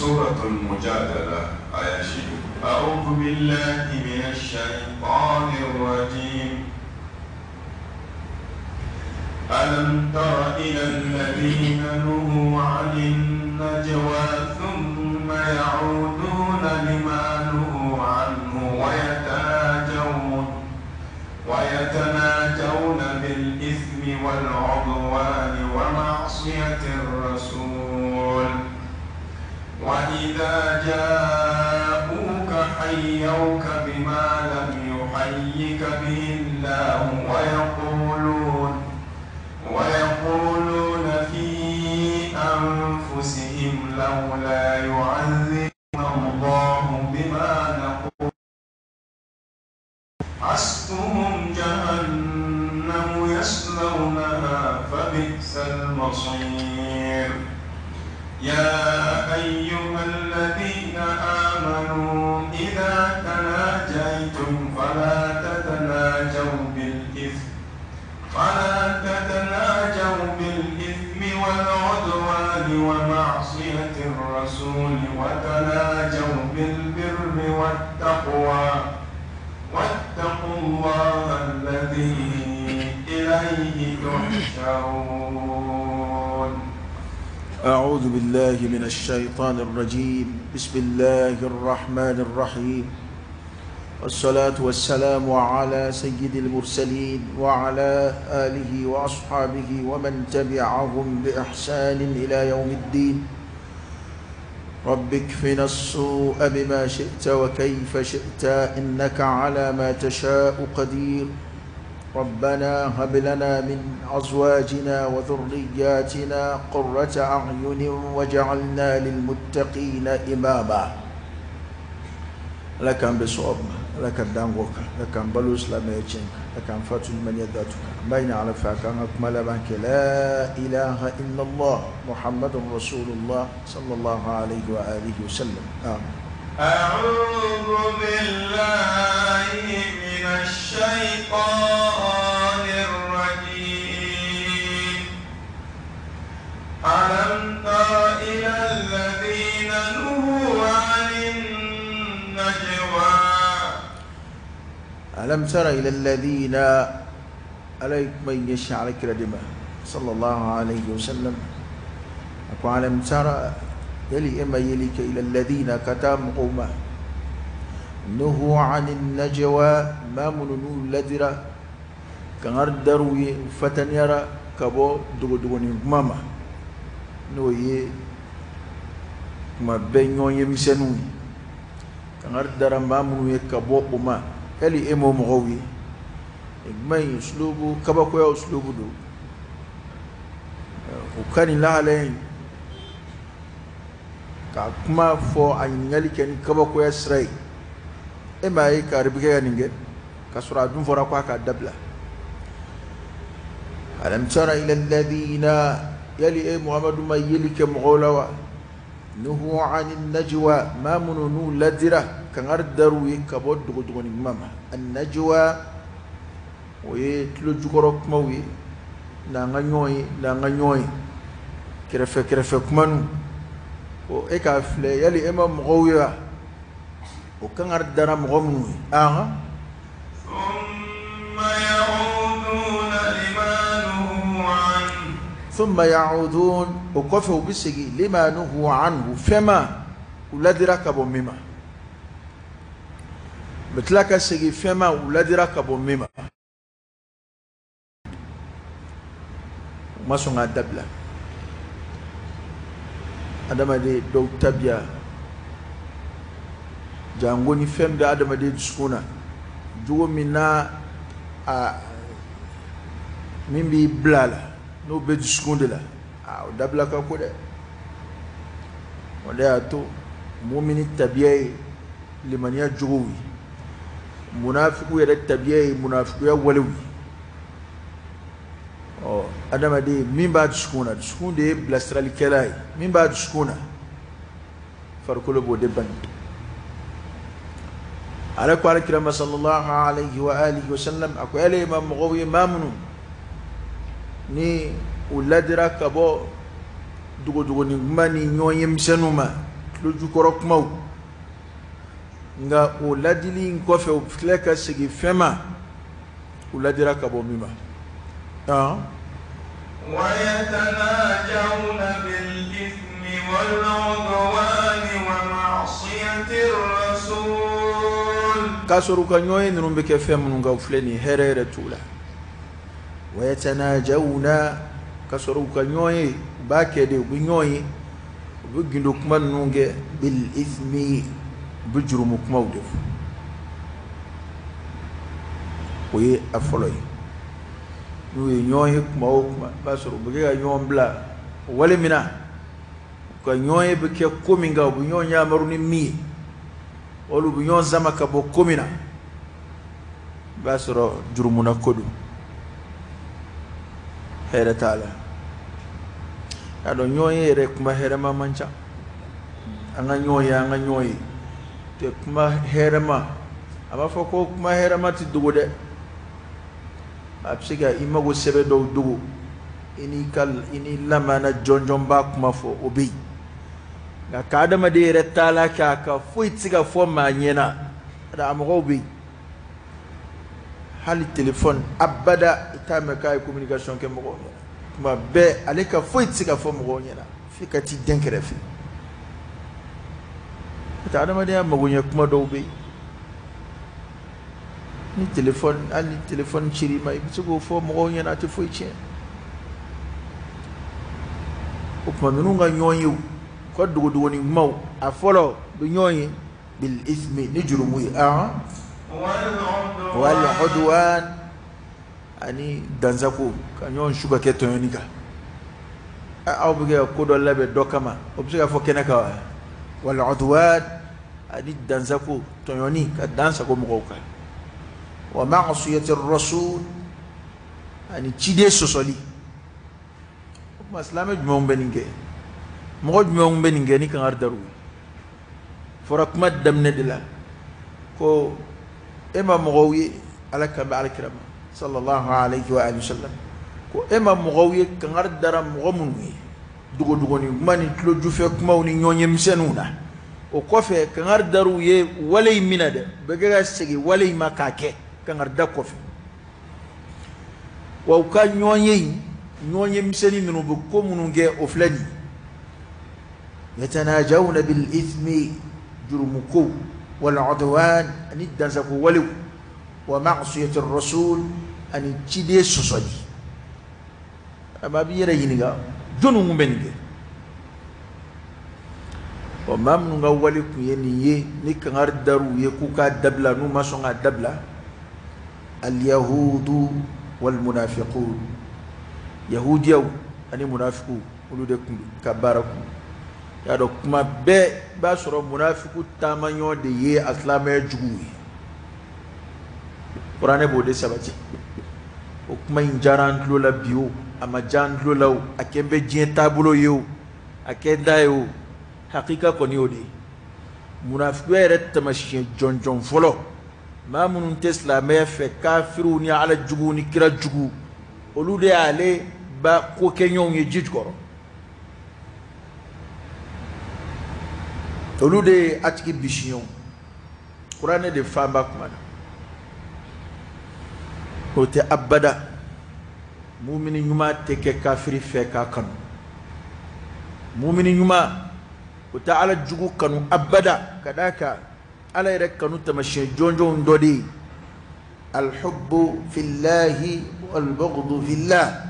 Suratul Mujadala aya 8. أعوذ بالله من الشيطان الرجيم. ألم تر إلى الذين نهوا عن النجوى ثم يعودون لما نهوا عنه ويتناجون بالإثم والعدوان ومعصية الرسول وإذا جاءوك حيوك بما لم يحيك به الله ويقولون في أنفسهم لولا يعذبنا الله بما نقول حسبهم جهنم يصلونها فبئس المصير. يا أيها الذين آمنوا إذا تناجيتم فلا تتناجوا بالإثم والعدوان ومعصية الرسول وتناجوا بالبر والتقوى واتقوا الله الذي إليه تحشرون. أعوذ بالله من الشيطان الرجيم. بسم الله الرحمن الرحيم، والصلاة والسلام على سيد المرسلين وعلى آله وأصحابه ومن تبعهم بإحسان إلى يوم الدين. رب اكفنا السوء بما شئت وكيف شئت إنك على ما تشاء قدير. ربنا هب لنا من أزواجنا وذرياتنا قرة أعين واجعلنا للمتقين إماما. لك أن بصوب، لك الدانغوك، لك أن بلوس لما يجنك، لك أن فاتو من يداتك بين على فاكان أكمل بانك. لا إله إلا الله محمد رسول الله صلى الله عليه وآله وسلم. آمين. أعوذ بالله من الشيطان الرجيم. ألم تر إلى الذين نهوا عن النجوى. ألم تر إلى الذين عليك من يشاء عليك ردما صلى الله عليه وسلم. ألم تر يلي إما يليك إلى الذين كتام قوما نهوا عن النجوى ما منو لدرا كان فتنيرا كبو دغو دغو ماما نوي ما بنيون يمسنو كان دار ما منو كبو وما يلي إما مغوي ما يسلوبو كبكو يسلوبو دو وكان لا عليه ka kuma fɔ a ɲininkali kɛ ni kabakoya sira ye. E m'a ye karibikɛ ka nin kɛ k'a sɔrɔ a dun fɔra ko a k'a dabila. Alam tara ila alladhina yali e Muhammadu ma yeli kɛ mɔgɔw la wa nuhu ani najwa maa minnu n'u ladira kangari dar'u ye ka bɔ dogodogoni kuma ma. An-najwa o ye tulo jukɔrɔ kumaw ye, n'an ka ɲɔgɔn ye, n'an ka ɲɔgɔn ye, kɛrɛfɛ kɛrɛfɛ kumaninw. O e k'a filɛ yali e ma mɔgɔw ye wa o kangari dara mɔgɔ minnu ye. Thumma ya'udun o kɔfɛ u bɛ segin lima nuhu anhu fɛn ma u ladira ka bɔ min ma. U bɛ tila ka segin fɛn ma u ladira ka bɔ min ma. U ma sɔn k'a dabila. Adamaden dɔw tabiya jango ni fɛn bɛ adamaden dusukun na jogo min na a min b'i bila a la n'o bɛ dusukun de la, a o dabila ka ko dɛ. O de y'a to mumini tabiya ye limaniya jogow ye, munafiku yɛrɛ tabiya ye munafikuya walew ye. Ɔ adamaden min b'a dusukun na, dusukun de ye bilasiralikɛla ye, min b'a dusukun na farikolo b'o de bange. Ala ko alakira ma sallallahu alayhi wa alihi wa sallam a ko ale ma mɔgɔw ye maa minnu ni u ladira ka bɔ dogodogonin kuma ni ɲɔgɔn ye misɛnninw ma, tulojukɔrɔ kumaw. Nka o ladili in kɔfɛ, u tila ka segin fɛn ma u ladira ka bɔ min ma. ويتناجون بالإثم والعدوان ومعصية الرسول. K'a sɔrɔ u ka ɲɔgɔn ye ninnu bɛ kɛ fɛn minnu kan, u filɛ nin ye, hɛrɛ yɛrɛ t'u la. Wayatanajawna, k'a sɔrɔ u ka ɲɔgɔn ye, u b'a kɛ de, u bɛ ɲɔgɔn ye, u bɛ gindo kuma ninnu kɛ, bil ithmi, u bɛ jurumu kumaw de fɔ. O ye a fɔlɔ ye. N'u ye ɲɔgɔn ye kuma o kuma, i b'a sɔrɔ u bɛ kɛ ka ɲɔgɔn bila wale min na, u ka ɲɔgɔn ye bɛ kɛ ko min kan, u bɛ ɲɔgɔn yamaru ni min ye, wali u bɛ ɲɔgɔn sama ka bɔ ko min na, i b'a sɔrɔ jurumuna ko don, hɛrɛ t'a la. Y'a dɔn, ɲɔgɔn ye yɛrɛ kuma hɛrɛma man ca. An ka ɲɔgɔn ye, an ka ɲɔgɔn ye tɛ kuma hɛrɛma. A b'a fɔ ko kuma hɛrɛma tɛ dogo dɛ. A bɛ se ka i mago sɛbɛ dɔw dogo, i n'i ka i ni lamana jɔnjɔn b'a kuma fɔ, o bɛ yen. Nka ka adamaden yɛrɛ taala kɛ a ka foyi tɛ se ka fɔ maa ɲɛna, a mɔgɔw bɛ yen. Hali telefɔni abada, i t'a mɛn k'a ye communication kɛ mɔgɔw ɲɛna. Tuma bɛɛ ale ka foyi tɛ se ka fɔ mɔgɔw ɲɛna f'i ka t'i den kɛrɛfɛ. N'o tɛ, adamadenya magoɲɛ kuma dɔw bɛ yen, ni telefɔni, hali ni telefɔni cir'i ma, i bɛ se k'o fɔ mɔgɔw ɲɛna, a tɛ foyi tiɲɛ. O tuma ninnu ka ɲɔgɔn ye, u ka dogodogonin kumaw, a fɔlɔ, u bɛ ɲɔgɔn ye bil ismi, ni jurumu ye, wal udwan, ani dansago, ka ɲɔgɔn su ka kɛ tɔɲɔni kan. Aw bɛ kɛ ka ko dɔ labɛn dɔ kama, o bɛ se ka fɔ kɛnɛ kan wa? Wal udwan, ani dansago, tɔɲɔni, ka dan sago mɔgɔw kan. Wa ma'siyati rasul, ani ciden sɔsɔli. O tuma silamɛ jumɛnw bɛ nin kɛ? Mɔgɔ jumɛnw bɛ nin kɛ ni kangari dar'u ye? Fɔra kuma daminɛ de la ko e ma mɔgɔw ye, Ala kan bɛ Alakira ma sallallahu alayhi wa alihi wa sallam, ko e ma mɔgɔw ye, kangari dara mɔgɔ minnu ye dogodogonin kuma ni tulojufɛ kumaw ni ɲɔgɔnyemisɛnninw na, o kɔfɛ kangari dar'u ye wale in min na dɛ, u bɛ kɛ ka segin wale in ma k'a kɛ kangari da kɔfɛ. Wa u ka ɲɔgɔn ye in, ɲɔgɔn ye misɛnnin ninnu, bɛ ko minnu kɛ, o filɛ nin ye: yatanajawna bil ithmi, jurumukow, wal udwan, ani dansako walew, wa ma'siyati rasul, ani ciden sɔsɔli. A b'i yɛrɛ ɲininka, jɔnni kun bɛ nin kɛ? Ɔ, maa minnu ka wale kun ye nin ye, ni kangari dar'u ye k'u k'a dabila, n'u ma sɔn k'a dabila: alyahudu walmunafiqun, yahudiyaw ani munafiku, olu de kun ka baara kun. Y'a dɔn, kuma bɛɛ i b'a sɔrɔ munafiku taamaɲɔ de ye a silamɛya juguw ye. Kuranɛ b'o de sabati. O kuma in diyara an tulo la bi o, a ma diya an tulo la o, a kɛ bɛ diɲɛ taabolo ye o, a kɛ da ye o, hakika kɔni y'o de ye. Munafikuya yɛrɛ taamasiyɛn jɔnjɔn fɔlɔ, maa minnu tɛ silamɛya fɛ, kafiriw ni Ala juguw ni kira jugu, olu de y'ale ba ko kɛ ɲɔgɔn ye ji jukɔrɔ. Olu de ye a tigi bisiɲɛw. Kuranɛ de fan ba kuma na o tɛ abada. Mumini ɲuman tɛ kɛ kafiri fɛ k'a kanu. Mumini ɲuman, o tɛ Ala jugu kanu abada. Ka d'a kan, Ala yɛrɛ kanu taamasiyɛn jɔnjɔnw dɔ de ye alhubbu fillahi walbughdu fillah.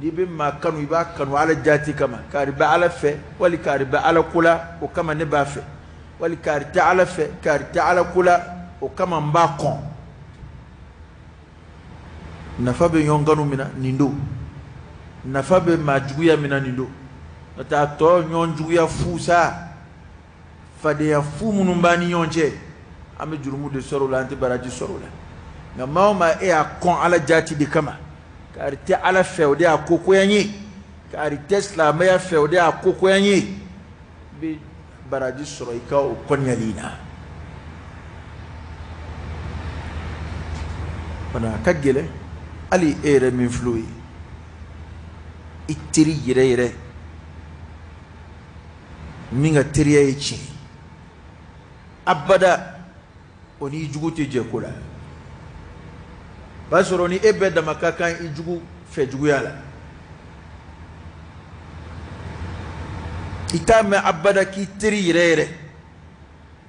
N'i bɛ maa kanu, i b'a kanu Ala jaati kama. Kari bɛ Ala fɛ, wali kari bɛ Ala ko la, o kama ne b'a fɛ. Wali kari tɛ Ala fɛ, kari tɛ Ala ko la, o kama n b'a kɔn. Nafa bɛ ɲɔgɔn kanu min na, nin don. Nafa bɛ maa juguya min na, nin don. N'o tɛ, a tɔ ɲɔgɔn juguya fu sa, fadenya fu minnu b'an ni ɲɔgɔn cɛ, an bɛ jurumu de sɔrɔ o la, an tɛ baraji sɔrɔ o la. Nka maa o maa, e y'a kɔn Ala jaati de kama, kari tɛ Ala fɛ, o de y'a ko koya n ye, kari tɛ silamɛya fɛ, o de y'a ko koya n ye, i bɛ baraji sɔrɔ i ka o kɔniyali in na fana. A ka gɛlɛn, hali e yɛrɛ min filɛ o ye, i teri yɛrɛ yɛrɛ. Min ka teriya ye tiɲɛ abada, o n'i jugu tɛ jɛ ko la. O b'a sɔrɔ ni e bɛɛ dama ka kan i jugu fɛ juguya la. I t'a mɛn abada k'i teri yɛrɛ yɛrɛ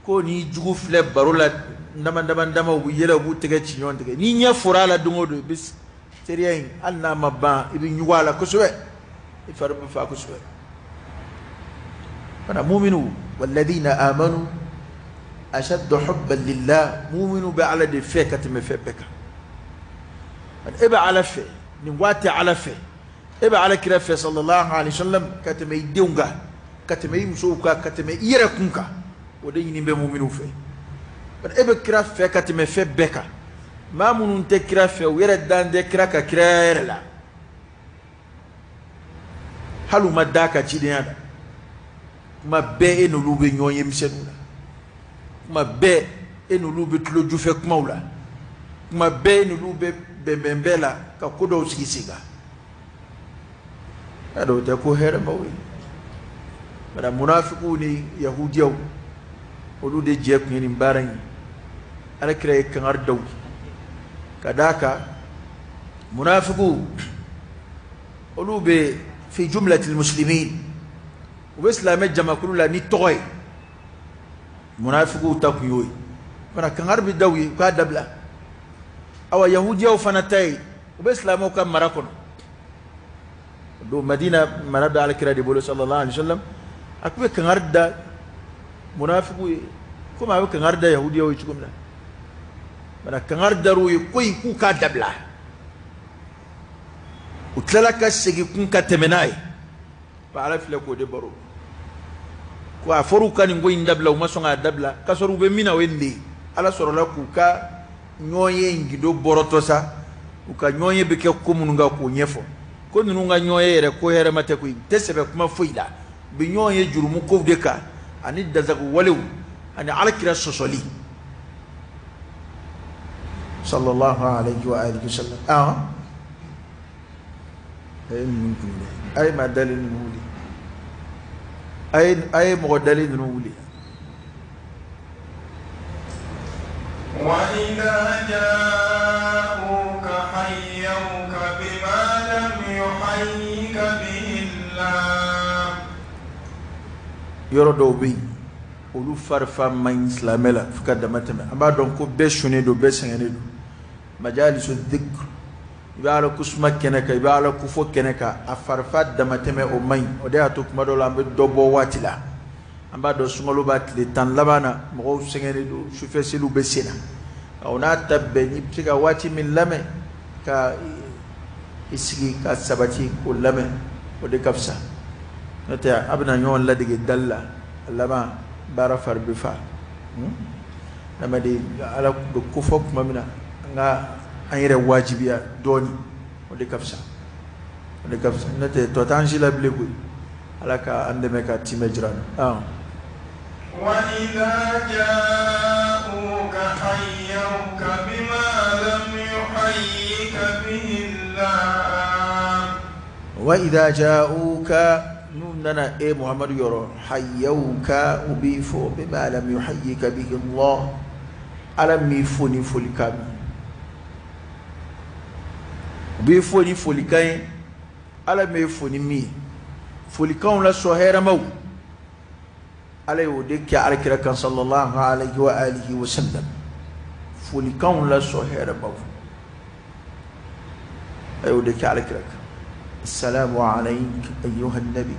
ko n'i jugu filɛ baro la dama dama dama, u bɛ yɛlɛ, u b'u tɛgɛ ci ɲɔgɔn tigɛ. N'i ɲɛ fora a la don o don, i bɛ teriya in, hali n'a ma ban, i bɛ ɲugun a la kosɛbɛ, i fari bɛ fa kosɛbɛ. Fana muminu walladina amanu ashaddu hubban lillah, muminu bɛ Ala de fɛ ka tɛmɛ fɛn bɛɛ kan. E bɛ Ala fɛ nin waati, Ala fɛ, e bɛ Ala kira fɛ sallallahu alaihi wasallam ka tɛmɛ i denw kan, ka tɛmɛ i musow kan, ka tɛmɛ i yɛrɛ kun kan. O de ɲini bɛ muminu fɛ. E bɛ kira fɛ ka tɛmɛ fɛn bɛɛ kan. Maa minnu tɛ kira fɛ, u yɛrɛ dan tɛ kira ka kiraya yɛrɛ la, hali u ma d'a ka cidenya la. Kuma bɛɛ e n'olu bɛ ɲɔgɔn ye misɛnninw la, kuma bɛɛ e n'olu bɛ tulo jufɛ kumaw la, kuma bɛɛ e n'olu bɛ bɛnbɛn bɛɛ la ka ko dɔw sigi sen kan. A dɔw tɛ ko hɛrɛmaw ye. Bari munafikiw ni yahudiyaw, olu de jɛ tun ye nin baara in ye. Ala kira ye kangari da u ye ka d'a kan munafikiw, olu bɛ fi jumlatil muslimin, u bɛ silamɛ jamakulu la ni tɔgɔ ye. Munafikiw ta kun y'o ye fana, kangari bɛ da u ye u k'a dabila. Awa yahudiyaw fana ta ye, u bɛ silamɛw ka mara kɔnɔ. Don Madina mara bɛ Ala kira de bolo sallallahu alaihi wasallam. A tun bɛ kangari da munafikiw ye komi a bɛ kangari da yahudiyaw ye cogo min na. Bana kangari dar'u ye ko in k'u k'a dabila. U tilala ka segin kun ka tɛmɛ n'a ye. Ba Ala filɛ k'o de baro ko a fɔra u ka nin ko in dabila, u ma sɔn k'a dabila, k'a sɔrɔ u bɛ min na, o ye nin de ye. Ala sɔrɔla k'u ka ɲɔgɔn ye in gindo bɔrɔtɔ sa, u ka ɲɔgɔn ye bɛ kɛ ko minnu kan k'o ɲɛfɔ, ko ninnu ka ɲɔgɔn ye yɛrɛ ko hɛrɛma tɛ koyi, tɛ sɛbɛ kuma foyi la, u bɛ ɲɔgɔn ye jurumu kow de kan ani dansago walew ani Ala kira sɔsɔli sallallahu alaihi wa alihi wasallam. A ye ninnu kun dɛ, a ye maa dalen ninnu wuli, a ye mɔgɔ dalen ninnu wuli. وإذا جاءوك حيوك بما لم يحيك به الله. Yɔrɔ dɔw bɛ yen, olu farifa man ɲi silamɛ la fo ka dama tɛmɛ. An b'a dɔn ko bɛɛ sunnen don, bɛɛ sɛgɛnnen don. Majalisu dhikr, i bɛ Ala kusuma kɛnɛ kan, i bɛ Ala kofɔ kɛnɛ kan, a farifa dama tɛmɛ, o man ɲi. O de y'a to kuma dɔw la an bɛ dɔ bɔ waati la. An b'a dɔn sunkalo b'a tile 10 laban na, mɔgɔw sɛgɛnnen don, sufɛ seliw bɛ sen na. O n'a ta bɛɛ, n'i bɛ se ka waati min lamɛn, ka i sigi ka sabati k'o lamɛn, o de ka fisa. N'o tɛ a bɛna ɲɔgɔn ladege dali la, a laban baara fari bɛ fa. Adamaden, Ala bɛ kofɔ tuma min na, an ka an yɛrɛ wajibiya dɔɔni, o de ka fisa, o de ka fisa. N'o tɛ tɔ t'an si la bilen koyi. Ala ka an dɛmɛ ka timɛ jira an na. وإذا جاءوك حيوك بما لم يحيك به الله. وإذا جاءوك, n'u nana e Muhammadu yɔrɔ, hayyawka, u b'i fo, bima lam yuhayyika bihi Allah, Ala m'i fo ni folikan min, u b'i fo ni folikan ye Ala m'e fo ni min ye. Folikanw la sɔn hɛrɛmaw, Ala y'o de kɛ Ala kira kan sallallahu alaihi wa alihi wa sallam. Folikanw la sɔn hɛrɛmaw, a y'o de kɛ Ala kira kan. Assalamu alayk ayyuha nabi,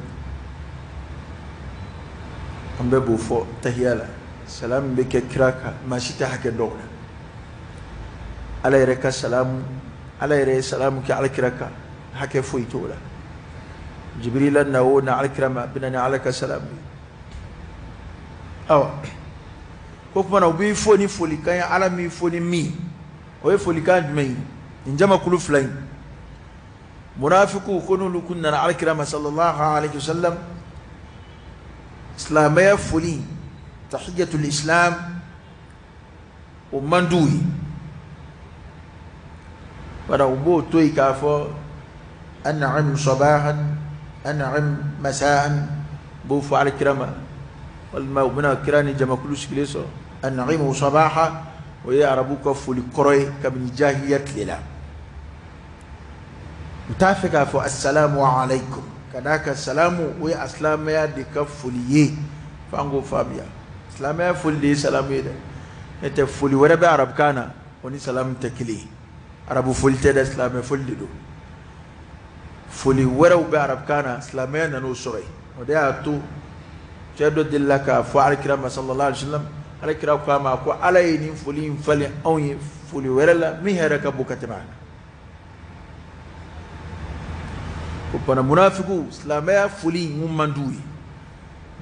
an bɛɛ b'o fɔ tahiya la. Salamu bɛ kɛ kira kan, maa si tɛ hakɛ dɔw la. Ala yɛrɛ ka salamu, Ala yɛrɛ ye salamu kɛ Ala kira kan, hakɛ foyi t'o la. Jibrila na o na Ala kira ma, bɛna ni Ala ka salamu ye. Awa ko kumana u b'i fo ni folikan ye Ala m'i fo ni min, o ye folikan jumɛn ye? Nin jamakulu fila in, munafiku, ko n'olu kun nana Ala kira ma sallallahu alaihi wasallam, silamɛya foli, tahiyatul islam, o man d'u ye. Wala u b'o to yen k'a fɔ an'am sabahan, an'am masaan, b'o fɔ Ala kira ma. Walima u bɛna kira ni jamakulu sigilen sɔrɔ, an'imu sabaha, o ye arabu ka foli kɔrɔ ye kabini jahiliya tile la. U t'a fɛ k'a fɔ assalamu alaikum, ka d'a kan salamu o ye a silamɛya de ka foli ye. F'an k'o faamuya, silamɛya foli de ye salamu ye dɛ. N'o tɛ foli wɛrɛ bɛ arabukan na, o ni salamu tɛ kelen ye. Arabu foli tɛ dɛ, silamɛ foli de don. Foli wɛrɛw bɛ arabukan na, silamɛya nan'o sɔrɔ yen. O de y'a to cɛ dɔ delila k'a fɔ alakira ma sallallahu alaihi wasallam, alakira ko a ma ko ala ye nin foli in falen anw ye foli wɛrɛ la min hɛrɛ ka bon ka tɛmɛ a kan. O bana munafigiw, silamɛya foli in mun man d'u ye.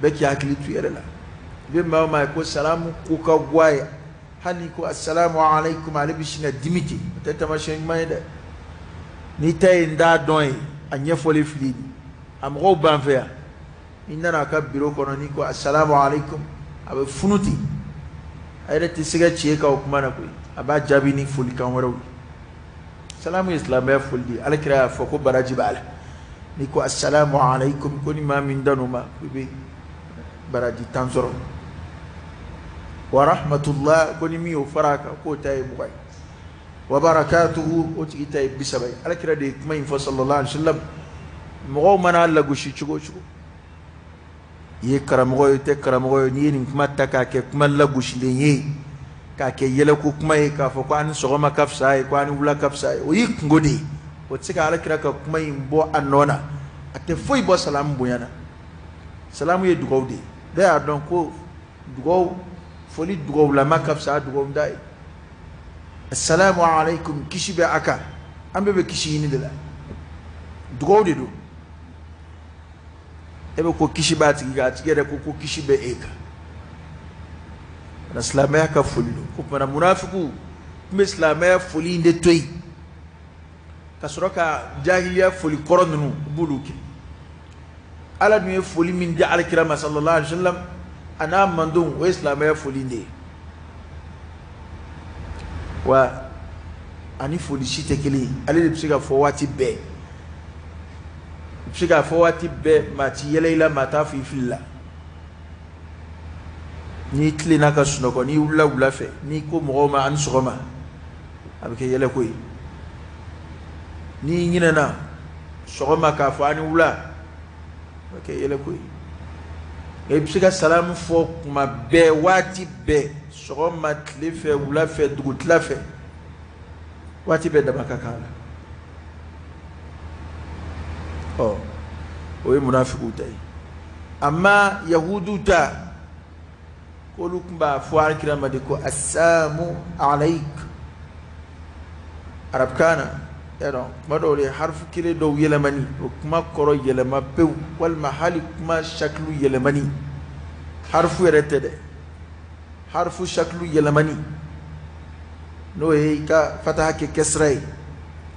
Bɛɛ k'i hakili to i yɛrɛ la. I bɛ maa o maa ye ko salamu ko ka go a ye, hali n'i ko assalamu alaikum, ale bɛ sin ka dimi ten, o tɛ taamasiyɛn ɲuman ye dɛ. N'i ta ye n t'a dɔn ye, a ɲɛfɔli fili ni a mɔgɔw b'an fɛ yan. N'i nana a ka biro kɔnɔ, n'i ko assalamu alaikum, a bɛ funu ten, a yɛrɛ tɛ se ka ci e ka o kuma na koyi, a b'a jaabi ni folikan wɛrɛw ye. Salamu ye silamɛya foli de ye. Ala kira y'a fɔ ko baraji b'a la. N'i ko assalamu alaikum, ko ni maa min dan'o ma, i bɛ baraji 10 sɔrɔ. Wa rahmatullah, ko ni min y'o fara a kan, k'o ta ye 20 ye. Wa barakatuhu, o tigi ta ye 30 ye. Ala kira de ye kuma in fɔ sallallahu alaihi wasallam. Mɔgɔw mana lagosi cogo o cogo, i ye karamɔgɔ ye, i tɛ karamɔgɔ ye, n'i ye nin kuma ta k'a kɛ kuma lagosilen ye, k'a kɛ yɛlɛko kuma ye, k'a fɔ ko a ni sɔgɔma ka fisa ye, ko a ni wula ka fisa ye, o y'i kungo de ye. O tɛ se ka ala kira ka kuma in bɔ a nɔ na. A tɛ foyi bɔ salamu bonya na. Salamu ye dugawu de ye. Bɛɛ y'a dɔn ko dugawu foli dugawulama ka fisa dugawu da ye. Assalamu alaikum, kisi bɛ a kan. An bɛɛ bɛ kisi ɲini de la, dugawu de don. E bɛ ko kisi b'a tigi kan, a tigi yɛrɛ ko ko kisi bɛ e kan. Na silamɛya ka foli don. Ko kumana munafigiw tun bɛ silamɛya foli in de to yen, ka sɔrɔ ka jahiliya foli kɔrɔ ninnu u b'olu kɛ. Ala dun ye foli min di alakira ma sallallahu alaihi wasallam, a n'a mandenw, o ye silamɛya foli in de ye. Wa ani foli si tɛ kelen ye. Ale de bɛ se ka fɔ waati bɛɛ. I bɛ se k'a fɔ waati bɛɛ, maa ti yɛlɛ i la, maa t'a fɔ i fili la. N'i tilenna ka sunɔgɔ, n'i wulila wula fɛ, n'i ko mɔgɔw ma a ni sɔgɔma, a bɛ kɛ yɛlɛko ye. N'i ɲinɛna sɔgɔma k'a fɔ a ni wula, a bɛ kɛ yɛlɛko ye. I bɛ se ka salamu fɔ kuma bɛɛ, waati bɛɛ, sɔgɔma, tile fɛ, wula fɛ, dugutila fɛ, waati bɛɛ dama ka kan la. Ɔ, o ye munafigiw ta ye. Amma yahudu ta, k'olu tun b'a fɔ alakira ma de ko assamu alaik. Arabukan na, y'a dɔn kuma dɔw de harifu kelen dɔw yɛlɛmani, o kuma kɔrɔ yɛlɛma pewu, walima hali kuma shakilu yɛlɛmani. Harifu yɛrɛ tɛ dɛ, harifu shakilu yɛlɛmani, n'o ye i ka fataha kɛ kɛsira ye,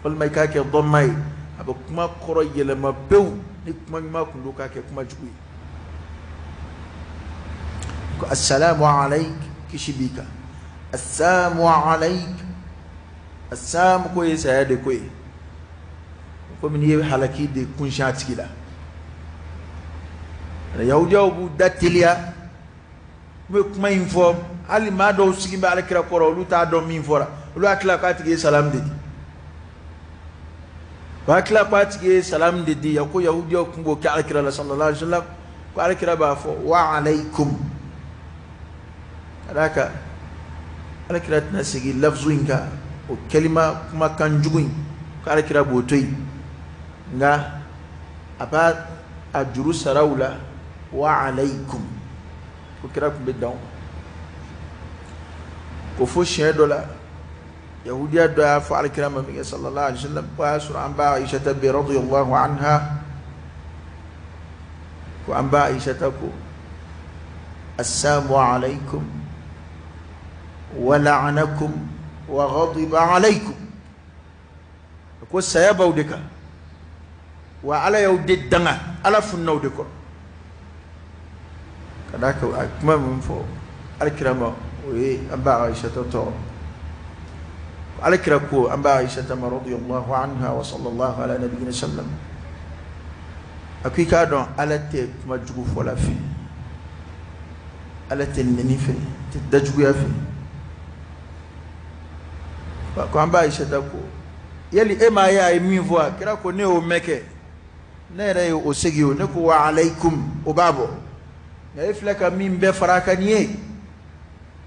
walima i k'a kɛ dɔmma ye, a bɛ kuma kɔrɔ yɛlɛma pewu. Ni kuma ɲuman kun don, k'a kɛ kuma jugu ye. Ko assalamu alaik, kisi b'i kan. Assalamu alaik, assamu ko ye saya de ko ye, komi n'i ye halaki de kunsin a tigi la. Yahudiyaw b'u da teliya, u bɛ kuma in fɔ, hali maa dɔw sigi bɛ alakira kɔrɔ, olu t'a dɔn min fɔra. Olu hakili la k'a tigi ye salamu de di. U hakili la k'a tigi ye salamu de di. Ko yahudiyaw tun b'o kɛ alakira la sallallahu alaihi wa sallam, ko alakira b'a fɔ wa alaykum. Ka d'a kan alakira tɛna segin lafzu in kan, o kalima kumakan jugu in, ko alakira b'o to yen, nka a b'a a juru sara u la wa alaykum. Ko kira tun bɛ dan o ma. Ko fo siɲɛ dɔ la, yahudiya dɔ y'a fɔ alakira ma min kɛ sallallahu alaihi wa sallam, ko a y'a sɔrɔ an ba Aishata bɛ radiyallahu anha, ko an ba Aishata ko assalamu alaykum wa la'anakum wa ghadiba alaykum. Ko saya b'aw de kan, wa ala y'aw de danga, ala funnaw de kɔrɔ. Ka d'a kan a kuma min fɔ alakira ma, o ye an ba Aishata tɔɔrɔ. Alakira ko an ba Aishata ma radiyallahu anha wa sallallahu ala nabiyina sallam, a ko i k'a dɔn ala tɛ kuma jugu fɔ la fɛ. Ala tɛ nɛni fɛ, tɛ dajuguya fɛ. Ko an ba Ayisata ko yali e m'a ye a ye min fɔ a kira ko ne y'o mɛn kɛ, ne yɛrɛ ye o segin o, ne ko wa alaykum, o b'a bɔ, nka e filɛ ka min bɛɛ fara a kan nin ye,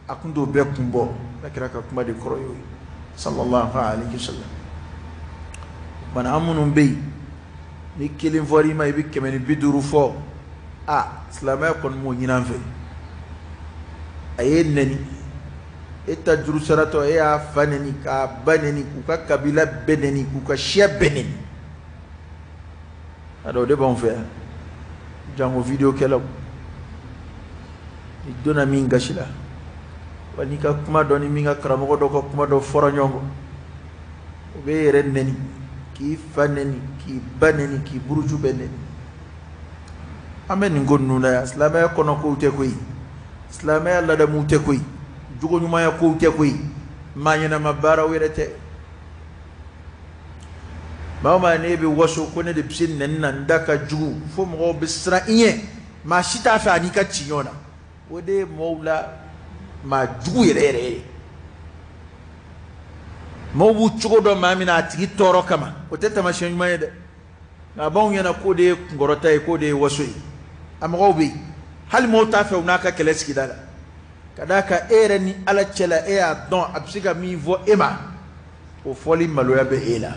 a kun t'o bɛɛ kun bɔ. Ala kira ka kuma de kɔrɔ y'o ye sallallahu alayhi wa sallam. Bana an minnu bɛ yen ni kelen fɔr'i ma i bɛ 150 fɔ, a silamɛya kɔni m'o ɲini an fɛ. A ye nɛni, e ta juru saratɔ, e y'a fa nɛni, k'a ba nɛni, k'u ka kabila bɛɛ nɛni, k'u ka siya bɛɛ nɛni. A dɔn o de b'anw fɛ yan, jango video kɛlaw. Ni donna min gasi la, wa n'i ka kuma dɔ ni min ka karamɔgɔ dɔ ka kuma dɔ fɔra ɲɔgɔn kɔ, o b'e yɛrɛ nɛni, k'i fa nɛni, k'i ba nɛni, k'i buruju bɛɛ nɛni. An bɛ nin ko ninnu na yan, silamɛya kɔnɔ kow tɛ koyi, silamɛya ladamuw tɛ koyi, jogo ɲumanya kow tɛ koyi, maa ɲɛnama baaraw yɛrɛ tɛ. Maa o maa n'e bɛ waso ko ne de bɛ se nɛni na, n da ka jugu, fo mɔgɔw bɛ siran i ɲɛ, maa si t'a fɛ a n'i ka ci ɲɔgɔn na, o de ye mɔgɔw la maa jugu yɛrɛ yɛrɛ ye. Mɔgɔw b'u cogo dɔn maa min na a tigi tɔɔrɔ kama, o tɛ taamasiyɛn ɲuman ye dɛ. Nka a b'anw ɲɛna k'o de ye kunkɔrɔta ye, k'o de ye waso ye. A mɔgɔw bɛ yen, hali mɔgɔw t'a fɛ u n'a ka kɛlɛ sigida la, ka d'a kan e yɛrɛ ni Ala cɛ la, e y'a dɔn a bɛ se ka min fɔ e ma, o fɔli maloya bɛ e la,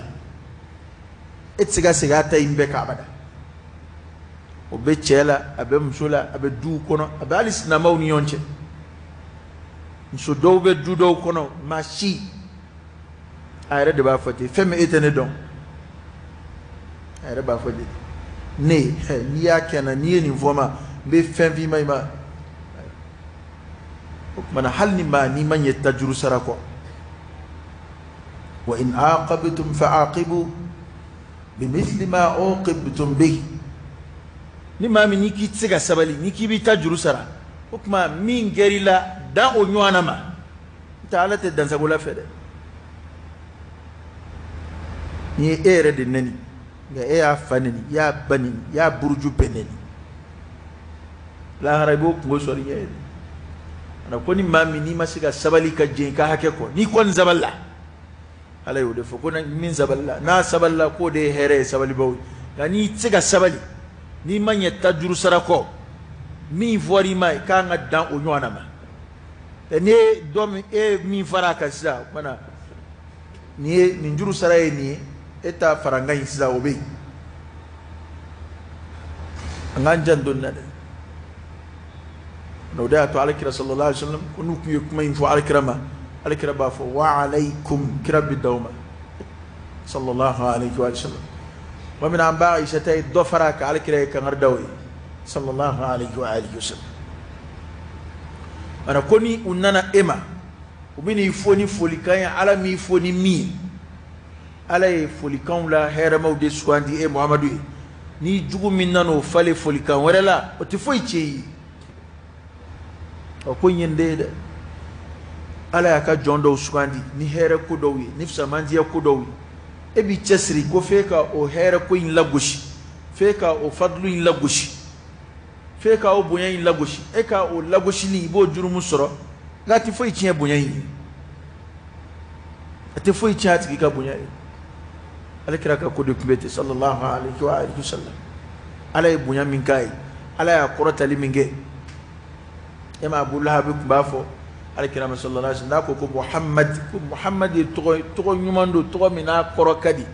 e tɛ se ka segin a ta in bɛɛ kan abada. O bɛ cɛ la, a bɛ muso la, a bɛ duw kɔnɔ, a bɛ hali sinamaw ni ɲɔgɔn cɛ. Muso dɔw bɛ du dɔw kɔnɔ, maa si a yɛrɛ de b'a fɔ ten, fɛn min e tɛ ne dɔn, a yɛrɛ b'a fɔ ten, ne n'i y'a kɛ n na, n'i ye nin fɔ n ma, n bɛ fɛn f'i ma i ma. O tuma na hali ni maa n'i ma ɲɛ tajuru sara kɔ, wa in aqabtum fa'aqibu bimithli ma uqibtum bihi, ni maa min n'i k'i tɛ se ka sabali, n'i k'i b'i ta juru sara, o tuma min kɛr'i la, dan o ɲɔgɔnna ma. N tɛ Ala tɛ dansagola fɛ dɛ. N'i ye e yɛrɛ de nɛni, nka e y'a fa nɛni, i y'a ba nɛni, i y'a buruju bɛɛ nɛni, lahara i b'o kungo sɔrɔ i ɲɛ ye. Ana ko ni maa min n'i ma se ka sabali ka jɛn i ka hakɛ kɔ, n'i kɔni sabalila, Ala y'o de fɔ ko min sabalila, n'a sabalila k'o de ye hɛrɛ ye sabalibaw ye. Nka n'i tɛ se ka sabali, n'i ma ɲɛ tajuru sara kɔ, min fɔr'i ma i kan ka dan o ɲɔgɔnna ma. N'i ye dɔ min, e ye min fara a kan sisan, o tuma na nin ye nin juru sara ye nin ye, e ta farankan in sisan o bɛ yen. An k'an janto nin na dɛ. O de y'a to Alakira sallallahu alaihi wasallam ko n'u tun ye kuma in fɔ Alakira ma, Alakira b'a fɔ wa alaykum, kira bɛ d'aw ma sallallahu alaihi wa sallam. Wa min an ba Aisha ta ye dɔ fara a kan, Alakira ye kangari d'aw ye sallallahu alaihi wa alihi wa sallam. Ana ko ni u nana e ma, u bɛ n'i fo ni folikan ye, Ala m'i fo ni min ye. Ala ye folikanw la hɛrɛmaw de sugandi e Muhamadu ye. Ni jugu min nana o falen folikan wɛrɛ la, o tɛ foyi tiɲɛ i ye. Ɔ ko in ye n den ye dɛ. Ala y'a ka jɔn dɔw sugandi ni hɛrɛ ko dɔw ye, ni fisamandiya ko dɔw ye. E b'i cɛsiri ko f'e ka o hɛrɛ ko in lagosi, f'e ka o fadulu in lagosi, f'e ka o bonya in lagosi. E ka o lagosili, i b'o jurumu sɔrɔ, nka a tɛ foyi tiɲɛ bonya in ye, a tɛ foyi tiɲɛ a tigi ka bonya ye. Ale kira ka ko de tun bɛ ten sallallahu alaihi wa alihi wasallam. Ala ye bonya min k'a ye, Ala y'a kɔrɔtali min kɛ. E ma Abu Lahab tun b'a fɔ ale kira ma sallallahu alaihi wasallam, n'a ko ko Muhammad, ko Muhammad ye tɔgɔ ɲuman don, tɔgɔ min n'a kɔrɔ ka di.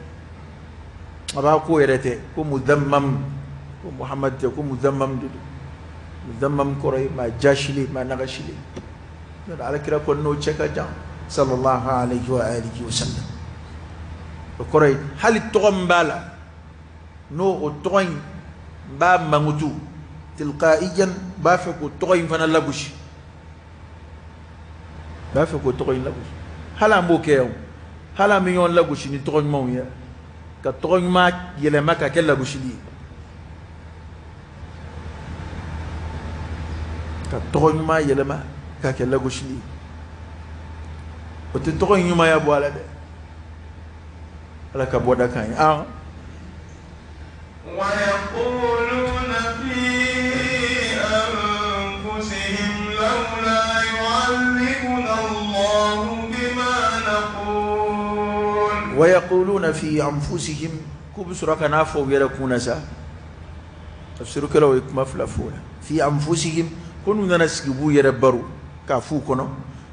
A b'a ko yɛrɛ tɛ ko mudammam, ko Muhammad tɛ, ko mudammam de don. Mudammam kɔrɔ ye maa jasilen, maa nagasilen. Ala kira kɔni n'o cɛ ka jan sallallahu alaihi wa alihi wasallam. O kɔrɔ ye hali tɔgɔ min b'a la, n'o o tɔgɔ in b'a mankutu tilqaiyan, b'a fɛ k'o tɔgɔ in fana lagosi, b'a fɛ k'o tɔgɔ in lagosi. Hali an b'o kɛ yan, hali an bɛ ɲɔgɔn lagosi ni tɔgɔ ɲumanw ye, ka tɔgɔ ɲuman yɛlɛma ka kɛ lagosili ye, ka tɔgɔ ɲuman yɛlɛma ka kɛ lagosili ye. O tɛ tɔgɔ in ɲumanya bɔ a la dɛ. Ala ka bɔda k'an ye. An ويقولون في أنفسهم لولا Wa yaquluna fi anfusihim, k'u bɛ sɔrɔ ka n'a fɔ u yɛrɛ kun na sa. Tafsirukɛlaw ye kuma fila fɔ o la. Fi anfusihim, ko n'u nana sigi b'u yɛrɛ baro k'a f'u kɔnɔ,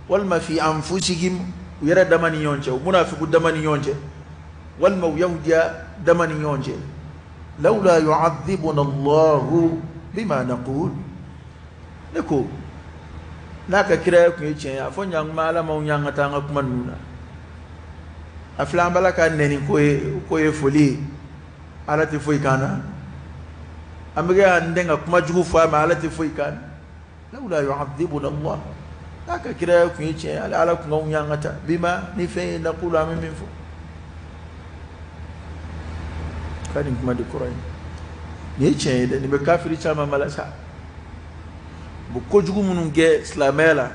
walima fi anfusihim, u yɛrɛ dama ni ɲɔgɔn cɛ, u munafiku dama ni ɲɔgɔn cɛ, walima u yahudiya dama ni ɲɔgɔn cɛ. Lawla yu'adhibuna Allahu bima naqul. Ne ko n'a ka kiraya tun ye tiɲɛ ye, a fɔ ɲankuma Ala m'anw ɲangata an ka kuma ninnu na. A filɛ an b'a la ka nɛni ko ye, ko ye foli ye, Ala tɛ foyi k'an na. An bɛ k'an den ka kuma jugu fɔ a ma, Ala tɛ foyi k'an na. Lawla yu'adhibuna Allah, n'a ka kiraya tun ye tiɲɛ ye, Ala tun k'anw ɲangata bima ni fɛn ye naqulu, an bɛ min fɔ. Ka nin kuma de kɔrɔ ye nin ye tiɲɛ ye dɛ, nin bɛ kafiri caman bala sa. U bɛ kojugu minnu kɛ silamɛya la,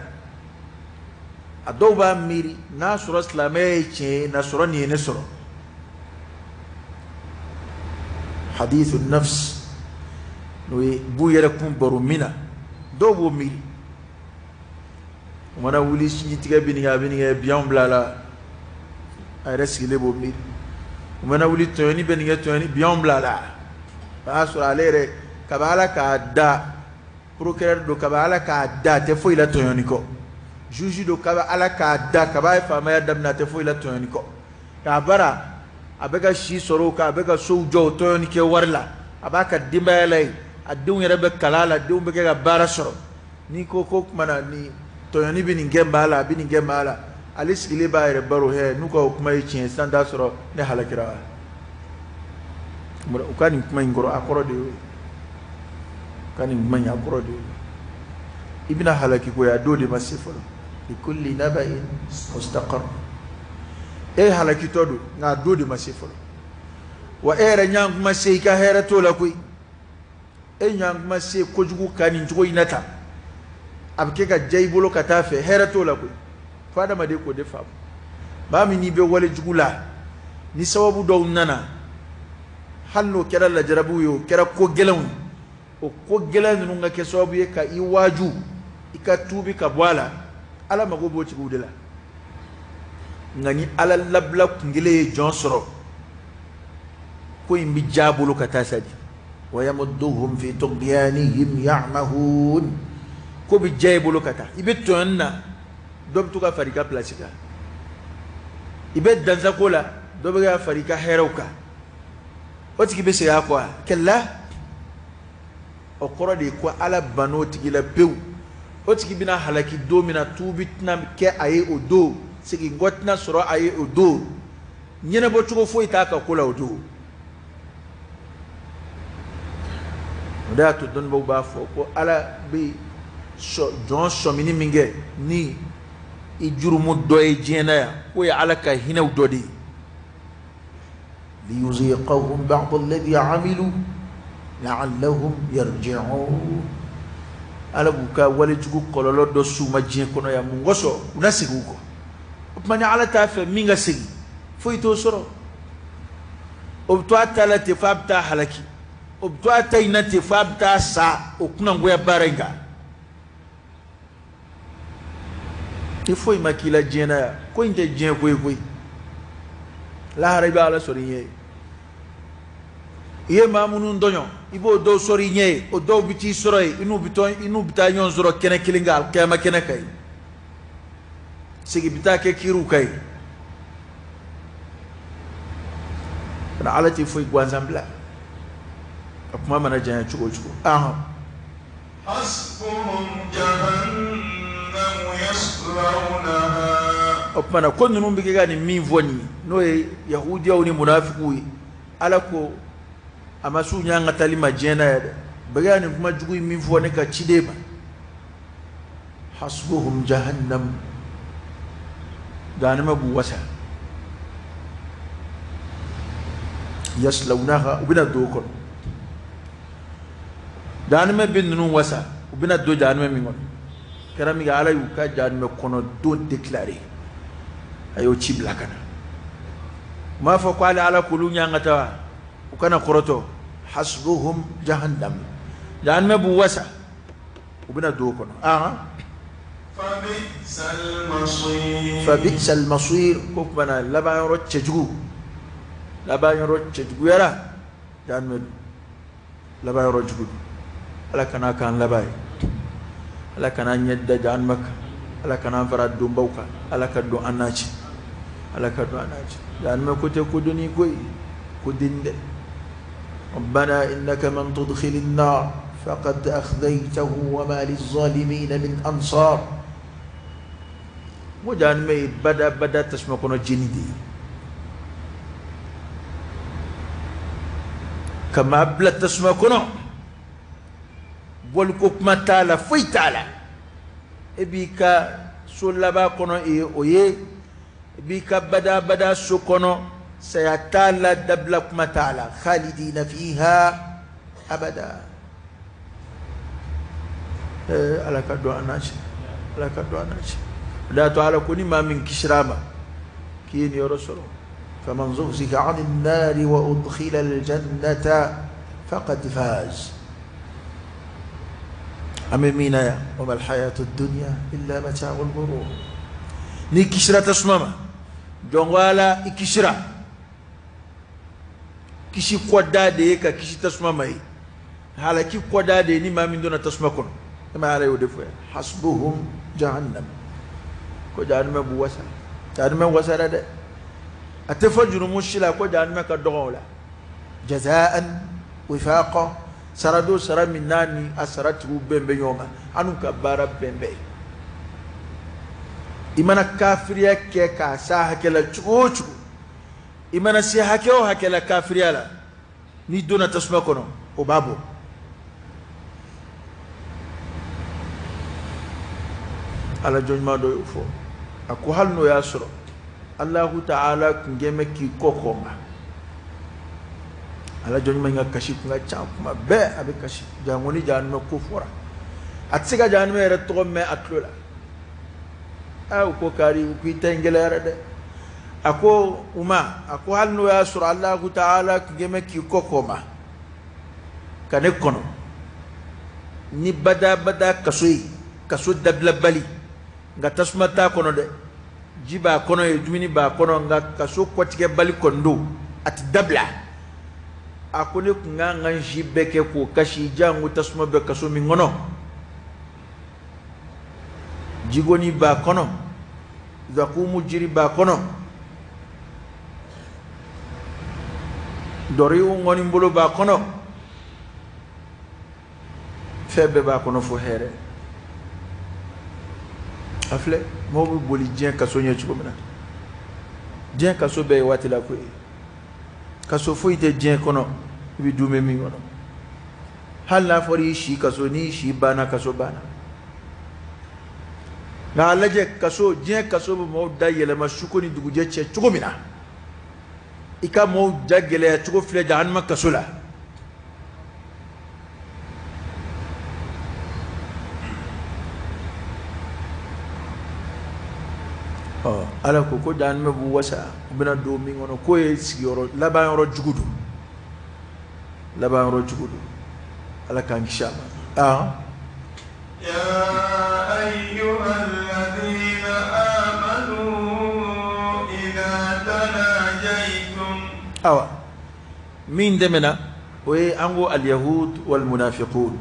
a dɔw b'a miiri n'a sɔrɔ silamɛya ye tiɲɛ ye, n'a sɔrɔ nin ye ne sɔrɔ. Hadithu nafs, n'o ye b'u yɛrɛ kun baro min na, dɔw b'o miiri. O mana wuli sinjitigɛ bɛ nin kɛ, a bɛ nin kɛ, biyanw bila a la, a yɛrɛ sigilen b'o miiri. O mana wuli tɔɲɔni bɛ nin kɛ, tɔɲɔni biyanw bila a la. O y'a sɔrɔ ale yɛrɛ kabi Ala k'a da, procureur don, kabi Ala k'a da, a tɛ foyi la tɔɲɔni kɔ. Juge don, kabi Ala k'a da, kabi a ye faamaya daminɛ, a tɛ foyi la tɔɲɔni kɔ. K'a bara a bɛ ka si sɔrɔ o kan, a bɛ ka sow jɔ o tɔɲɔni kɛ wari la, a b'a ka denbaya la yen, a denw yɛrɛ bɛ kalan la, denw bɛ kɛ ka baara sɔrɔ. N'i ko ko tuma na ni tɔɲɔni bɛ nin kɛ maa la, a bɛ nin kɛ maa la, ale sigilen b'a yɛrɛ baro, hɛ, n'u ka o kuma ye tiɲɛ ye, sisan t'a sɔrɔ ne halakira. U ka nin kuma in kɔrɔ, a kɔrɔ de y'o ye. U ka nin kuma in, a kɔrɔ de y'o ye. I bɛna halaki ko ye, a don de ma se fɔlɔ. Likulli naba'in mustaqar. E halakitɔ don, nka a don de ma se fɔlɔ. Wa e yɛrɛ ɲan kuma se i ka hɛrɛ t'o la koyi. E ɲan kuma se kojugu ka nin cogo in na tan, a bɛ kɛ ka diya i bolo ka taa fɛ, hɛrɛ t'o la koyi. Fo adamaden k'o de faamu. Maa min n'i bɛ wale jugu la, ni sababu dɔw nana, hali n'o kɛra lajarabiw ye, o kɛra ko gɛlɛnw ye, o ko gɛlɛn ninnu ka kɛ sababu ye ka i waaju, i ka tuubi ka bɔ a la, Ala mago b'o tigiw de la. Nka ni Ala labila kun kelen ye jɔn sɔrɔ, ko in bɛ diya a bolo ka taa sa de. Wa yamudduhum fi tughyanihim ya'mahun. Ko bɛ diya i bolo ka taa, i bɛ tɔɲɔni na, dɔ bɛ to ka fara i ka place kan. I bɛ dansako la, dɔ bɛ ka fara i ka hɛrɛw kan. O tigi bɛ segin a kɔ wa? Kɛlɛ. O kɔrɔ de ye ko Ala bann'o tigi la pewu. O tigi bɛna halaki don min na, tuubi tɛna kɛ a ye o don, segin kɔ tɛna sɔrɔ a ye o don, ɲɛnabɔ cogo foyi t'a ka ko la o don. O de y'a to dɔnnibaaw b'a fɔ ko Ala bɛ jɔn sɔmini min kɛ ni i jurumu dɔ ye diɲɛ na yan, k'o ye Ala ka hinɛw dɔ de ye. Liyuziqahum ba'da alladhi amilu la'allahum yarji'un. Ala b'u ka walejugu kɔlɔlɔ dɔ s'u ma diɲɛ kɔnɔ yan, mun kosɔn? U na segin u kɔ. O tuma ni Ala t'a fɛ min ka segin, foyi t'o sɔrɔ. O bɛ to a ta la ten f'a bɛ taa halaki. O bɛ to a ta in na ten f'a bɛ taa sa o kunangoya baara in kan. Ni foyi ma k'i la diɲɛ na yan, ko in tɛ diɲɛ ko ye koyi. Lahara i bɛ Ala sɔrɔ i ɲɛ ye. I ye maa minnu tɔɲɔ, i b'o dɔw sɔrɔ i ɲɛ ye, o dɔw bɛ t'i sɔrɔ yen, i n'u bɛ taa ɲɔgɔn sɔrɔ kɛnɛ kelen kan, alikiyama kɛnɛ kan yen. Segin bɛ taa kɛ kiiriw kan yen. Nka Ala tɛ foyi gansan bila. A kuma mana janya cogo o cogo. Ahan. Hasbuhum jahannamu yaslawnaha. O tuma na ko ninnu bɛ kɛ ka nin min fɔ nin ye, n'o ye yahudiyaw ni munafikiw ye, Ala ko a ma s'u ɲangatali ma diɲɛ na yan dɛ. Bɛ ka nin kuma jugu in min fɔ ne ka ciden ma, hasbuhum jahannam, jahanama b'u wasa. Yaslawnaha, u bɛna don o kɔnɔ. Jahanama bɛ ninnu wasa, u bɛna don jahanama min kɔnɔ. Kɛra min kɛ, Ala y'u ka jahanama kɔnɔ don déclaré, a y'o ci bila ka na. U m'a fɔ ko ale Ala k'olu ɲangata wa? U kana kɔrɔtɔ. Hasbuhum jahannam, jahanama b'u wasa, u bɛna don o kɔnɔ. Ahan. Fabisal masir. Fabisal masir, ko tuma na laban yɔrɔ cɛjugu Laban yɔrɔ cɛjuguyara, jahanama don. Laban yɔrɔ jugu don. Ala kana k'an laban ye. Ala kana an ɲɛ da jahanama kan. Ala kana an fara donbaw kan. Ala ka don an n'a cɛ. Ala ka don an n'a cɛ. Jahanama ko tɛ ko doni ko ye, ko den dɛ. ربنا إنك من تدخل النار فقد أخذيته وما للظالمين من أنصار. Ko jahanama ye bada bada tasuma kɔnɔ jeni de ye. Ka maa bila tasuma kɔnɔ, bɔliko kuma t'a la, foyi t'a la. E b'i ka so laban kɔnɔ ye o ye, i b'i ka bada bada so kɔnɔ, saya t'a la, dabila kuma t'a la. Khalidina fiha abada. Ala ka don an n'a cɛ. Ala ka don an n'a cɛ. O de y'a to Ala ko ni maa min kisira a ma, k'i ye nin yɔrɔ sɔrɔ. Faman zuhziha ani nari wa udkhila aljannata faqad faz. An bɛ min na yan, wa mal hayatu dunya illa mata'ul ghurur. N'i kisira tasuma ma, jɔn ko Ala i kisira. Kisi kɔda de ye ka kisi tasuma ma ye. Halaki kɔda de ye ni maa min donna tasuma kɔnɔ. E ma Ala y'o de fɔ yan. Hasbuhum jahannam. Ko jahanama b'u wasa. Jahanama wasara dɛ. A tɛ fɔ jurumu si la ko jahanama ka dɔgɔn o la. Jazaan wifaqa. Sara do sara min n'a ni a sara tigiw bɛn bɛ ɲɔgɔn kan. An n'u ka baara bɛn bɛ. I mana kafiriya kɛ k'a s'a hakɛ la cogo o cogo, i mana se hakɛ o hakɛ la kafiriya la, n'i donna tasuma kɔnɔ, o b'a bɔ. Ala jɔnɲuman dɔ y'o fɔ. A ko hali n'o y'a sɔrɔ Alahu ta'ala tun kɛn bɛ k'i kɔ kɔ ma. Ala jɔnɲuman in ka kasi kun ka ca kuma bɛɛ, a bɛ kasi. Janko ni jahanama ko fɔra, a tɛ se ka jahanama yɛrɛ tɔgɔ mɛn a tulo la. U ko kari, u k'i ta in gɛlɛyara dɛ. A ko u ma, a ko hali n'o y'a sɔrɔ Alahu ta'ala tun kɛn bɛ k'i kɔ kɔ ma ka ne kɔnɔ ni badabada kaso ye, kaso dabilabali, nka tasuma t'a kɔnɔ dɛ, ji b'a kɔnɔ ye, dumuni b'a kɔnɔ, nka kaso kɔtigɛbali kɔni don, a tɛ dabila. A ko ne tun kan ka n si bɛɛ kɛ k'o kasi, janko tasuma bɛ kaso min kɔnɔ, jigoni b'a kɔnɔ, zakumu jiri b'a kɔnɔ, dɔriw ŋɔni bolo b'a kɔnɔ, fɛn bɛɛ b'a kɔnɔ fo hɛrɛ. A filɛ, mɔgɔw bɛ boli diɲɛ kaso ɲɛ cogo min na, diɲɛ kaso bɛɛ ye waati la ko ye. Kaso foyi tɛ diɲɛ kɔnɔ i bɛ dumuni min kɔnɔ. Hali n'a fɔra i si kaso, n'i si banna, kaso banna. Nka a lajɛ kaso, diɲɛ kaso bɛ mɔgɔw da yɛlɛma suko ni dugujɛ cɛ cogo min na, i ka mɔgɔw ja gɛlɛya cogo filɛ jahanama kaso la. Ala ko ko jahanama b'u wasa, u bɛna don min kɔnɔ k'o ye sigiyɔrɔ laban yɔrɔ jugu don. Laban yɔrɔ jugu don. Ala k'an kisi a ma. Ya ayyuhalladhina amanu idha tanajaytum. Awa min dɛmɛna o ye an ko al-yahud wal munafiqun.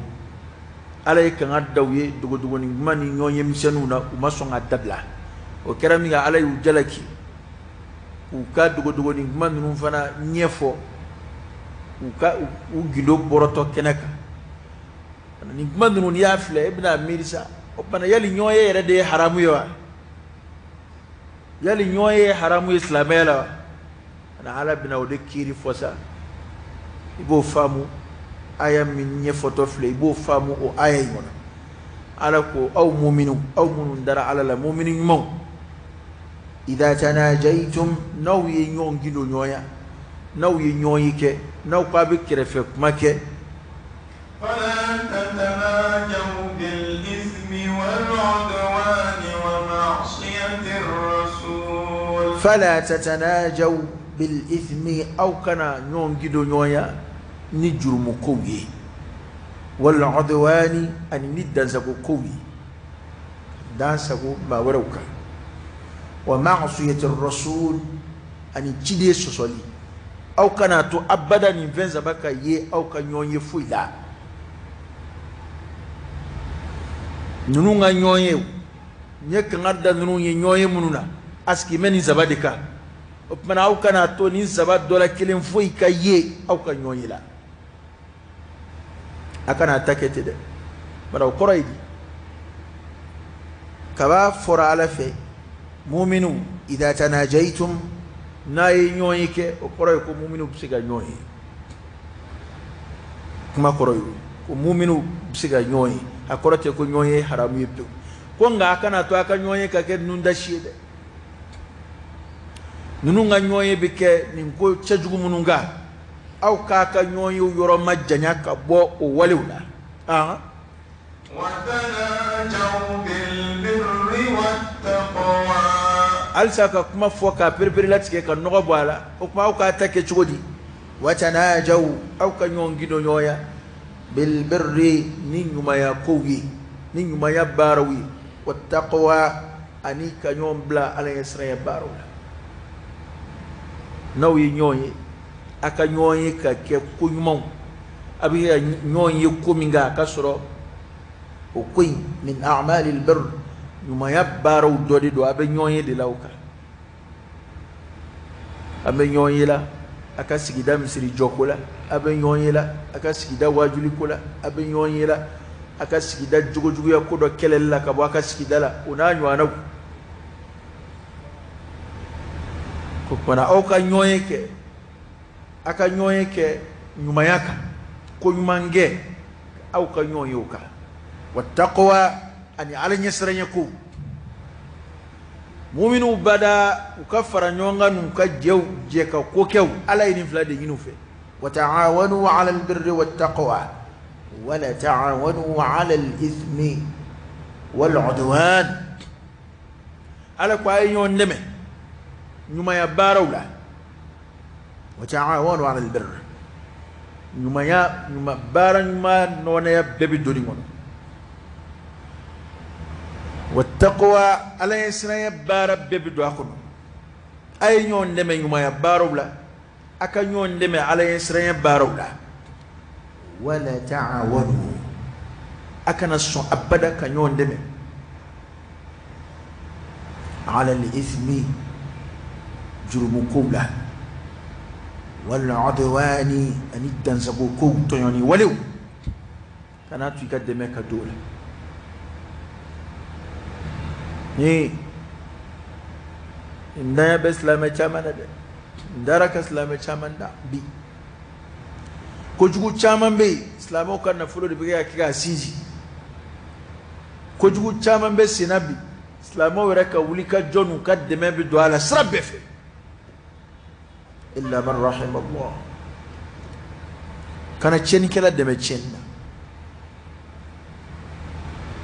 Ala ye kanga da u ye dogodogoni kuma ni ɲɔgɔn ye misɛnninw na, u ma sɔn ka dabila. O kɛra min kɛ, Ala y'u jalaki k'u ka dogodogoni kuma ninnu fana ɲɛfɔ, u ka u gindo bɔrɔtɔ kɛnɛ kan. Nin kuma ninnu n'i y'a filɛ, e bɛna miiri sa, o tuma yali ɲɔgɔn ye yɛrɛ de ye haramu ye wa? Yali ɲɔgɔn ye haramu ye silamɛya la wa? Ani Ala bɛna o de kiiri fɔ sa. I b'o faamu aya min ɲɛfɔtɔ filɛ, i b'o faamu o aya in kɔnɔ. Ala ko aw muminu, aw minnu dara Ala la, mumini ɲumanw, idha tanajaytum, n'aw ye ɲɔgɔn gindo ɲɔgɔn ya, n'aw ye ɲɔgɔn ye kɛ, n'aw k'a bɛ kɛrɛfɛ kuma kɛ. Fala tatanajaw bil ithmi wal udwani wa ma'siyati rasul. Fala tatanajaw bil ithmi, aw kana ɲɔgɔn gindo ɲɔgɔn ya ni jurumu kow ye, wal udwani, ani ni dansago kow ye, dansago maa wɛrɛw kan, wa ma'siyati rasul, ani ciden sɔsɔli. Aw kana to abada nin fɛn saba ka ye aw ka ɲɔgɔn ye foyi la. Ninnu ka ɲɔgɔn ye, n ye kangari da ninnu ye ɲɔgɔn ye minnu na, a sigi bɛ nin saba de kan. O tuma na aw kana to nin saba dɔ la kelen foyi ka ye aw ka ɲɔgɔn ye la. A kana ta kɛ ten dɛ. Bari o kɔrɔ ye di? Kaba fɔra Ala fɛ, muminu idha tanajaytum, n'a ye ɲɔgɔn ye kɛ, o kɔrɔ ye ko muminu bɛ se ka ɲɔgɔn ye. Kuma kɔrɔ ye ko muminu bɛ se ka ɲɔgɔn ye, a kɔrɔ tɛ ko ɲɔgɔn ye haramu ye pewu. Ko nka a kana to a ka ɲɔgɔn ye ka kɛ nundasi ye dɛ. Ninnu ka ɲɔgɔn ye bɛ kɛ nin ko cɛjugu minnu kan, aw k'a ka ɲɔgɔn ye yɔrɔ ma janya ka bɔ o walew la. Halisa ka kuma fɔ k'a pereperelatigɛ ka nɔgɔ bɔ a la, o tuma aw k'a ta kɛ cogo di? Watanajaw, aw ka ɲɔgɔn gindo ɲɔgɔnya, bilbirri, ni ɲumanya kow ye, ni ɲumanya baaraw ye, wattaqwa, ani ka ɲɔgɔn bila Ala ɲɛsiranya baaraw la. N'aw ye ɲɔgɔn ye, a ka ɲɔgɔn ye ka kɛ ko ɲumanw, a bɛ ka ɲɔgɔn ye ko min kan, a ka sɔrɔ o ko in min a'malil birr, ɲumanya baaraw dɔ de don. A bɛ ɲɔgɔn ye de la o kan. A bɛ ɲɔgɔn ye la a ka sigida misiri jɔko la, a bɛ ɲɔgɔn ye la a ka sigida wajuliko la, a bɛ ɲɔgɔn ye la a ka sigida jogojuguya ko dɔ kɛlɛli la ka bɔ a ka sigida la, o n'a ɲɔgɔnnaw. Ko kumana aw ka ɲɔgɔn ye kɛ, a ka ɲɔgɔn ye kɛ ɲumanya kan, ko ɲuman kɛ, aw ka ɲɔgɔn ye o kan. Wa taqwa, ani Ala ɲɛsiranɲɛ ko. Muminu bada u ka fara ɲɔgɔn kan n'u ka jɛw jɛ ka ko kɛw, Ala ye nin fila de ɲini u fɛ. Wa ta'awanu 'ala al-birri wat-taqwa wa la ta'awanu 'ala al-ithmi wal-'udwan. Ala ko a ye ɲɔgɔn dɛmɛ ɲumanya baaraw la. Wa ta'awanu 'ala al-birr, ɲumanya ɲuman baara ɲuman nɔnɛya bɛɛ bɛ don nin kɔnɔ. Wattaqwa, Ala ɲɛsiranya baara bɛɛ bɛ don a kɔnɔ. A ye ɲɔgɔn dɛmɛ ɲumanya baaraw la, a ka ɲɔgɔn dɛmɛ Ala ɲɛsiranya baaraw la. Wala ta'awanu, a kana sɔn abada ka ɲɔgɔn dɛmɛ ala al-ithmi, jurumu kow la, wal udwani, ani dansago kow, tɔɲɔni walew. Kana to i ka dɛmɛ ka don o la. Ni ntanya bɛ silamɛ caman na dɛ, n taara ka silamɛ caman da bi. Kojugu caman bɛ yen, silamɛw ka nafolo de bɛ kɛ ka kɛ k'a sinsin. Kojugu caman bɛ sen na bi, silamɛw yɛrɛ ka wuli ka jɔ n'u ka dɛmɛ bɛ don a la sira bɛɛ fɛ. Illa man rahima Allah. Kana tiɲɛnikɛla dɛmɛ tiɲɛni na.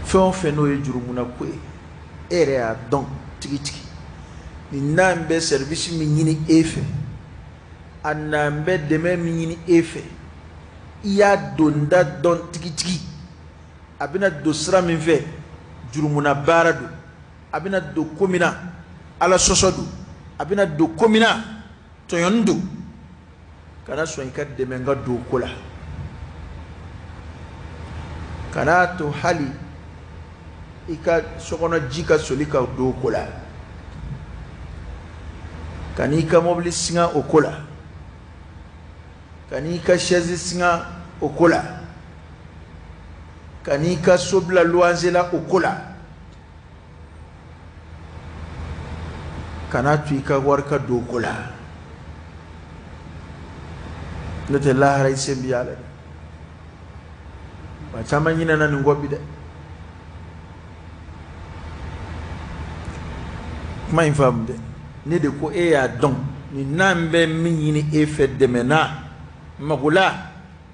Fɛn o fɛn n'o ye jurumuna ko ye, e yɛrɛ y'a dɔn tigitigi nin n'an bɛ service min ɲini e fɛ, a n'an bɛ dɛmɛ min ɲini e fɛ, i y'a donda dɔn tigitigi. A bɛna don sira min fɛ, jurumuna baara don. A bɛna don ko min na, Ala sɔsɔ don. A bɛna don ko min na, tɔɲɔni don. Kana sɔn i ka dɛmɛ ka don ko la. Kana to hali i ka sokɔnɔ ji ka soli ka don ko la. Kan'i ka mobili singa o ko la. Kan'i ka chaise singa o ko la. Kan'i ka so bila luwanse la o ko la. Kana to i ka wari ka don o ko la. N'o tɛ lahara i sen bi a la dɛ. Maa caman ɲinɛna nin kɔ bi dɛ. Kuma in faamu dɛ. Ne de ko e y'a dɔn nin n'an bɛ min ɲini e fɛ dɛmɛ na mago la,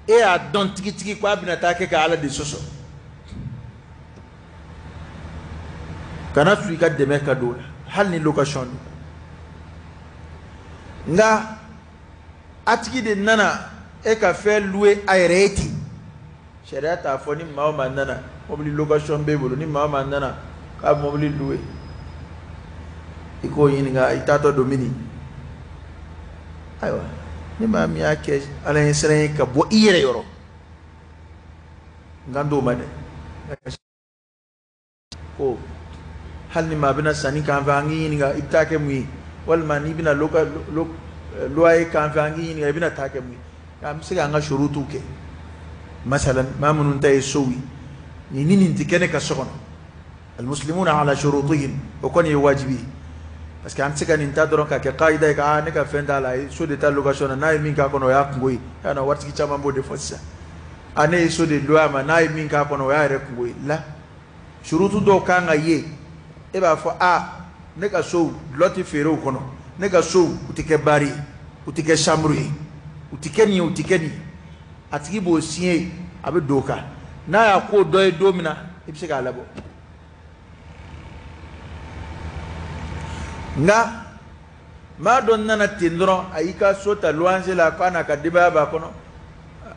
e y'a dɔn tigitigi ko a bɛna taa kɛ ka Ala de sɔsɔ. Kana to i ka dɛmɛ ka don o la, hali ni location don. Nka a tigi de nana e ka fɛn louer a yɛrɛ ye ten. Sariya t'a fɔ ni maa o maa nana mobili location b'e bolo, ni maa o maa nana k'a bɛ mobili louer, i k'o ɲininka i taatɔ don min. Ayiwa, Ni maa min y'a kɛ Ala ɲɛsiran ye ka bɔ i yɛrɛ yɔrɔ, n kan t'o ma dɛ. Ko hali ni maa bɛna sanni k'an fɛ, an k'i ɲininka i bɛ taa kɛ mun ye, walima n'i bɛna loyer k'an fɛ, an k'i ɲininka i bɛna taa kɛ mun ye. An bɛ se k'an ka surutuw kɛ. Masalan, maa minnu ta ye sow ye, nin ni nin tɛ kɛ ne ka so kɔnɔ. Almuslimuna ala shurutihim, o kɔni ye wajibi ye, parce que an tɛ se ka nin ta dɔrɔn ka kɛ kaida ye ka ne ka fɛn t'a la, so de ta location na, n'a ye min k'a kɔnɔ o y'a kungo ye. Y'a waritigi caman b'o de fɔ sisan, a ne ye so de louer a ma, n'a ye min k'a kɔnɔ o y'a yɛrɛ kungo ye. La surutu dɔw kan ka ye, e b'a fɔ a ne ka so dulɔ tɛ feere o kɔnɔ, ne ka so u tɛ kɛ baari ye, u tɛ kɛ chambre ye, u tɛ kɛ nin ye, u tɛ kɛ nin ye. A tigi b'o signer, a bɛ don o kan. N'a y'a ko dɔ ye don min na, i bɛ se k'a labɔ. Nka maa dɔ nana ten dɔrɔn, a y'i ka so ta luwanse la, k'a n'a ka denbaya b'a kɔnɔ,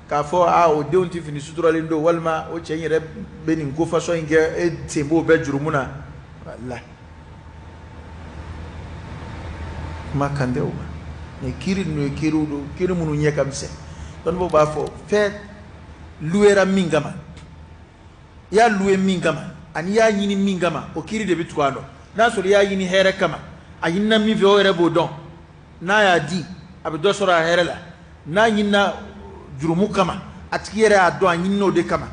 k'a fɔ a o denw tɛ fini suturalen don, walima o cɛ in yɛrɛ bɛ nin ko fasɔn in kɛ, e sen b'o bɛɛ jurumu na. Wala kuma kan tɛ o ma. Nin kiiri ninnu ye kiiriw don, kiiri minnu ɲɛ ka misɛn. Dɔnnibaaw b'a fɔ fɛn luwera min kama, i y'a luwe min kama, ani i y'a ɲini min kama, o kiiri de bɛ tugu a nɔ. N'a sɔrɔ i y'a ɲini hɛrɛ kama, a ɲinina min fɛ o yɛrɛ b'o dɔn, n'a y'a di a bɛ dɔ sɔrɔ a hɛrɛ la. N'a ɲinina jurumu kama, a tigi yɛrɛ y'a dɔn a ɲinina o de kama,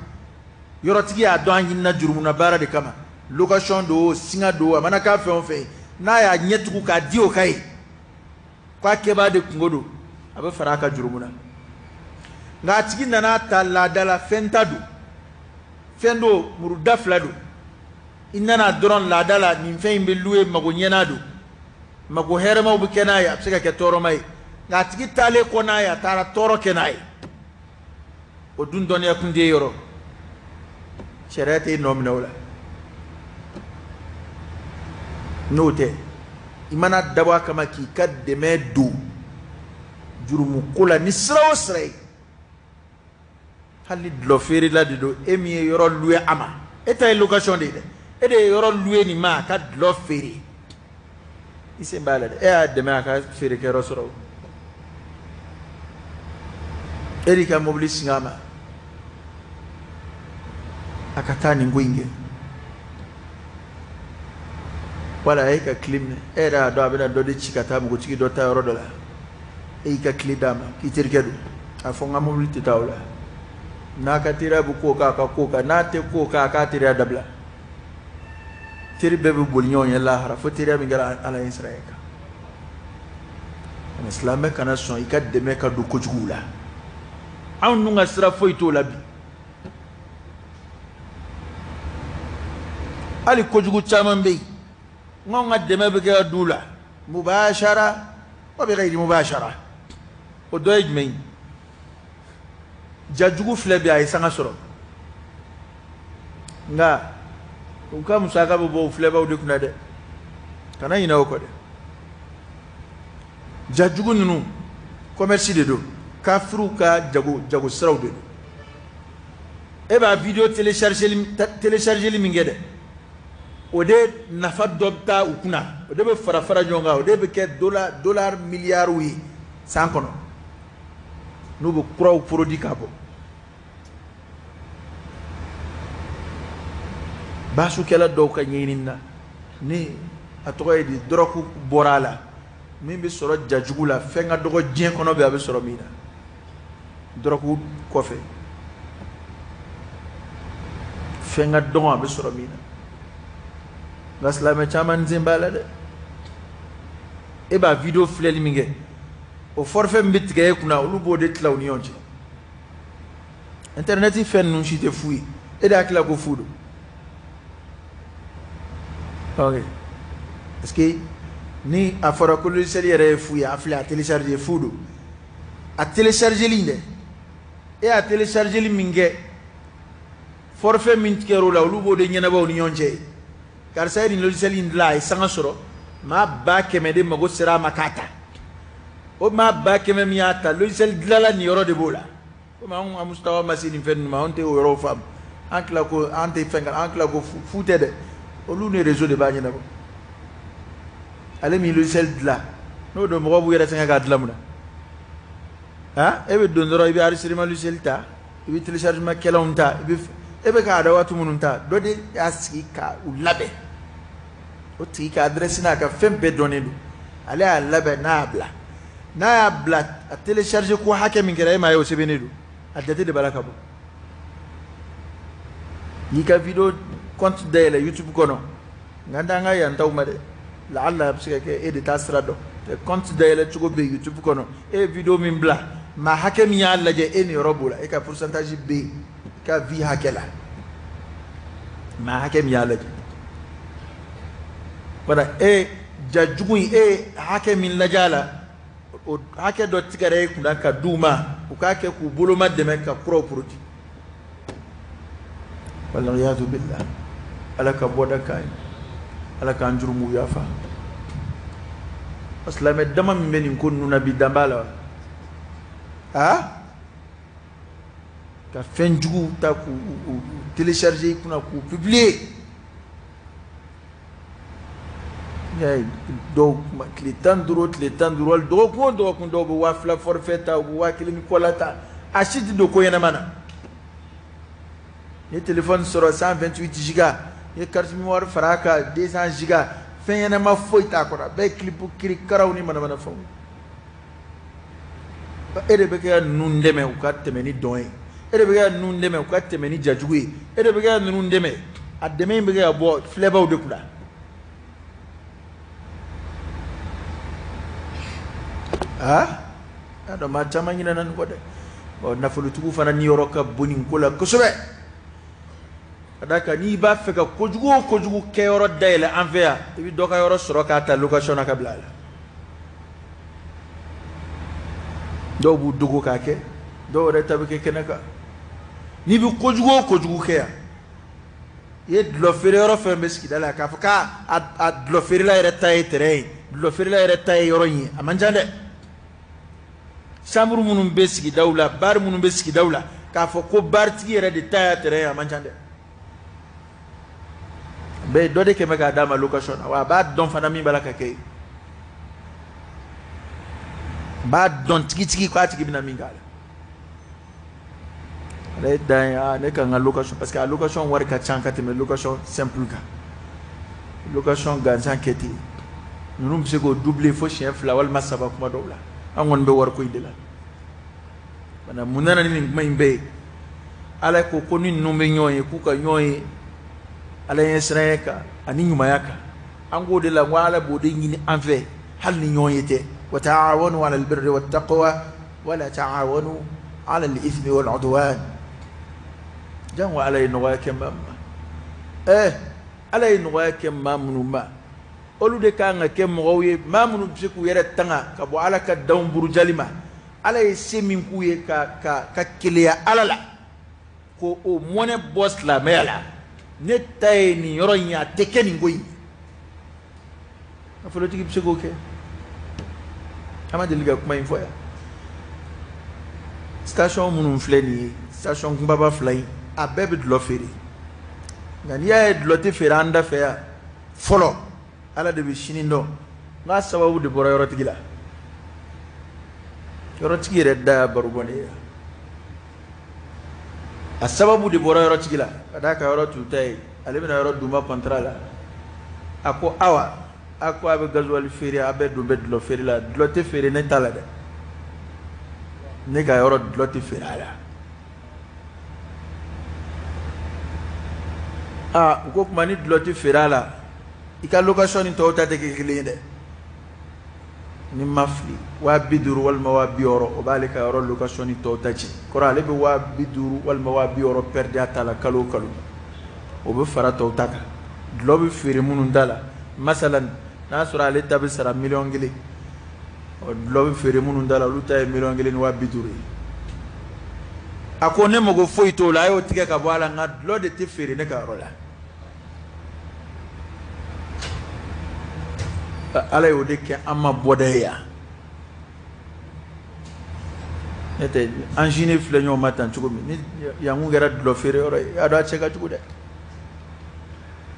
yɔrɔtigi y'a dɔn a ɲinina jurumuna baara de kama, location don, singa don, a mana k'a fɛn o fɛn ye, n'a y'a ɲɛ tugu k'a di o ka ye k'a kɛbaa de kungo don, a bɛ fara a ka jurumu na. Nka a tigi nana ta laada la, fɛn ta don, fɛn don, muru da fila don, i nana dɔrɔn laada la, nin fɛn in bɛ louer, mago ɲɛna don, mago hɛrɛmaw bɛ kɛ n'a ye, a bɛ se ka kɛ tɔɔrɔma ye. Nka a tigi taalen kɔ n'a ye, a taara tɔɔrɔ kɛ n'a ye, o dun dɔnniya kun t'e yɔrɔ, sariya t'e nɔ minɛ o la. N'o tɛ, i mana dabɔ a kama k'i ka dɛmɛ don jurumu ko la ni sira o sira ye, hali ni dulɔ feerela de don, e min ye yɔrɔ louer a ma, e ta ye location de ye dɛ, e de ye yɔrɔ louer nin ma a ka dulɔ feere, i sen b'a la dɛ, e y'a dɛmɛ a ka feerekɛyɔrɔ sɔrɔ, e de ka mobili sigi a ma a ka taa nin ko in kɛ, wala a ye ka tile minɛ, e yɛrɛ y'a dɔn a bɛna dɔ de ci ka taa npogotigi dɔ ta yɔrɔ dɔ la, e y'i ka tile d'a ma k'i terikɛ don, a fɔ n ka mobili tɛ taa o la, n'a ka teriya bɛ ko kan a ka ko kan, n'a tɛ ko kan a k'a teriya dabila. Teri bɛɛ bɛ boli ɲɔgɔn ye lahara fo teriya min kɛra Ala ye sira ye kan. Nka silamɛ kana sɔn i ka dɛmɛ ka don kojuguw la. Anw dun ka sira foyi t'o la bi. Hali kojugu caman bɛ yen, n'anw ka dɛmɛ bɛ kɛ ka d'u la mubashara wa bi ghayri mubashara. O dɔ ye jumɛn ye? Jajugu filɛ bi, a ye sanga sɔrɔ, nka u ka musaka bɛ bɔ u filɛbaw de kunna dɛ, kana ɲinɛ o kɔ dɛ. Jajugu ninnu commerce de don, kafiriw ka jago siraw de don. E b'a vidéo téléchargeli min kɛ dɛ, o de nafa dɔ bɛ taa u kunna, o de bɛ fara fara ɲɔgɔn kan, o de bɛ kɛ dollar miliyariw ye san kɔnɔ, n'u bɛ kuraw produit ka bɔ. Baasukɛla dɔw ka ɲɛɲini na, ni a tɔgɔ ye di, dɔrɔgu bɔra a la, min bɛ sɔrɔ jajugu la, fɛn ka dɔgɔ diɲɛ kɔnɔ bi a bɛ sɔrɔ min na, dɔrɔgu kɔfɛ fɛn ka dɔgɔ a bɛ sɔrɔ min na. Nka silamɛ caman sen b'a la dɛ. E b'a vidéo filɛli min kɛ, o forfait min bɛ tigɛ e kunna, olu b'o de tila u ni ɲɔgɔn cɛ. Internet fɛn ninnu si tɛ fu ye, e de hakili la ko fu don. Ok, parce que ni a fɔra ko logiciel yɛrɛ ye fu ye, a filɛ a télécharger fu don. A téléchargeli in dɛ, e y'a téléchargeli min kɛ, forfait min tigɛr'o la, olu b'o de ɲɛnabɔ u ni ɲɔgɔn cɛ. Karisa ye nin logiciel in dilan, a ye sanga sɔrɔ, maa 100 000 de mago sera a ma k'a ta. O maa 100 000 min y'a ta, logiciel dilanla nin yɔrɔ de b'o la. Komi anw ka mustawa ma se nin fɛn ninnu ma, anw tɛ o yɔrɔw faamu. An tila ko an tɛ fɛn kan, an tila ko fu tɛ dɛ. Olu ni réseau de b'a ɲɛnabɔ. Ale min logiciel dilan, n'o don mɔgɔw b'u yɛrɛ sɛgɛn k'a dilan mun na? Ha, e bɛ don dɔrɔn, i bɛ enregistrement logiciel ta, i bɛ téléchargement kɛlanw ta, i bɛ e bɛ ka adawatu minnu ta, dɔ de y'a sigi ka u labɛn. O tigi ka adresse n'a ka fɛn bɛɛ dɔnnen don. Ale y'a labɛn n'a y'a bila. N'a y'a bila a télécharger ko hakɛ min kɛra, e m'a ye o sɛbɛnnen don. A jate de b'a la ka bɔ. N'i ka vidéo compte dayɛlɛ YouTube kɔnɔ, nka n t'an ka yan taw ma dɛ. Laala a bɛ se ka kɛ e de t'a sira dɔn. Compte dayɛlɛ cogo bɛ YouTube kɔnɔ, e ye vidéo min bila, maa hakɛ min y'a lajɛ, e niyɔrɔ b'o la, e ka pourcentage bɛ yen, i ka vie hakɛ la, maa hakɛ min y'a lajɛ. Wala e ja jugu in, e ye hakɛ min lajɛ a la, o hakɛ dɔ tigɛra e kunna ka d'u ma, u k'a kɛ k'u boloma dɛmɛ ka kuraw produit. Waliyadu billah. Ala ka bɔda k'an ye, Ala k'an jurumu yafa. Silamɛ dama min bɛ nin ko ninnu na bi, dan b'a la wa? A ka fɛn juguw ta k'u télécharger i kunna k'u publier. Dɔw tile 15, tile 15, wali dɔgɔkun o dɔgɔkun, dɔw bɛ 2000 forfait ta, u bɛ 1000 ni kɔ la ta. A si tɛ don ko ɲɛnama na. Ni ye téléphone sɔrɔ 128 giga, ni ye carte mémoire fara a kan 200 giga, fɛn ɲɛnama foyi t'a kɔnɔ, a bɛɛ ye clip kirikaraw ni manamanafɛnw. E de bɛ kɛ ninnu dɛmɛ u ka tɛmɛ ni dɔn ye, e de bɛ kɛ ninnu dɛmɛ u ka tɛmɛ ni jajugu ye, e de bɛ kɛ ninnu dɛmɛ. A dɛmɛ in bɛ kɛ ka bɔ filɛbaw de kunna. Aa, y'a dɔn maa caman ɲinɛna nin kɔ dɛ. Ɔ, nafolotigiw fana niyɔrɔ ka bon nin ko la kosɛbɛ. Ka d'a kan n'i b'a fɛ ka kojugu o kojugu kɛyɔrɔ dayɛlɛ an fɛ yan, i bɛ dɔ ka yɔrɔ sɔrɔ k'a ta location na ka bila a la. Dɔw b'u dogo k'a kɛ, dɔw yɛrɛ ta bɛ kɛ kɛnɛ kan. N'i bɛ kojugu o kojugu kɛ yan, i ye dulɔ feere yɔrɔ fɛn bɛ sigida la, k'a fɔ k'a a dulɔ feerela yɛrɛ ta ye terrain ye, dulɔ feerela yɛrɛ ta ye yɔrɔ in ye, a man ca dɛ. Chambre minnu bɛ sigidaw la, bar minnu bɛ sigidaw la, k'a fɔ ko baritigi yɛrɛ de ta y'a terrain ye, a man ca dɛ. Bɛɛ dɔ de kɛmɛ k'a d'a ma location na, wa a b'a dɔn fana min b'a la ka kɛ yen. A b'a dɔn tigitigi k'a tigi bɛna min k'a la. Ale ye dan ye, aa, ne ka n ka location, parce que a location wari ka ca ka tɛmɛ location simple kan. Location gansan kɛ ten, ninnu bɛ se k'o doubler fo siɲɛ 2 walima 3 kuma dɔw la. An kɔni bɛ wariko in de la. Bana mun nana ni nin kuma in bɛɛ ye? Ala ko ko ni ninnu bɛ ɲɔgɔn ye, k'u ka ɲɔgɔn ye Ala ɲɛ siranya kan ani ɲumanya kan. An k'o de la, n ko Ala b'o de ɲini an fɛ, hali ni ɲɔgɔn ye tɛ. Wa ta'awanu ala albirri wat taqwa wa la ta'awanu ala al-ithmi wal udwan. Jango Ala ye nɔgɔya kɛ maa ma. Ala ye nɔgɔya kɛ maa minnu ma, olu de kan ka kɛ mɔgɔw ye, maa minnu bɛ se k'u yɛrɛ tanga ka bɔ Ala ka danw burujali ma. Ala ye se min k'u ye ka keleya Ala la, ko o mɔnɛ bɔ silamɛya la. Ne ta ye nin yɔrɔ in ye, a tɛ kɛ nin ko in ye. Nafolotigi bɛ se k'o kɛ. An ma deli ka kuma in fɔ yan. Station minnu filɛ nin ye, station kunbaba 2 in, a bɛɛ bɛ dulɔ feere. Nka n'i y'a ye dulɔ tɛ feere an da fɛ yan fɔlɔ, Ala de bɛ sini dɔn. N k'a sababu de bɔra yɔrɔtigi la. Yɔrɔtigi yɛrɛ da y'a baro bɔ ne ye. A sababu de bɔra yɔrɔtigi la, ka d'a ka yɔrɔ t'u ta ye, ale bɛna yɔrɔ d'u ma contrat la. A ko awa, a ko a bɛ gasoil feere, a bɛɛ don bɛ dulɔ feere la, dulɔ tɛ feere ne ta la dɛ. Ne ka yɔrɔ dulɔ tɛ feere a la. Aa, u ko kuma ni dulɔ tɛ feere a la, i ka location ni tɔw ta tɛ kɛ kelen ye dɛ. Ni ma fili, 50 000 walima 60 000, o b'ale ka yɔrɔ location ni tɔw ta ci. Kɔrɔ ale bɛ 50 000 walima 60 000 perdre a ta la kalo o kalo. O bɛ fara tɔw ta kan. Dulɔ bɛ feere minnu ta la, masalan n'a sɔrɔ ale ta bɛ sara 1 000 000, ɔ, dulɔ bɛ feere minnu ta la, olu ta ye 1 050 000 ye. A ko ne mago foyi t'o la, a y'o tigɛ ka bɔ a la, nka dulɔ de tɛ feere ne ka yɔrɔ la. Ala y'o de kɛ an ma bɔda ye yan. Ne tɛ an sini filɛ ɲɔgɔn ma tan cogo min, ni yan kun kɛra dulɔ feere yɔrɔ ye, a dɔn a cɛ ka jugu dɛ.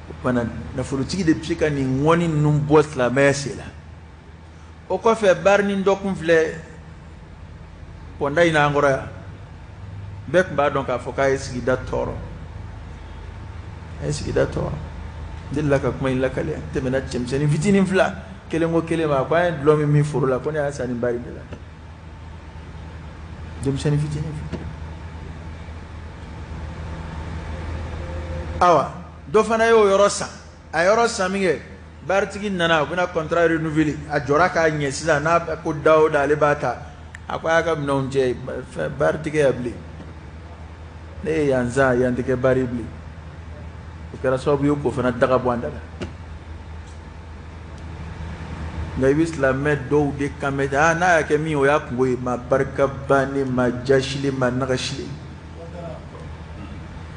O tuma na, nafolotigi de bɛ se ka nin ŋɔni ninnu bɔ silamɛya sen la. O kɔfɛ, barini dɔ kun filɛ Pɔnda in n'an kɔrɔ yan, bɛɛ tun b'a dɔn k'a fɔ k'a ye sigida tɔɔrɔ, a ye sigida tɔɔrɔ. N delila ka kuma in lakale, n tɛmɛna cɛmisɛnnin fitinin fila, kelen ko kelen ma ko an ye dulɔ min min foro la, ko ne y'a san nin bari de la. Denmisɛnnin fitinin fila. Awa, dɔ fana y'o yɔrɔ san. A yɔrɔ san min kɛ, baritigi nana, u bɛna contrat renouveler, a jɔra k'a ɲɛ sisan, n'a ko da o da ale b'a ta, a ko a y'a ka minɛnw cɛ, fɛn bari tɛ kɛ yan bilen, ne ye yan san, yan tɛ kɛ bari bilen. O kɛra sababu ye k'o fana daga bɔ an da la. Nka i bɛ silamɛ dɔw de kan mɛn, aa n'a y'a kɛ min ye o y'a kungo ye, maa barika bannen, maa jasilen, maa nagasilen,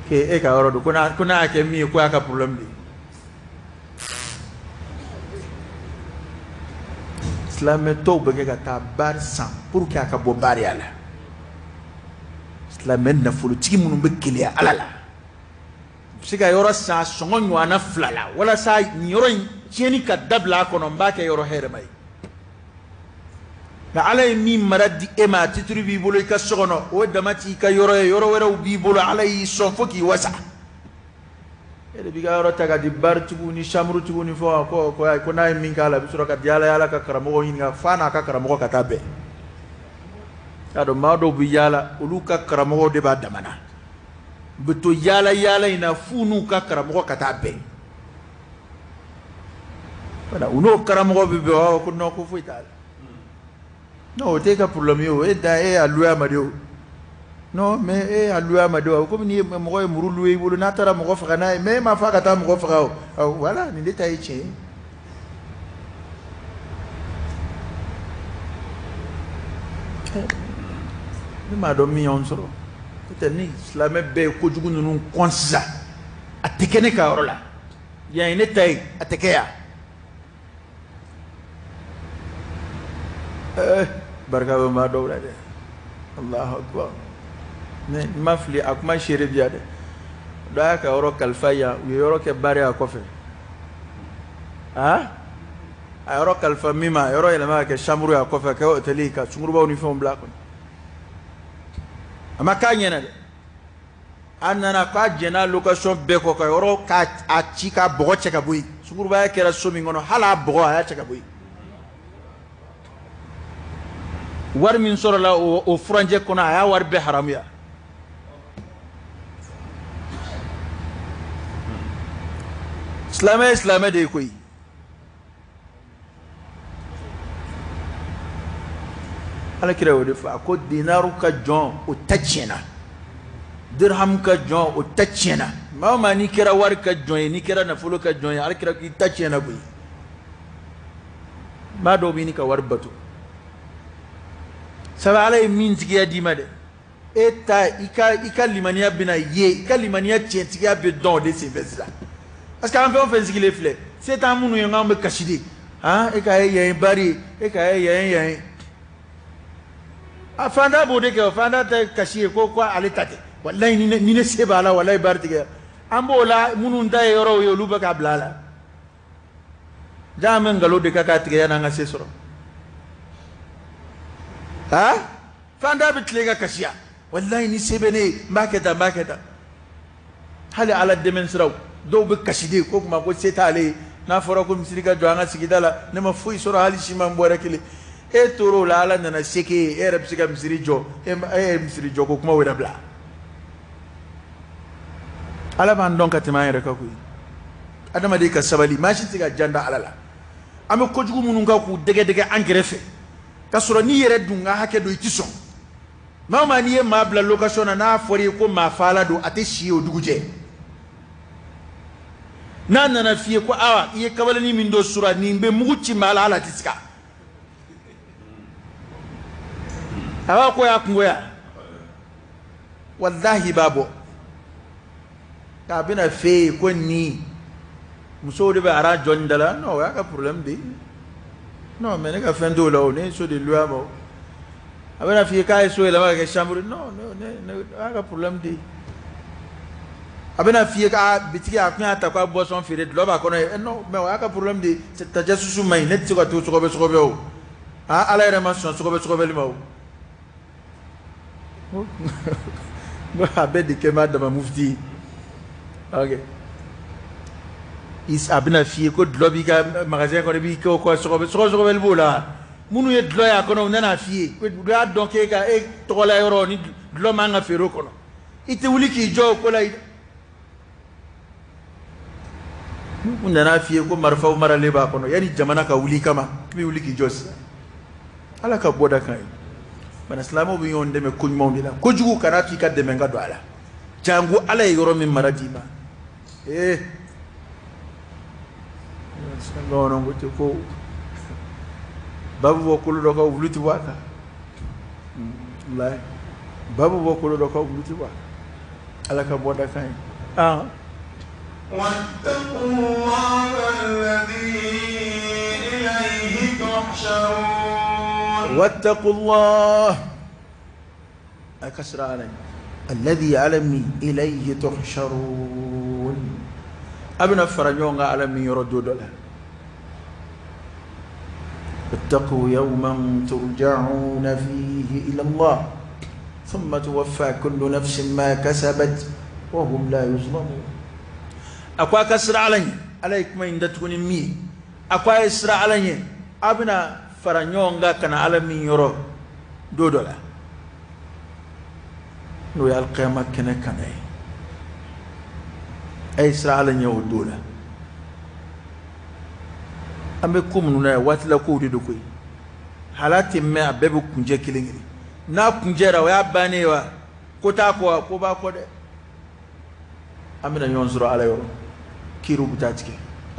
k'e ka yɔrɔ don, ko n'a y'a kɛ min ye ko y'a ka problème de ye. Silamɛ tɔw bɛ kɛ ka taa bari san pour que a ka bɔ bariya la. Silamɛ nafolotigi minnu bɛ keleya Ala la, u bɛ se ka yɔrɔ san sɔngɔ ɲɔgɔnna fila la walasa nin yɔrɔ in tiɲɛni ka dabila a kɔnɔ, n b'a kɛ yɔrɔ hɛrɛma ye. Nka Ala ye min mara di e ma, a titiri b'i bolo i ka so kɔnɔ, o dama t'i ka yɔrɔ ye, yɔrɔ wɛrɛw b'i bolo, Ala y'i sɔn fo k'i wasa. E de b'i ka yɔrɔ ta ka di baritigiw ni chambretigiw ni fɛnw ko ko ko n'a ye min k'a la, a bɛ sɔrɔ ka yaala yaala ka karamɔgɔw ɲininka f'a n'a ka karamɔgɔ ka taa bɛn. Y'a dɔn maa dɔw bɛ yaala, olu ka karamɔgɔw de b'a damana, u bɛ to yaala yaala in na f'u n'u ka karamɔgɔ ka taa bɛn. Voilà, u n'o karamɔgɔ bɛ bɛn, o ko non, ko foyi t'a la. Non, o t'e ka problème ye o, e da e y'a loué a ma de o. Non, mais e y'a loué a ma de o, komi n'i ye mɔgɔ ye muru loué i bolo, n'a taara mɔgɔ faga n'a ye, mais e m'a fɔ a ka taa mɔgɔ faga o. Voilà, nin de ta ye tiɲɛ ye. Ne m'a dɔn min y'anw sɔrɔ. N'o tɛ ni silamɛ bɛɛ ye kojugu ninnu kɔn sisan, a tɛ kɛ ne ka yɔrɔ la. Yan ye ne ta ye, a tɛ kɛ yan. Barika bɛ maa dɔw la dɛ. Allahu akbar. Ne ma fili, a kuma seere bi yan dɛ. Dɔ y'a ka yɔrɔ kalifa yan, u ye yɔrɔ kɛ bari a kɔfɛ. A yɔrɔ kalifa min ma, yɔrɔ yɛlɛma ka kɛ chambre ye a kɔfɛ, ka kɛ hôtel ye, ka sunkurubaw ni fɛnw bila a kɔnɔ. A ma k'a ɲɛna dɛ. A nana k'a jɛnna location bɛɛ kɔ, ka yɔrɔ k'a ci k'a bɔgɔ cɛ ka bɔ yen. Sunkurubaya kɛra so min kɔnɔ, hali a bɔgɔ a y'a cɛ ka bɔ yen. Wari min sɔrɔla o furancɛ kɔnɔ, a y'a wari bɛɛ haramuya. Silamɛ ye silamɛ de ye koyi. Ala kira y'o de fɔ, a ko dinaru ka jɔn o ta tiɲɛna, dirham ka jɔn o ta tiɲɛna. Maa o maa n'i kɛra wari ka jɔn ye, n'i kɛra nafolo ka jɔn ye, ala kira k'i ta tiɲɛna koyi. Maa dɔw bɛ ɲini ka wari bato, sabu ala ye min tigiya d'i ma dɛ, e ta i ka limaniya bɛna ye, i ka limaniya tiɲɛtigiya bɛ dɔn o de senfɛ sisan. Parce que an fɛn o fɛn sigilen filɛ, se t'an minnu ye, k'an bɛ kasi de. Han, e k'a ye yan ye bari ye, e k'a ye yan ye yan ye. A fantan b'o de kɛ, o fantan tɛ kasi ye ko ale ta tɛ. Walayi ni ne se b'a la, walayi bari tigɛ. An b'o la, minnu ta ye yɔrɔw ye, olu bɛ k'a bila a la. Ja an bɛ nkalon de kɛ k'a tigɛ yanni an ka se sɔrɔ. Han, fantan bɛ tile ka kasiya. Walayi ni se bɛ ne ye, n b'a kɛ tan, n b'a kɛ tan. Hali ala dɛmɛ siraw, dɔw bɛ kasi de ko kuma ko se t'ale ye. N'a fɔra ko misiri ka jɔ an ka sigida la, ne ma foyi sɔrɔ hali siman bɔrɛ kelen. E tor'o la, ala nana se k'e ye, e yɛrɛ bɛ se ka misiri jɔ, e ye misiri jɔ ko kuma wɛrɛ bila. Ala b'an dɔn ka tɛmɛ an yɛrɛ kan koyi. Adamaden ka sabali, maa si tɛ se ka jan da ala la. An bɛ kojugu minnu kan k'u dɛgɛdɛgɛ an kɛrɛfɛ, k'a sɔrɔ n'i yɛrɛ dun ka hakɛ don, i ti sɔn. Maa o maa n'i ye maa bila location na, n'a fɔra i ye ko maa faala don, a tɛ si o dugu jɛ. N'a nana f'i ye ko awa i ye kabalennin min don sura, nin bɛ mugu ci maa la, hali a tɛ siga. A b'a ko y'a kungo ya, walahi b'a bɔ. K'a bɛna f'e ye ko nin musow de bɛ aran jɔ nin da la, non, o y'a ka problème de ye. Non, mais ne ka fɛn t'o la o, ne ye so de loué a ma o. A bɛna f'i ye k'a ye so yɛlɛma ka kɛ chambre, non, non, ne o y'a ka problème de ye. A bɛna f'i ye k'a bitigi a kun y'a ta k'a boisson feere, dulɔ b'a kɔnɔ ye, non, mais o y'a ka problème de ye. Tajasusu man ɲi, ne tɛ se ka to sɔgɔbɛ sɔgɔbɛ o. Ala yɛrɛ ma sɔn sɔgɔbɛ sɔgɔbɛli ma o. A bɛɛ de kɛ b'a dama mufti. Ok, a bɛna f'i ye ko dulɔ b'i ka magasin kɔnɔ, i b'i kɛ o kɔ sɔgɔbɛ sɔgɔsɔgɔbɛli b'o la. Minnu ye dulɔ ye a kɔnɔ, u nana f'i ye ko u y'a dɔn k'e ka e tɔgɔla yɔrɔ ni dulɔ man ka feere o kɔnɔ, i tɛ wuli k'i jɔ o ko la. U nana f'i ye ko marifaw maralen b'a kɔnɔ, yanni jamana ka wuli kama k'i bɛ wuli k'i jɔ sisan. Ala ka bɔda kan ye. Bana silamɛw bɛ ɲɔgɔn dɛmɛ ko ɲumanw de la, kojugu kana k'i ka dɛmɛ ka don a la, jango Ala ye yɔrɔ min mara d'i ma. Ee, bamananw ko ten ko ba bɛ bɔ kolo dɔ kan, wulu tɛ bɔ a kan. Walayi, ba bɛ bɔ kolo dɔ kan, wulu tɛ bɔ a kan. Ala ka bɔda kan ye. Ah. واتقوا الله الذي إليه تحشرون. واتقوا الله أكسر علي الذي علمي إليه تحشرون. أبنا فرجون على من يردوا له. اتقوا يوما ترجعون فيه إلى الله ثم توفى كل نفس ما كسبت وهم لا يظلمون. أكوا كسر علي عليك ما يندتكون مي أكوا يسر علي أبنا فرنيون كان على من يرو دودولا نو يا القيامة كنا كنا أي سر على يودولا أم بكم نونا واتلا كودي دوكوي حالات ما أبيبو كنجة كيلينغري نا كنجة روا باني وا كوتا كوا كوبا كود أمنا ينظر على يورو كيرو بتاتك.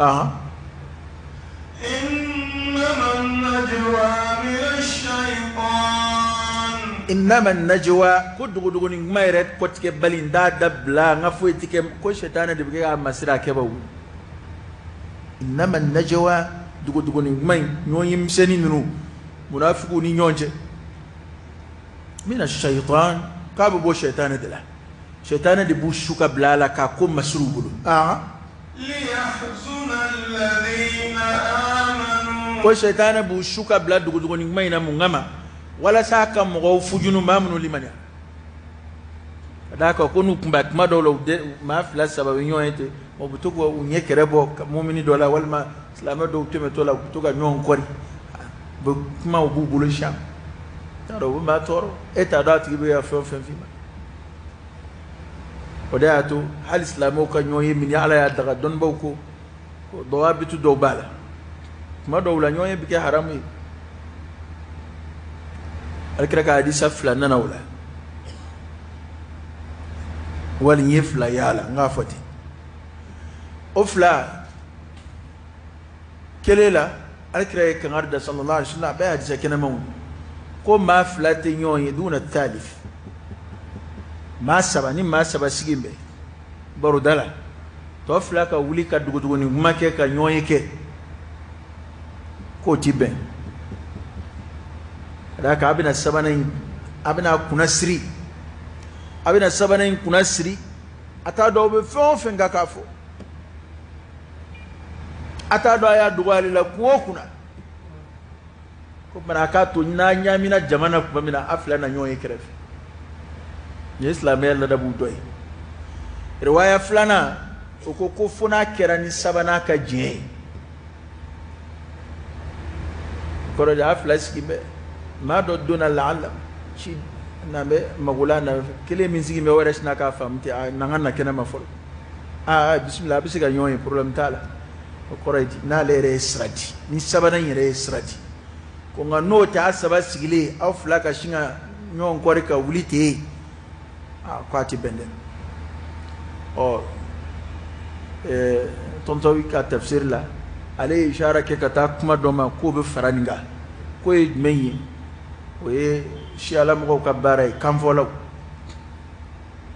أها. إنما النجوى من الشيطان. إنما النجوى كود كود كود ما يرد كوتك بلين دا دبلا غفوتك كل شيطان دبكي مسيرة كبو. إنما النجوى دغ دغ ما يوم يمسني نو منافقون يونج من الشيطان كابو بو شيطان دلا شيطان دي بو شوكا بلالا كاكو مسروبلو. ليحزن الذين آمنوا. كو شيطان بو شوكا بلا دغ دغ ما ينا ولا ساكا مغو فجنو ما منو لمن داك كونو كمبا كما دولو ما فلا سبب يون mo bɛ to k'u ɲɛ kɛrɛ bɔ mumini dɔ la walima silamɛ dɔw tɛmɛtɔ la u bɛ to ka ɲɔgɔn kɔri, u bɛ kumaw b'u bolo sisan, t'a dɔn u bɛ maa tɔɔrɔ, e t'a dɔn a tigi bɛ ka fɛn o fɛn f'i ma. O de y'a to hali silamɛw ka ɲɔgɔn ye min Ala y'a daga, dɔnnibaw ko dɔwabitu dɔw b'a la, tuma dɔw la ɲɔgɔn ye bɛ kɛ haramu ye. Alikira ka hadisa fila nana o la, wali n ye fila y'a la n k'a fɔ ten. O fila kelen la alikira ye kangari da sallallahu alaihi wasallam, a bɛɛ ye hadisa kɛnɛmanw ko maa fila tɛ ɲɔgɔn ye duna thalith, maa saba ni maa saba sigi bɛ baroda la, tɔ fila ka wuli ka dugutuguni kuma kɛ ka ɲɔgɔn ye kɛ k'o ti bɛn. Ka d'a kan a bɛna sabanan in, a bɛna kunna siri, a bɛna sabanan in kunna siri, a t'a dɔn o bɛ fɛn o fɛn kan k'a fɔ, a t'a dɔn a y'a dogo ale la kun o kunna, ko mana a k'a to n'a ɲaamina jamana tuma min na a fila na ɲɔgɔn ye kɛrɛfɛ. Nin ye silamɛya ladabu dɔ ye. Riwaya filanan o ko ko fo n'a kɛra ni sabanan ka diɲɛ ye, kɔrɔ de a fila sigi bɛ maa dɔ donna laala ci n'an bɛ magola na kelen min sigi bɛ o yɛrɛ sina k'a faamu ten, a n'an ka na kɛnɛ ma fɔlɔ, aa bisimila a bɛ se ka ɲɔgɔn ye problème t'a la. O kɔrɔ ye di n'ale yɛrɛ ye sira di, ni sabanan yɛrɛ ye sira di, ko nka n'o tɛ a saba sigilen aw fila ka sin ka ɲɔgɔn kɔri ka wuli ten, aa k'a ti bɛn dɛ. Ɔ tɔntɔn ka tafsir la ale ye ishara kɛ ka taa kuma dɔ ma k'o bɛ fara nin kan, k'o ye jumɛn ye? O ye siyalamɔgɔw ka baara ye, kanfɔlaw.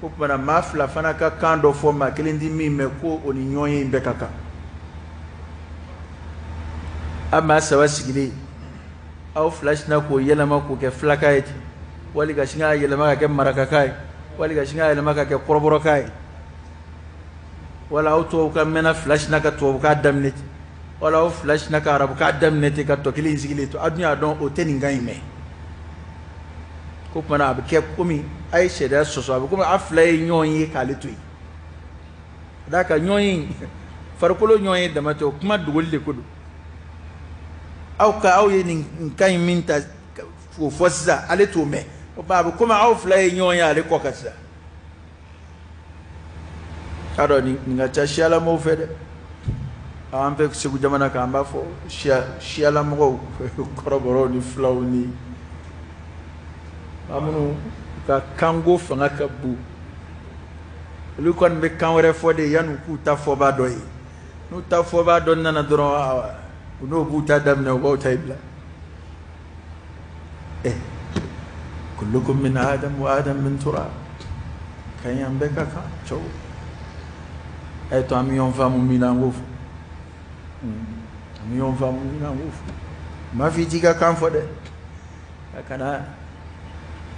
Ko tuma na maa fila fana ka kan dɔ fɔ maa kelen di min mɛn ko o ni ɲɔgɔn ye in bɛɛ ka kan. A maa saba sigilen aw fila sinna k'o yɛlɛma k'o kɛ filakan ye ten, wali ka sin k'a yɛlɛma ka kɛ marakakan ye, wali ka sin k'a yɛlɛma ka kɛ kɔrɔbɔrɔkan ye, wala aw tubabukan mɛnna fila sinna ka tubabukan daminɛ ten, wala aw fila sinna ka arabukan daminɛ ten ka tɔ kelen sigilen to, aw dun y'a dɔn o tɛ nin kan in mɛn. Ko tuma na a bɛ kɛ komi a ye sariya sɔsɔ, a bɛ komi a fila ye ɲɔgɔn ye k'ale to yen. Ka d'a kan ɲɔgɔn ye farikolo ɲɔgɔn ye dama tɛ, o kuma dogoli de ko don. Aw ka aw ye nin kan in min ta k'o fɔ sisan, ale t'o mɛn. O tuma a bɛ komi aw fila ye ɲɔgɔn ye ale kɔ kan sisan. K'a dɔn nin ka ca siyalamɔgɔw fɛ dɛ. An fɛ Segu jamana kan, an b'a fɔ siyalamɔgɔw, kɔrɔbɔrɔw ni fulaw ni maa minnu ka kanko fanga ka bon, olu kɔni bɛ kan wɛrɛ fɔ de yanni k'u ta fɔbaa dɔ ye. N'u ta fɔbaa dɔ nana dɔrɔn, u n'o b'u ta daminɛ, u b'aw ta bila. Kullukum min Adam wa Adam min turab. Kan an bɛɛ ka kan cɛw. A ye to an bɛ ɲɔgɔn faamu min na, an k'o fɔ. An bɛ ɲɔgɔn faamu min na, an k'o fɔ. N m'a fɔ i t'i ka kan fɔ dɛ. A kana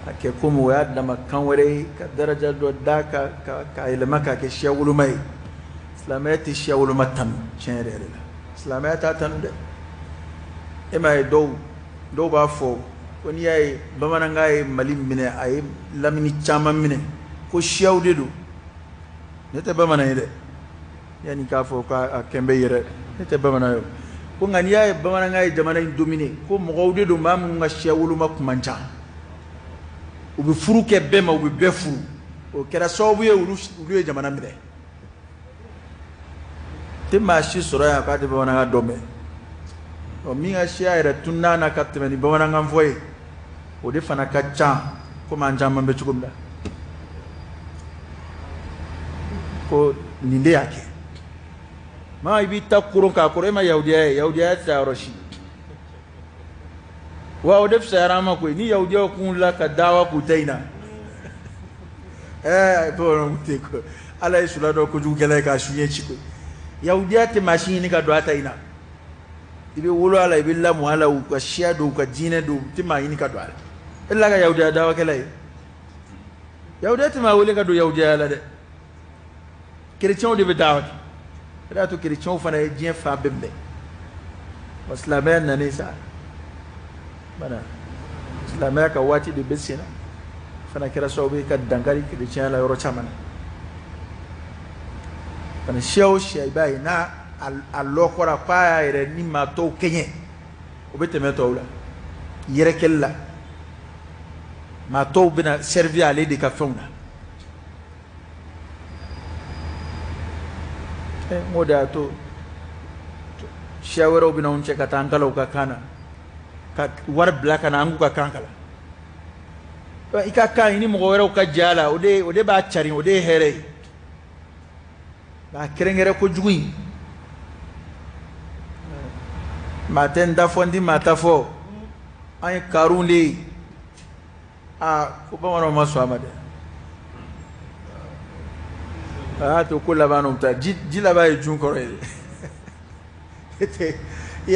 a kɛ komi o y'a dama kan wɛrɛ ye ka daraja dɔ d'a kan k'a yɛlɛma k'a kɛ siya woloma ye. Silamɛya tɛ siya woloma tanu tiɲɛ yɛrɛ yɛrɛ la. Silamɛya t'a tanu dɛ. E m'a ye dɔw b'a fɔ ko n'i y'a ye bamanankan ye Mali minɛ, a ye lamini caman minɛ, ko siyaw de don. Ne tɛ bamanan ye dɛ, yanni k'a fɔ k'a kɛn bɛ yɛrɛ, ne tɛ bamanan ye. Ko nka n'i y'a ye bamanankan ye jamana in dominer, ko mɔgɔw de don maa minnu ka siya woloma kun man ca, u bɛ furu kɛ bɛɛ ma, u bɛ bɛɛ furu. O kɛra sababu ye olu ye jamana minɛ. Tɛ maa si sɔrɔ yan k'a tɛ bamanankan dɔn mɛn. Ɔ, min ka siya yɛrɛ tununa na ka tɛmɛ ni bamanankan fɔ ye, o de fana ka ca komi an caman bɛ cogo min na. Ko nin de y'a kɛ. Maa i b'i ta koron k'a kɔrɔ, e ma yahudiya ye, yahudiya tɛ taa yɔrɔ si. Wa o de fisayara an ma koyi, ni yahudiyaw kun wulila ka dawa k'u ta in na. Bamananw tɛ ko Ala ye sula dɔ kojugukɛla ye k'a su ɲɛ ci koyi. Yahudiya tɛ maa si ɲini ka don a ta in na. I bɛ wolo a la, i bɛ lamɔ a la, u ka siya don, u ka diinɛ don, u tɛ maa ɲini ka don a la. E la ka yahudiya dawakɛla ye. Yahudiya tɛ maa wele ka don yahudiya la dɛ. Kerecɛnw de bɛ dawa kɛ. O de y'a to kerecɛnw fana ye diɲɛ fan bɛɛ minɛ. Wa silamɛya nanen sa. Bana silamɛya ka waati de bɛ sen na. Fana kɛra sababu ye ka dankari kerecɛnya la yɔrɔ caman na. Bana siya o siya, i b'a ye n'a a lɔkɔra k'a y'a yɛrɛ ni maa tɔw kɛɲɛ, o bɛ tɛmɛ tɔw la yɛrɛkɛli la. Maa tɔw bɛna servir ale de ka fɛnw na. N k'o de y'a to siya wɛrɛw bɛna anw cɛ ka taa an kalan u ka kan na, ka wari bila ka na an k'u ka kan kalan. I ka kan i ni mɔgɔ wɛrɛw ka jɛ a la, o de b'a carin, o de ye hɛrɛ ye. Nka kɛrɛnkɛrɛn kojugu in, maa tɛ n ta fɔ, n tɛ maa ta fɔ, an ye karun de ye. Aa, ko bamananw ma sɔn a ma dɛ. A y'a to ko laban n'o ta ji laban ye jun kɔrɔ ye dɛ. I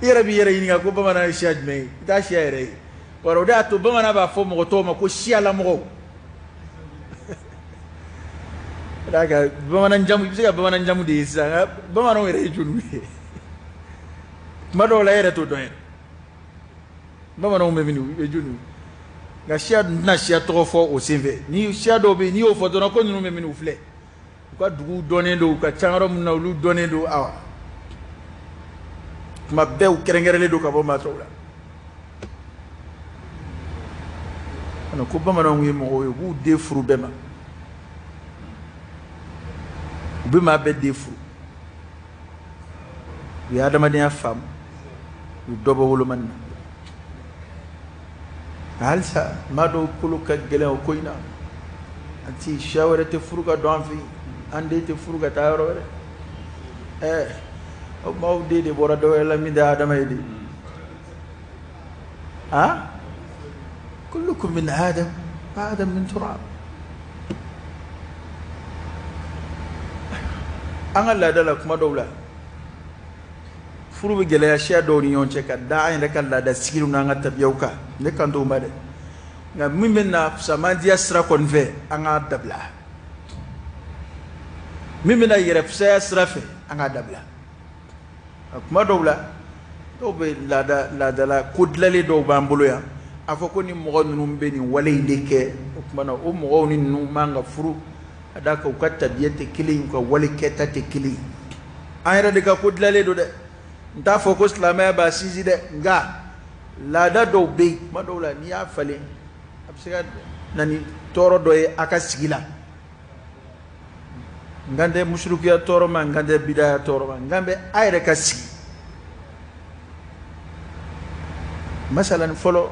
yɛrɛ b'i yɛrɛ ɲininka ko bamanan ye siya jumɛn ye, i t'a siya yɛrɛ ye. Wala o de y'a to bamanan b'a fɔ mɔgɔ tɔw ma ko siyalamɔgɔw. Ka d'a kan bamanan jamu, i bɛ se ka bamanan jamu de ye sisan, nka bamananw yɛrɛ ye joliw ye. Tuma dɔw la e yɛrɛ t'o dɔn yɛrɛ. Bamananw bɛ min, u bɛ joliw. Nka siya dun tɛna siya tɔgɔ fɔ o senfɛ. Ni siya dɔw bɛ yen, n'i y'o fɔ dɔrɔn ko ninnu bɛ min, u filɛ. U ka duguw dɔnnen don, u ka ca yɔrɔ minnu na, olu dɔnnen don. Awa, tuma bɛɛ u kɛrɛnkɛrɛnlen don ka bɔ maa tɔw la. Ko bamananw ye mɔgɔw ye, u b'u den furu bɛɛ ma. U bɛ maa bɛɛ den furu. U ye adamadenya faamu, u ye dɔ bɔ wolomani na. Halisa maa dɔw kolo ka gɛlɛn o ko in na. An ti siya wɛrɛ tɛ furu ka don an fɛ yen, an den tɛ furu ka taa yɔrɔ wɛrɛ. O maaw den de bɔra dɔ wɛrɛ la min tɛ adama ye de. Kullukum min Adam, Adam min turab. An ka laada la kuma dɔw la, furu bɛ gɛlɛya siya dɔw ni ɲɔgɔn cɛ ka da an yɛrɛ ka laada sigiliw n'an ka tabiyaw kan. Ne kan t'o ma dɛ, nka min bɛ na fisamandiya sira kɔni fɛ, an k'a dabila. Min bɛ na yɛrɛ fisaya sira fɛ, an k'a dabila. A kuma dɔw la, dɔw bɛ laadala ko dilanlen dɔw b'an bolo yan, A fɔ ko ni mɔgɔ ninnu bɛ nin wale in de kɛ, o tuma na o mɔgɔw ni ninnu man ka furu, ka d'a kan u ka tabiya tɛ kelen ye, u ka wale kɛta tɛ kelen ye. An yɛrɛ de ka ko dilanlen don dɛ. N t'a fɔ ko silamɛya b'a sinsin dɛ, nka laada dɔw bɛ yen, tuma dɔw la n'i y'a falen, a bɛ se ka na ni tɔɔrɔ dɔ ye a ka sigi la. N kan tɛ musirikuya tɔɔrɔ ma, n kan tɛ bidaya tɔɔrɔ ma, n kan bɛ a yɛrɛ ka sigi. Masalan fɔlɔ,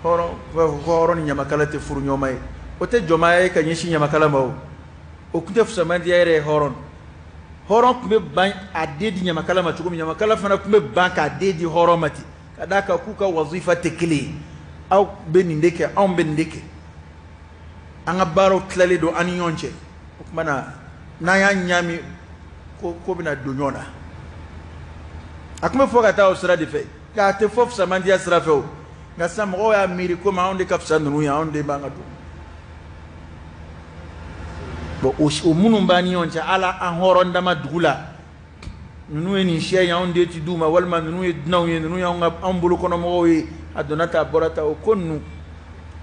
hɔrɔn b'a fɔ ko hɔrɔn ni ɲamakala tɛ furu ɲɔgɔn ma ye, o tɛ jɔnmaya ye ka ɲɛsin ɲamakala ma, o tun tɛ fusamandiya yɛrɛ ye. Hɔrɔn tun bɛ ban a den di ɲamakala ma cogo min, ɲamakala fana tun bɛ ban k'a den di hɔrɔn ma ten, ka d'a kan k'u ka wazifa tɛ kelen ye. Aw bɛ nin de kɛ, anw bɛ nin de kɛ, an ka baaraw tilalen don an ni ɲɔgɔn cɛ. O tuma na n'an y'a ɲaami, ko bɛna don ɲɔgɔn na. A tun bɛ fɔ ka taa o sira de fɛ, nka a tɛ fɔ fusamandiya sira fɛ o. Nka sisan mɔgɔw y'a miiri komi anw de ka fisa ninnu ye, anw de b'an ka don. Bon, o minnu b'an ni ɲɔgɔn cɛ, ala an hɔrɔn dama dugu la, ninnu ye nin siya ye, anw den ti d'u ma, walima ninnu ye dunanw ye, ninnu y'anw ka anw bolo kɔnɔmɔgɔw ye, a donna tan, a bɔra tan, o ko ninnu,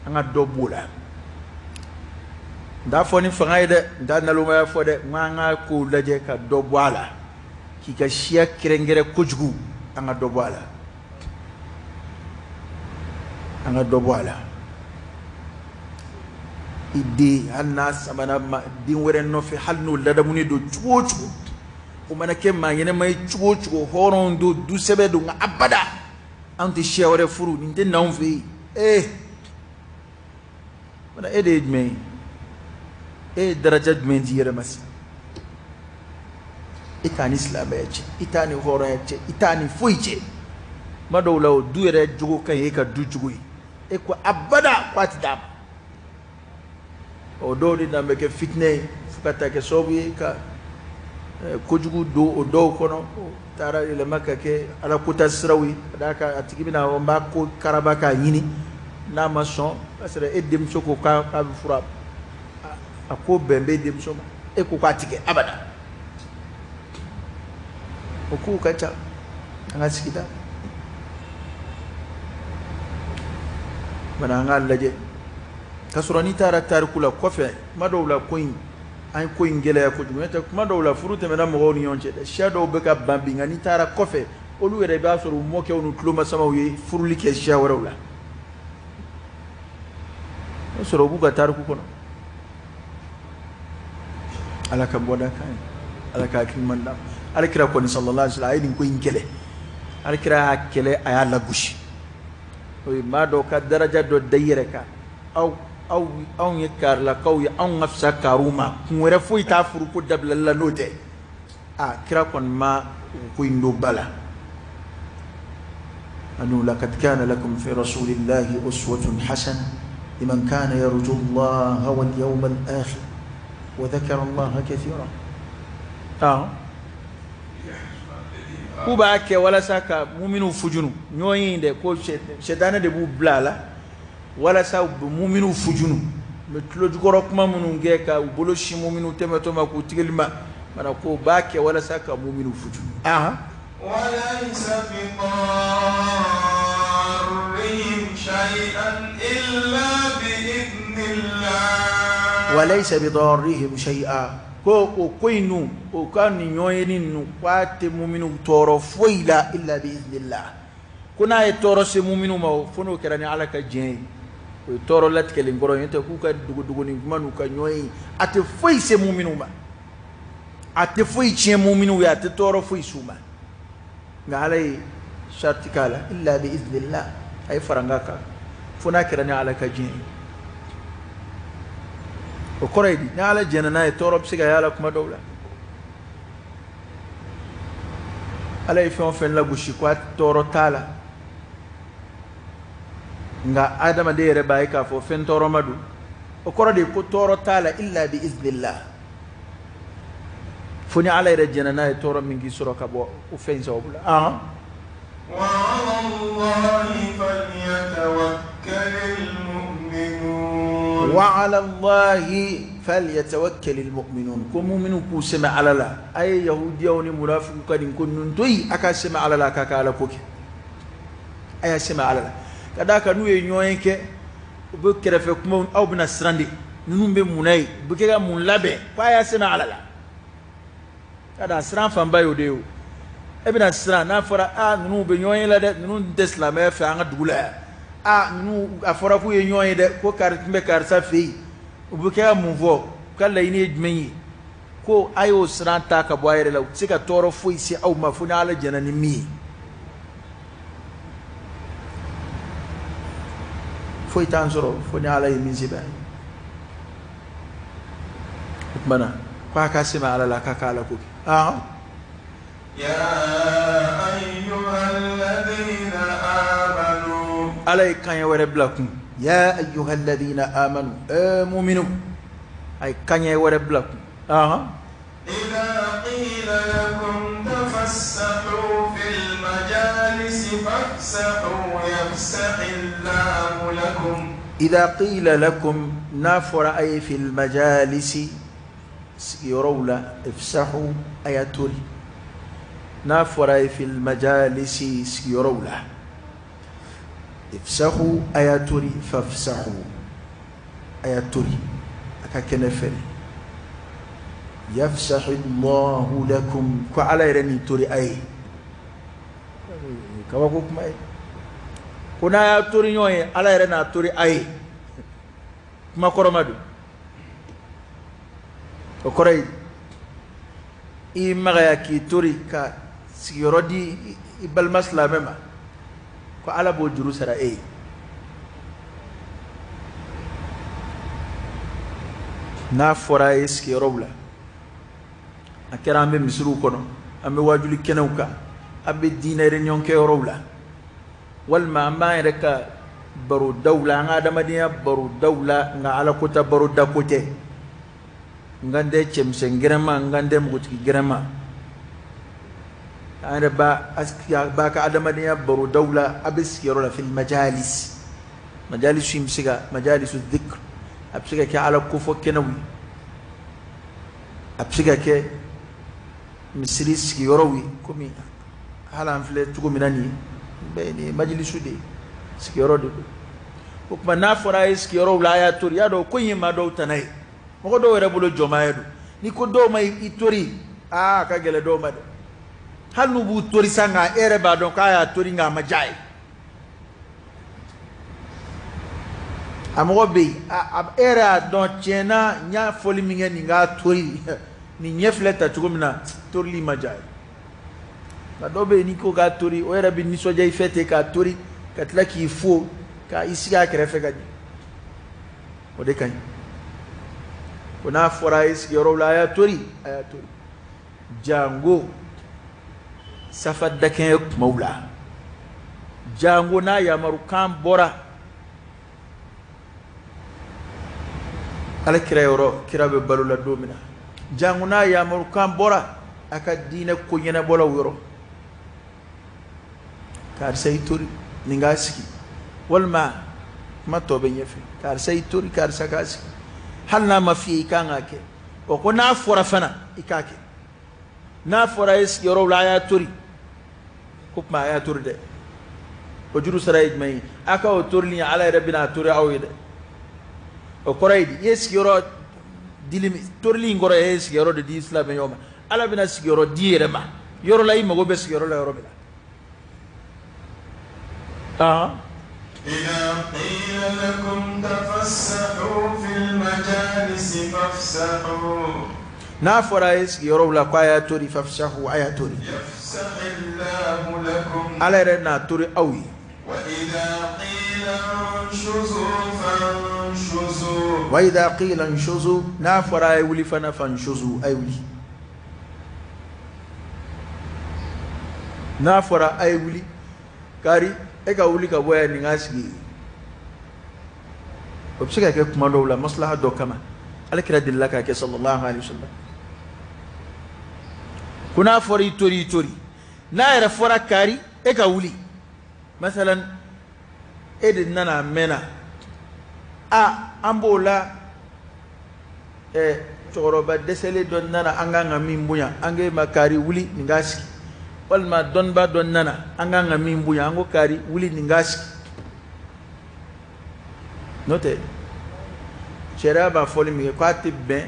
an ka dɔ b'o la. N t'a fɔ ni fanga ye dɛ, n t'a nalomaya fɔ dɛ, n ko an ka kow lajɛ ka dɔ bɔ a la, k'i ka siya kɛrɛnkɛrɛn kojugu, an ka dɔ bɔ a la, an ka dɔ bɔ a la. I den, hali n'a samana den wɛrɛ nɔfɛ, hali n'o ladamuni don cogo o cogo, o mana kɛ maa ɲɛnɛma ye cogo o cogo, hɔrɔn don, du sɛbɛ don, nka abada anw tɛ siya wɛrɛ furu, nin tɛ n'anw fɛ yen. Ee, mana e de ye jumɛn ye? E ye daraja jumɛn di yɛrɛ ma sisan? E t'a ni silamɛya cɛ, i t'a ni hɔrɔnya cɛ, i t'a ni foyi cɛ. Tuma dɔw la, o du yɛrɛ jogo ka ɲi e ka du jogo ye, e ko abada ko a ti d'a ma. O dɔw de dan bɛ kɛ fitinɛ ye, fo ka taa kɛ sababu ye ka kojugu don o dɔw kɔnɔ, o taara yɛlɛma ka kɛ ala kota siraw ye. Ka d'a kan a tigi bɛna fɔ n b'a ko karaba k'a ɲini, n'a ma sɔn, k'a sɔrɔ e denmuso ko k'a bɛ furu, a ko bɛn bɛ denmuso ma, e ko k'a tigɛ abada. O kow ka ca an ka sigida. Bana an k'a lajɛ, k'a sɔrɔ n'i taara tariku la kɔfɛ, kuma dɔw la ko in, an ye ko in gɛlɛya kojugu. N'o tɛ, kuma dɔw la furu tɛmɛna mɔgɔw ni ɲɔgɔn cɛ dɛ, siya dɔw bɛ ka ban bi, nka n'i taara kɔfɛ, olu yɛrɛ, i b'a sɔrɔ u mɔkɛw n'u tulomasamaw ye furuli kɛ siya wɛrɛw la, o sɔrɔ u b'u ka tariku kɔnɔ. Ala ka bɔda kan ye, Ala ka hakili ɲuman d'an ma. Alakira kɔni sallallahu alaihi wasallam, a ye nin ko in kɛlɛ. Alakira y'a kɛlɛ, a y'a lagosi. O ye maa dɔw ka daraja dɔ da i yɛrɛ kan. Aw aw anw ye karilakaw ye, anw ka fisa kariw ma, kun wɛrɛ foyi t'a furu ko dabilali la n'o tɛ. A kira kɔni ma o ko in don ba la. أنه لقد كان لكم في رسول الله أسوة حسنة لمن كان يرجو الله واليوم الآخر وذكر الله كثيرا. K'u b'a kɛ walasa ka muminu fujunu ɲɔgɔn ye dɛ, ko sɛtanɛ de b'u bila a la walasa u bɛ muminu fujunu, u bɛ tulo jukɔrɔ kuma minnu kɛ, ka u bolo sin muminu tɛmɛtɔ ma k'u tigɛli ma mana, ko u b'a kɛ walasa ka muminu fujunu. وليس بضارهم شيئا إلا بإذن الله. وليس بضارهم شيئا, ko o ko in nu, o ka nin ɲɔgɔn ye ni ninnu, k'a tɛ muminu tɔɔrɔ foyi la illa bi iznillah. Ko n'a ye tɔɔrɔ se muminu ma, o fo n'o kɛra ni Ala ka diɲɛ ye, o ye tɔɔrɔ latigɛlen kɔrɔ ye. N'o tɛ, k'u ka dogodogonin kuma n'u ka ɲɔgɔn ye, a tɛ foyi se muminu ma, a tɛ foyi tiɲɛ muminu ye, a tɛ tɔɔrɔ foyi s'u ma. Nka Ala ye sariti k'a la, illa bi iznillah, a ye faranga kan, fo n'a kɛra ni Ala ka diɲɛ ye. O kɔrɔ ye di? Ni Ala jɛnna n'a ye, tɔɔrɔ bɛ se ka y'a la kuma dɔw la. Ala ye fɛn o fɛn lagosi ko a tɔɔrɔ t'a la, nka adamaden yɛrɛ b'a ye k'a fɔ fɛn tɔɔrɔ ma don, o kɔrɔ de ye ko tɔɔrɔ t'a la illa bi iznillah, fo ni Ala yɛrɛ jɛnna n'a ye tɔɔrɔ min k'i sɔrɔ ka bɔ o fɛn in sababu la. وعلى الله فليتوكل المؤمنون. وعلى الله فليتوكل المؤمنون, ko muminu k'u sɛmɛ Ala la. A ye yahudiyaw ni munafiku ka nin ko ninnu to yen, a ka sɛmɛ Ala la, a k'a ka Ala ko kɛ, a y'a sɛmɛ Ala la. Ka d'a kan n'u ye ɲɔgɔn ye kɛ, u bɛ kɛrɛfɛ kumaw, aw bɛna siran de, ninnu bɛ mun na ye, u bɛ kɛ ka mun labɛn, ko a y'a sɛmɛ Ala la. Ka da siran fanba y'o de ye o. E bɛna siran n'a fɔra aa ninnu bɛ ɲɔgɔn ye la dɛ, ninnu tɛ silamɛya fɛ an ka dugu la yan, aa ninnu a fɔra k'u ye ɲɔgɔn ye dɛ, ko kari tun bɛ karisa fɛ yen, u bɛ kɛ ka mun fɔ, u ka laɲini ye jumɛn ye? Ko a y'o siran ta ka bɔ a yɛrɛ la, u tɛ se ka tɔɔrɔ foyi se aw ma fo ni Ala jɛnna ni min ye. Foyi t'an sɔrɔ fo ni Ala ye min sɛbɛn a ye. O tuma na ko a ka sɛmɛ Ala la, k'a ka Ala ko kɛ. Ala ye kan wɛrɛ bila kun. Ya ayyuhalladhina amanu, muminu, a ye kan wɛrɛ bila kun. Idha qila lakum tafassahu fil majalisi fafsahu yafsahillahu lakum. Idha qila lakum, n'a fɔra a ye fil majalisi, sigiyɔrɔw la, ifsahu, a y'a tori. N'a fɔra a ye fil majalisi, sigiyɔrɔw la, ifsahu, a y'a tori, fafsahu, a y'a tori, a ka kɛnɛ fɛrɛ. Yafsahillahu lakum, ko Ala yɛrɛ nin tori a ye. Kabako kuma ye. Ko n'a y'a tori ɲɔgɔn ye, Ala yɛrɛ n'a tori a ye. Kuma kɔrɔma don. O kɔrɔ ye i magaya k'i tori ka sigiyɔrɔ di i balima silamɛ ma, ko Ala b'o juru sara e ye. N'a fɔra a ye sigiyɔrɔw la, a kɛra an bɛ misiriw kɔnɔ, an bɛ wajuli kɛnɛw kan, an bɛ diinɛ réunion kɛyɔrɔw la, walima an b'an yɛrɛ ka barodaw la, an ka adamadenya barodaw la, nka Ala ko ta baroda ko tɛ. N kan tɛ cɛmisɛn gɛrɛma, n kan tɛ npogotigi gɛrɛma. An yɛrɛ b'a ka adamadenya barodaw la, a bɛ sigiyɔrɔ la fil majalis. Majalis in bɛ se ka majalisu dhikr, a bɛ se ka kɛ Ala kofɔ kɛnɛw ye, a bɛ se ka kɛ misiri sigiyɔrɔw ye, komi hali an filɛ cogo min na nin ye, bɛɛ nin ye majalisu de ye, sigiyɔrɔ de don. O tuma n'a fɔra a ye sigiyɔrɔw la, a y'a tori, y'a dɔn ko in ye maa dɔw tana ye, mɔgɔ dɔw yɛrɛ bolo jɔnmaaya don. N'i ko dɔw ma i tori, aa a ka gɛlɛn dɔw ma dɛ. Hali n'u b'u tori sa, nka e yɛrɛ b'a dɔn k'a y'a tori nka a ma diya ye. A mɔgɔ bɛ yen, e yɛrɛ y'a dɔn tiɲɛ na, n y'a fɔli min kɛ nin k'a tori, nin ɲɛ filɛ ta cogo min na, torili ma diya ye. Nka dɔw bɛ yen, n'i ko k'a tori, o yɛrɛ bɛ nisɔndiya i fɛ ten k'a tori, ka tila k'i fo, ka i sigi a kɛrɛfɛ ka ɲɛ. O de ka ɲi. Ko n'a fɔra a ye sigiyɔrɔw la, a y'a tori, a y'a tori. Jango safa dakɛɲɛ kumaw la, jango n'a yamarukan bɔra Ala kira yɔrɔ, kira bɛ balo la don min na, jango n'a yamarukan bɔra a ka diinɛ ko ɲɛnabɔlaw yɔrɔ, karisa i tori nin k'a sigi, walima kuma tɔ bɛ ɲɛfɛ, karisa i tori karisa k'a sigi, hali n'a ma f'i ye i kan k'a kɛ. O ko n'a fɔra fana i k'a kɛ. N'a fɔra a ye sigiyɔrɔw la, a y'a tori, ko tuma a y'a tori dɛ. O juru sara ye jumɛn ye? A ka o torili Ala yɛrɛ bɛna a tori aw ye dɛ. O kɔrɔ ye di? I ye sigiyɔrɔ dili min, torili in kɔrɔ ye e ye sigiyɔrɔ de di silamɛ ɲɔgɔn ma. Ala bɛna sigiyɔrɔ di i yɛrɛ ma yɔrɔ la i mago bɛ sigiyɔrɔ la yɔrɔ min na. Idha qila lakum tafassahu fil majalisi fafsahu. N'a fɔra a ye sigiyɔrɔw la k'a y'a tori, fafsahu, a y'a tori. Yafsahillahu lakum. Ala yɛrɛ n'a tori aw ye. Wa idha qila unshuzu fanshuzu. Wa idha qila unshuzu, n'a fɔra a ye wuli fana, fanshuzu, a ye wuli. N'a fɔra a ye wuli, kari e ka wuli ka bɔ yan nin k'a sigi. O bɛ se ka kɛ kuma dɔw la maslaha dɔ kama. Ala kira delila k'a kɛ sallallahu alaihi wasallam. Ko n'a fɔra i tori, i tori. N'a yɛrɛ fɔra kari e ka wuli, masalan e de nana a mɛnna, a an b'o la, cɛkɔrɔba dɛsɛlen dɔ nana an kan ka min bonya, an k'e ma kari wuli nin k'a sigi, walima dɔnnibaa dɔ nana an kan ka min bonya, an ko kari wuli nin k'a sigi. N'o tɛ sariya b'a fɔli min kɛ k'a tɛ bɛn,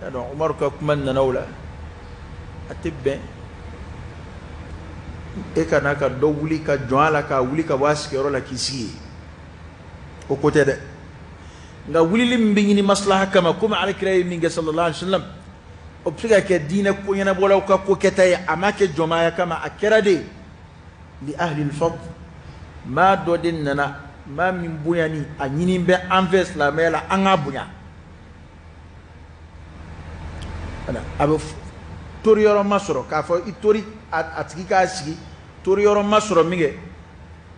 y'a dɔn Umaru ka kuma nana o la, a tɛ bɛn e ka na ka dɔ wuli ka jɔn a la, k'a wuli ka bɔ a sigiyɔrɔ la k'i sigi yen, o ko tɛ dɛ. Nka wulili min bɛ ɲini maslaha kama, komi alakira ye min kɛ sallallahu alaihi wa sallam, o bɛ se ka kɛ diinɛ ko ɲɛnabɔlaw ka ko kɛta ye, a ma kɛ jɔnmaya kama, a kɛra de li ahli al-fadl. Maa dɔ de nana, maa min bonyani a ɲini bɛ an fɛ silamɛya la, an k'a bonya. A bɛ tori yɔrɔ ma sɔrɔ k'a fɔ i tori a tigi k'a sigi, tori yɔrɔ ma sɔrɔ min kɛ,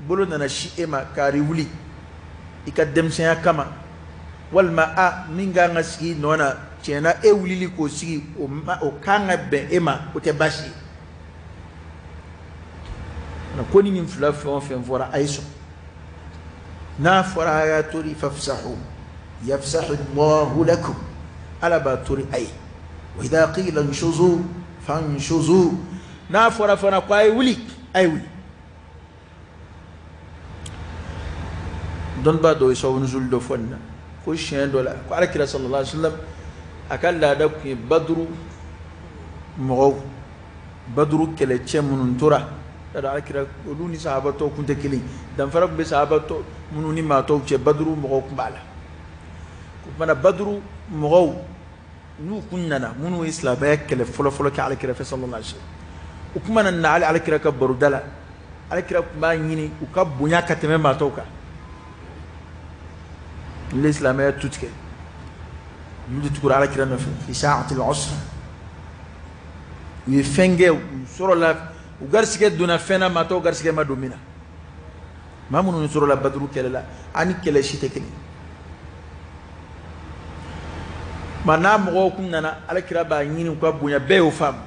bolo nana si e ma k'ari wuli i ka denmisɛnya kama, walima a min kan ka sigi nɔ na tiɲɛna e wulili k'o sigi o kan ka bɛn e ma, o tɛ baasi ye. Ko ni nin fila fɛn o fɛn fɔra, a ye sɔn. N'a fɔra a y'a tori, fafsahu yafsahu Allahu lakum, ala b'a tori a ye. Wa idha qila nshuzu fanshuzu, n'a fɔra fana ko a ye wuli, a ye wuli. Dɔnnibaa dɔw ye sababu nuzuli dɔ fɔ nin na, ko siɲɛ dɔ la ko alakira sallallahu alaihi wa sallam a ka laada tun ye baduru mɔgɔw, baduru kɛlɛcɛ minnu tora, y'a alakira olu ni sahaba tɔw tun tɛ kelen, danfara tun bɛ sahaba tɔ minnu ni maa tɔw cɛ, baduru mɔgɔw tun b'a la. O kumana baduru mɔgɔw n'u kun nana, minnu ye silamɛya kɛlɛ fɔlɔ-fɔlɔ kɛ alakira fɛ sallallahu alaihi wa sallam, u kun mana na ale alakira ka baroda la, alakira tun b'a ɲini u ka bonya ka tɛmɛ maa tɔw kan. Olu ye silamɛya tu tigɛ, olu de tugura alakira nɔfɛ fi sa'atil usra. U ye fɛn kɛ, u sɔrɔla, u garisigɛ donna fɛn na maa tɔw garisigɛ ma don min na. Maa minnu sɔrɔla baduru kɛlɛ la, ani kɛlɛ si tɛ kelen. Ma n'a mɔgɔw kun nana, alakira b'a ɲini u ka bonya, bɛɛ y'o faamu,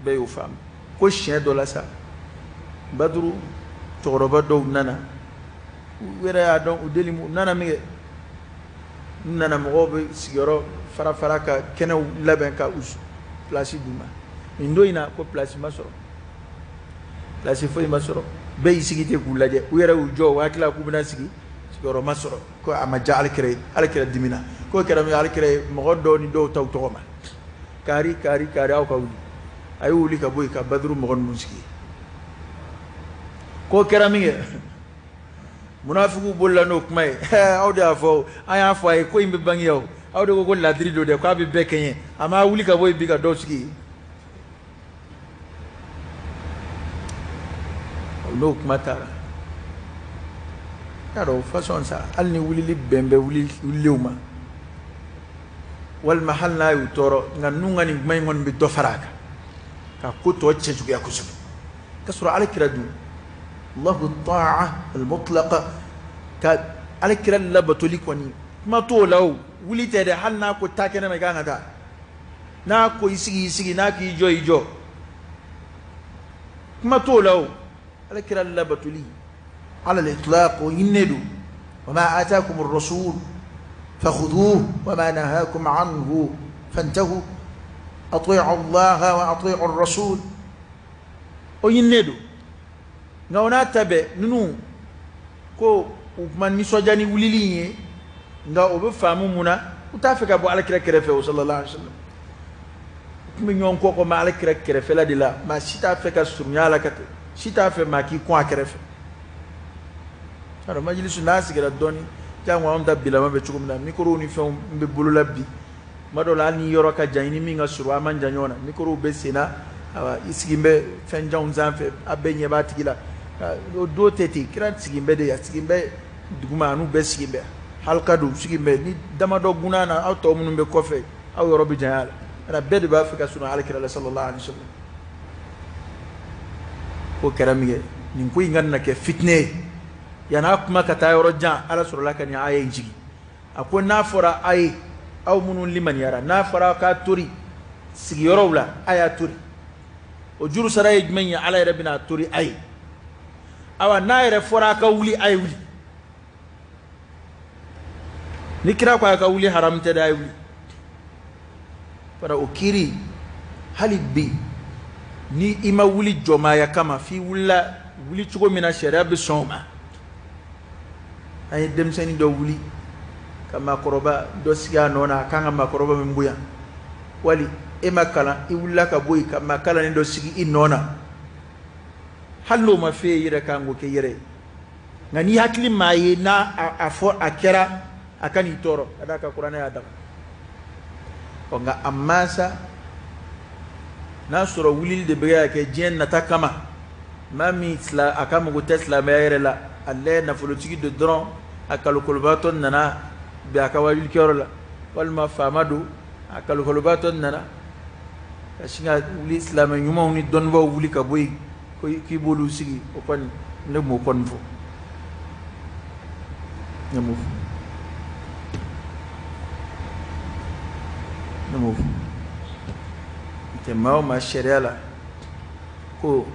bɛɛ y'o faamu. Ko siɲɛ dɔ la sa, baduru cɛkɔrɔba dɔw nana, u yɛrɛ y'a dɔn u deli, u nana min kɛ, u nana mɔgɔw bɛ sigiyɔrɔ fara fara ka kɛnɛw labɛn ka u pilasi d'u ma. Nin don in na ko pilasi ma sɔrɔ, pilasi foyi ma sɔrɔ, bɛɛ y'i sigi ten k'u lajɛ, u yɛrɛ y'u jɔ, u hakili la k'u bɛna sigi, sigiyɔrɔ ma sɔrɔ. Ko a ma diya alakira ye, alakira dimina. K'o kɛra min ye, alakira ye mɔgɔ dɔw ni dɔw ta u tɔgɔ ma, kari kari kari, aw ka wuli. A ye wuli ka bɔ yen ka baduru mɔgɔ ninnu sigi. K'o kɛra min kɛ, munafigiw bolila n'o kuma ye, aw de y'a fɔ, an y'a fɔ a ye ko in bɛ bange o, aw de ko ko ladiri don dɛ, k'a bɛ bɛɛ kɛɲɛ, a ma wuli ka bɔ yen bi ka dɔw sigi. N'o kuma taara, y'a dɔn o façon sa, hali ni wulili bɛn bɛ wulilenw ma, walima hali n'a y'u tɔɔrɔ, nka ninnu ka nin kuma in kɔni bɛ dɔ fara a kan ka ko tɔ cɛjuguya kosɛbɛ. K'a sɔrɔ alakira dun, Allahu ta'a al-mutlaqa, ka alakira labatoli kɔni kuma t'o la o, wuli tɛ dɛ, hali n'a ko taa kɛnɛ ma i kan ka taa, n'a ko i sigi i sigi, n'a k'i jɔ i jɔ, kuma t'o la o. Alakira labatoli ala al-itlaq o ɲininen don. Wa ma atakum ar-rasul fakhudhuhu wa ma nahakum anhu fantahu, ati'u Allah wa ati'u ar-rasul, o ɲininen don. Nka o n'a ta bɛɛ, ninnu ko u ma nisɔndiya ni wulili in ye, nka o bɛ faamu mun na, u t'a fɛ ka bɔ alakira kɛrɛfɛ o sallallahu alaihi wa sallam. U tun bɛ ɲɔgɔn kɔ kɔ ma alakira kɛrɛfɛla de la, maa si t'a fɛ ka surunya a la ka tɛmɛ, si t'a fɛ maa k'i kɔn a kɛrɛfɛ. Yarɔ majilisu n'a sigira dɔɔni, jango anw ta bilama bɛ cogo min na, mikorow ni fɛnw bɛ bolo la bi, tuma dɔw la hali ni yɔrɔ ka jan i ni min ka surun, a man jan ɲɔgɔn na, mikorow bɛ sen na, awa i sigin bɛ fɛn janw sanfɛ, a bɛɛ ɲɛ b'a tigi la. O don tɛ ten, kira sigin bɛ de, a sigin bɛ duguma, a n'u bɛɛ sigin bɛ, halika don, sigin bɛ, ni damadɔ gunna na, aw tɔ minnu bɛ kɔfɛ, aw yɔrɔ bɛ janya la. Bɛɛ de b'a fɛ ka surun alakira la sallallahu alaihi wa sallam. Ko kɛra min kɛ, nin ko in ka na kɛ fitinɛ ye, yan'a kuma ka taa yɔrɔ jan, ala sɔrɔla ka nin aya in jigin. A ko n'a fɔra a ye, aw minnu limaniyara, n'a fɔra k'a tori sigiyɔrɔw la, a y'a tori. O juru sara ye jumɛn ye? Ala yɛrɛ bɛna a tori a ye. Awa n'a yɛrɛ fɔra a ka wuli, a ye wuli. Ni kira ko a ka wuli, haramu tɛ dɛ, a ye wuli. Bara o kiiri hali bi, ni i ma wuli jɔnmaya kama, f'i wulila wuli cogo min na sariya bɛ sɔn o ma. An ye denmisɛnnin dɔ wuli ka maakɔrɔba dɔ sigi a nɔ na, a kan ka maakɔrɔba min bonya, wali e ma kalan, i wulila ka bɔ yen ka maa kalannen dɔ sigi i nɔ na, hali n'o ma f'e ye, i yɛrɛ kan k'o kɛ i yɛrɛ ye. Nka n'i hakili maa ye n'a a fɔ a kɛra, a ka n'i tɔɔrɔ ka d'a kan kuranɛ y'a daga. Ɔ nka a mansa n'a sɔrɔ wulili de bɛ ka kɛ diɲɛ nata kama, maa min a ka mago tɛ silamɛya yɛrɛ la, ale nafolotigi don dɔrɔn, a kalokolobaatɔ nana bɛn a ka wajulikɛyɔrɔ la, walima faama don, a kalokolobaatɔ nana ka sin ka wuli silamɛ ɲumanw ni dɔnnibaaw wuli ka bɔ yen ko k'i b'olu sigi, o kɔni ne m'o kɔni fɔ, ne m'o fɔ, ne m'o fɔ. Tɛ maa o maa sariya la ko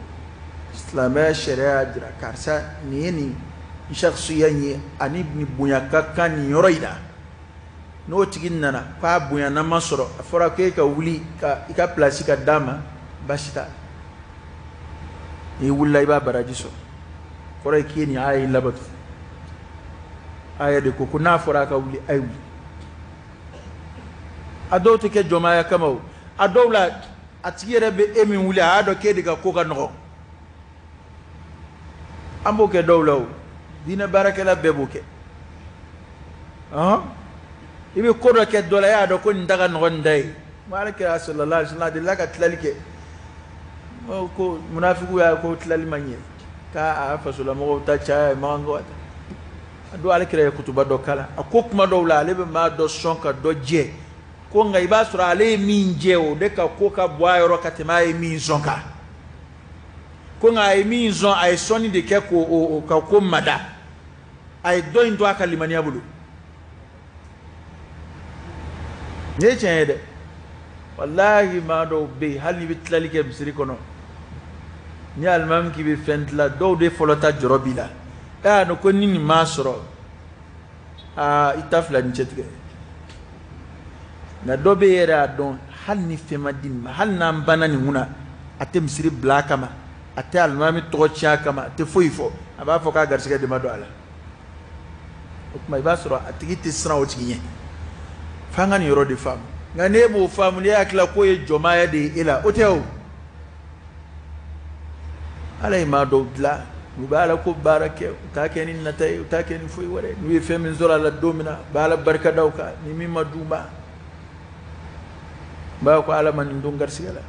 silamɛya sariya y'a jira karisa nin ye nin shakhsiya in ye, ani nin bonya ka kan nin yɔrɔ in na, n'o tigi nana k'a bonyana ma sɔrɔ, a fɔra k'e ka wuli ka i ka pilasi ka d'a ma, baasi t'a la. N'i wulila i b'a baraji sɔrɔ, kɔrɔ ye k'i ye nin aya in labato. Aya de ko ko n'a fɔra a ka wuli, a ye wuli. A dɔw tɛ kɛ jɔnmaya kama o, a dɔw la a tigi yɛrɛ bɛ e min wuli, a y'a dɔn k'e de ka ko ka nɔgɔn. An b'o kɛ dɔw la o, diinɛ baarakɛla bɛɛ b'o kɛ. I bɛ ko dɔ kɛ dɔ la, e y'a dɔn ko nin ta ka nɔgɔn nin ta ye. Ala kira sallallahu alaihi wasallam a delila ka tilali kɛ, ko munafigiw y'a ko tilali ma ɲɛ, k'a fasolamɔgɔw ta caya ye makan ka ta. A don ala kira ye kutuba dɔ kalan, a ko kuma dɔw la ale bɛ maa dɔ sɔn ka dɔ jɛ, ko nka i b'a sɔrɔ ale ye min jɛ o de ka ko ka bɔ a yɔrɔ ka tɛmɛ a ye min sɔn kan, ko nka a ye min sɔn, a ye sɔnni de kɛ k'o ka ko mada, a ye dɔ in to a ka limaniya bolo. Nin ye tiɲɛ ye dɛ, walahi maa dɔw bɛ yen hali n'i bɛ tilali kɛ misiri kɔnɔ, ni alimami k'i bɛ fɛn tila, dɔw de fɔlɔ ta jɔrɔ b'i la, e y'a dɔn ko ni nin m'a sɔrɔ, aa i ta fila ni cɛ tigɛ. Nka dɔ bɛ yɛrɛ y'a dɔn hali ni fɛn ma di nin ma, hali n'an banna nin kunna, a tɛ misiri bila a kama, a tɛ alimami tɔgɔ tiɲɛ a kama, a tɛ foyi fɔ, a b'a fɔ k'a garisɛgɛ de ma don a la. O tuma i b'a sɔrɔ a tigi tɛ siran o tigi ɲɛ. F'an ka nin yɔrɔ de faamu. Nka n'e m'o faamu, n'e hakili la k'o ye jɔnmaaya de ye e la, o tɛ o. Ala ye maa dɔw dilan, u bɛ Ala ko baara kɛ, u t'a kɛ ni nata ye, u t'a kɛ ni foyi wɛrɛ ye. N'u ye fɛn min sɔrɔ a la don min na, u bɛ Ala barika da o kan, ni min ma d'u ma, u b'a fɔ ko Ala ma nin don garisigɛ la.